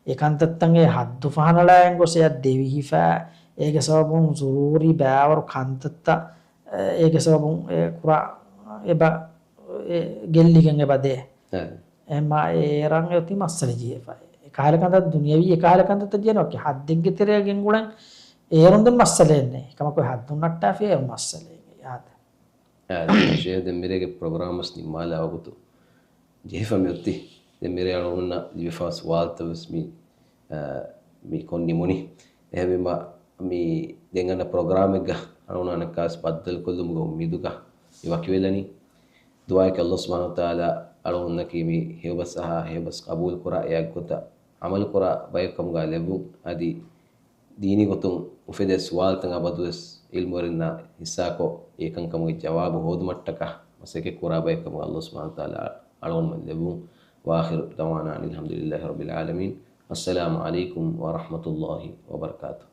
އެ ކަންތައްތައް އެ ހައްދު ފަހަނަޅާއިން ގޮސް އެއަށް ދެވިހިފަ، އޭގެ ސަބަބުން ޒުރޫރީ ބައިވަރު ކަންތައްތައް، އެ، އޭގެ ސަބަބުން އެ ކުރާ އެބަ، އެ ގެއްލިގެން އެބަ ދޭ. އާދެ. އެހެންމާ އޭރަށް އެ އޮތީ މައްސަލަ ޖެހިފަ. އެކަހަލަ ކަންތައް ދުނިޔަވީ އެކަހަލަ ކަންތައްތައް ޖެހެން އޮކޭ. ހައްދެއްގެ ތެރެއަށް ގެންގުޅެން އޭރުން ދެން މައްސަލައެއް ނެތް. ކަމަކު ހައްދުން ނައްޓާފިޔާ އެ މައްސަލައެއް އާދެ. އާ، ޝޭހް، ދެން މިރޭގެ ޕްރޮގްރާމް ވެސް ނިންމާލާ ވަގުތު ޖެހިފަ މި އޮތީ. ދެން މިރޭ އަޅުގަނޑުންނަށް ލިބިފާ ސުވާލުތައް ވެސް މި، އާ، މި ކޮށް ނިމުނީ. އެހެންވީމާ، މި ދެން އަންނަ ޕްރޮގްރާމެއްގަ އަޅުގަނޑު އަނެއްކާވެސް ބައްދަލުކޮށްލުމުގެ އުއްމީދުގަ މި ވަކިވެލަނީ. ދުޢާއަކީ ﷲ ސުބްޙާނަހޫ ވަތަޢާލާ އަޅުގަނޑުންނަކީ މި ހެޔޮބަސް އަހާ، ހެޔޮބަސް ޤަބޫލުކުރާ، އެ އަގުގޮތަށް ޢަމަލުކުރާ ބަޔަކު ކަމުގަ ލެއްވުން. އަދި ދީނީ ގޮތުން އުފެދޭ ސުވާލުތައް އަބަދުވެސް ޢިލްމުވެރިންނާ ހިއްސާކޮށް، އެކަންކަމުގެ ޖަވާބު ހޯދުމަށްޓަކާ މަސައްކަތް ކުރާ ބަޔަކު ކަމުގަ ﷲ ސުބްޙާނަހޫ ވަތަޢާލާ އަޅުގަނޑުމެން ލެއްވުން. وآخر دعوانا أن الحمد لله رب العالمين. السلام عليكم ورحمة الله وبركاته.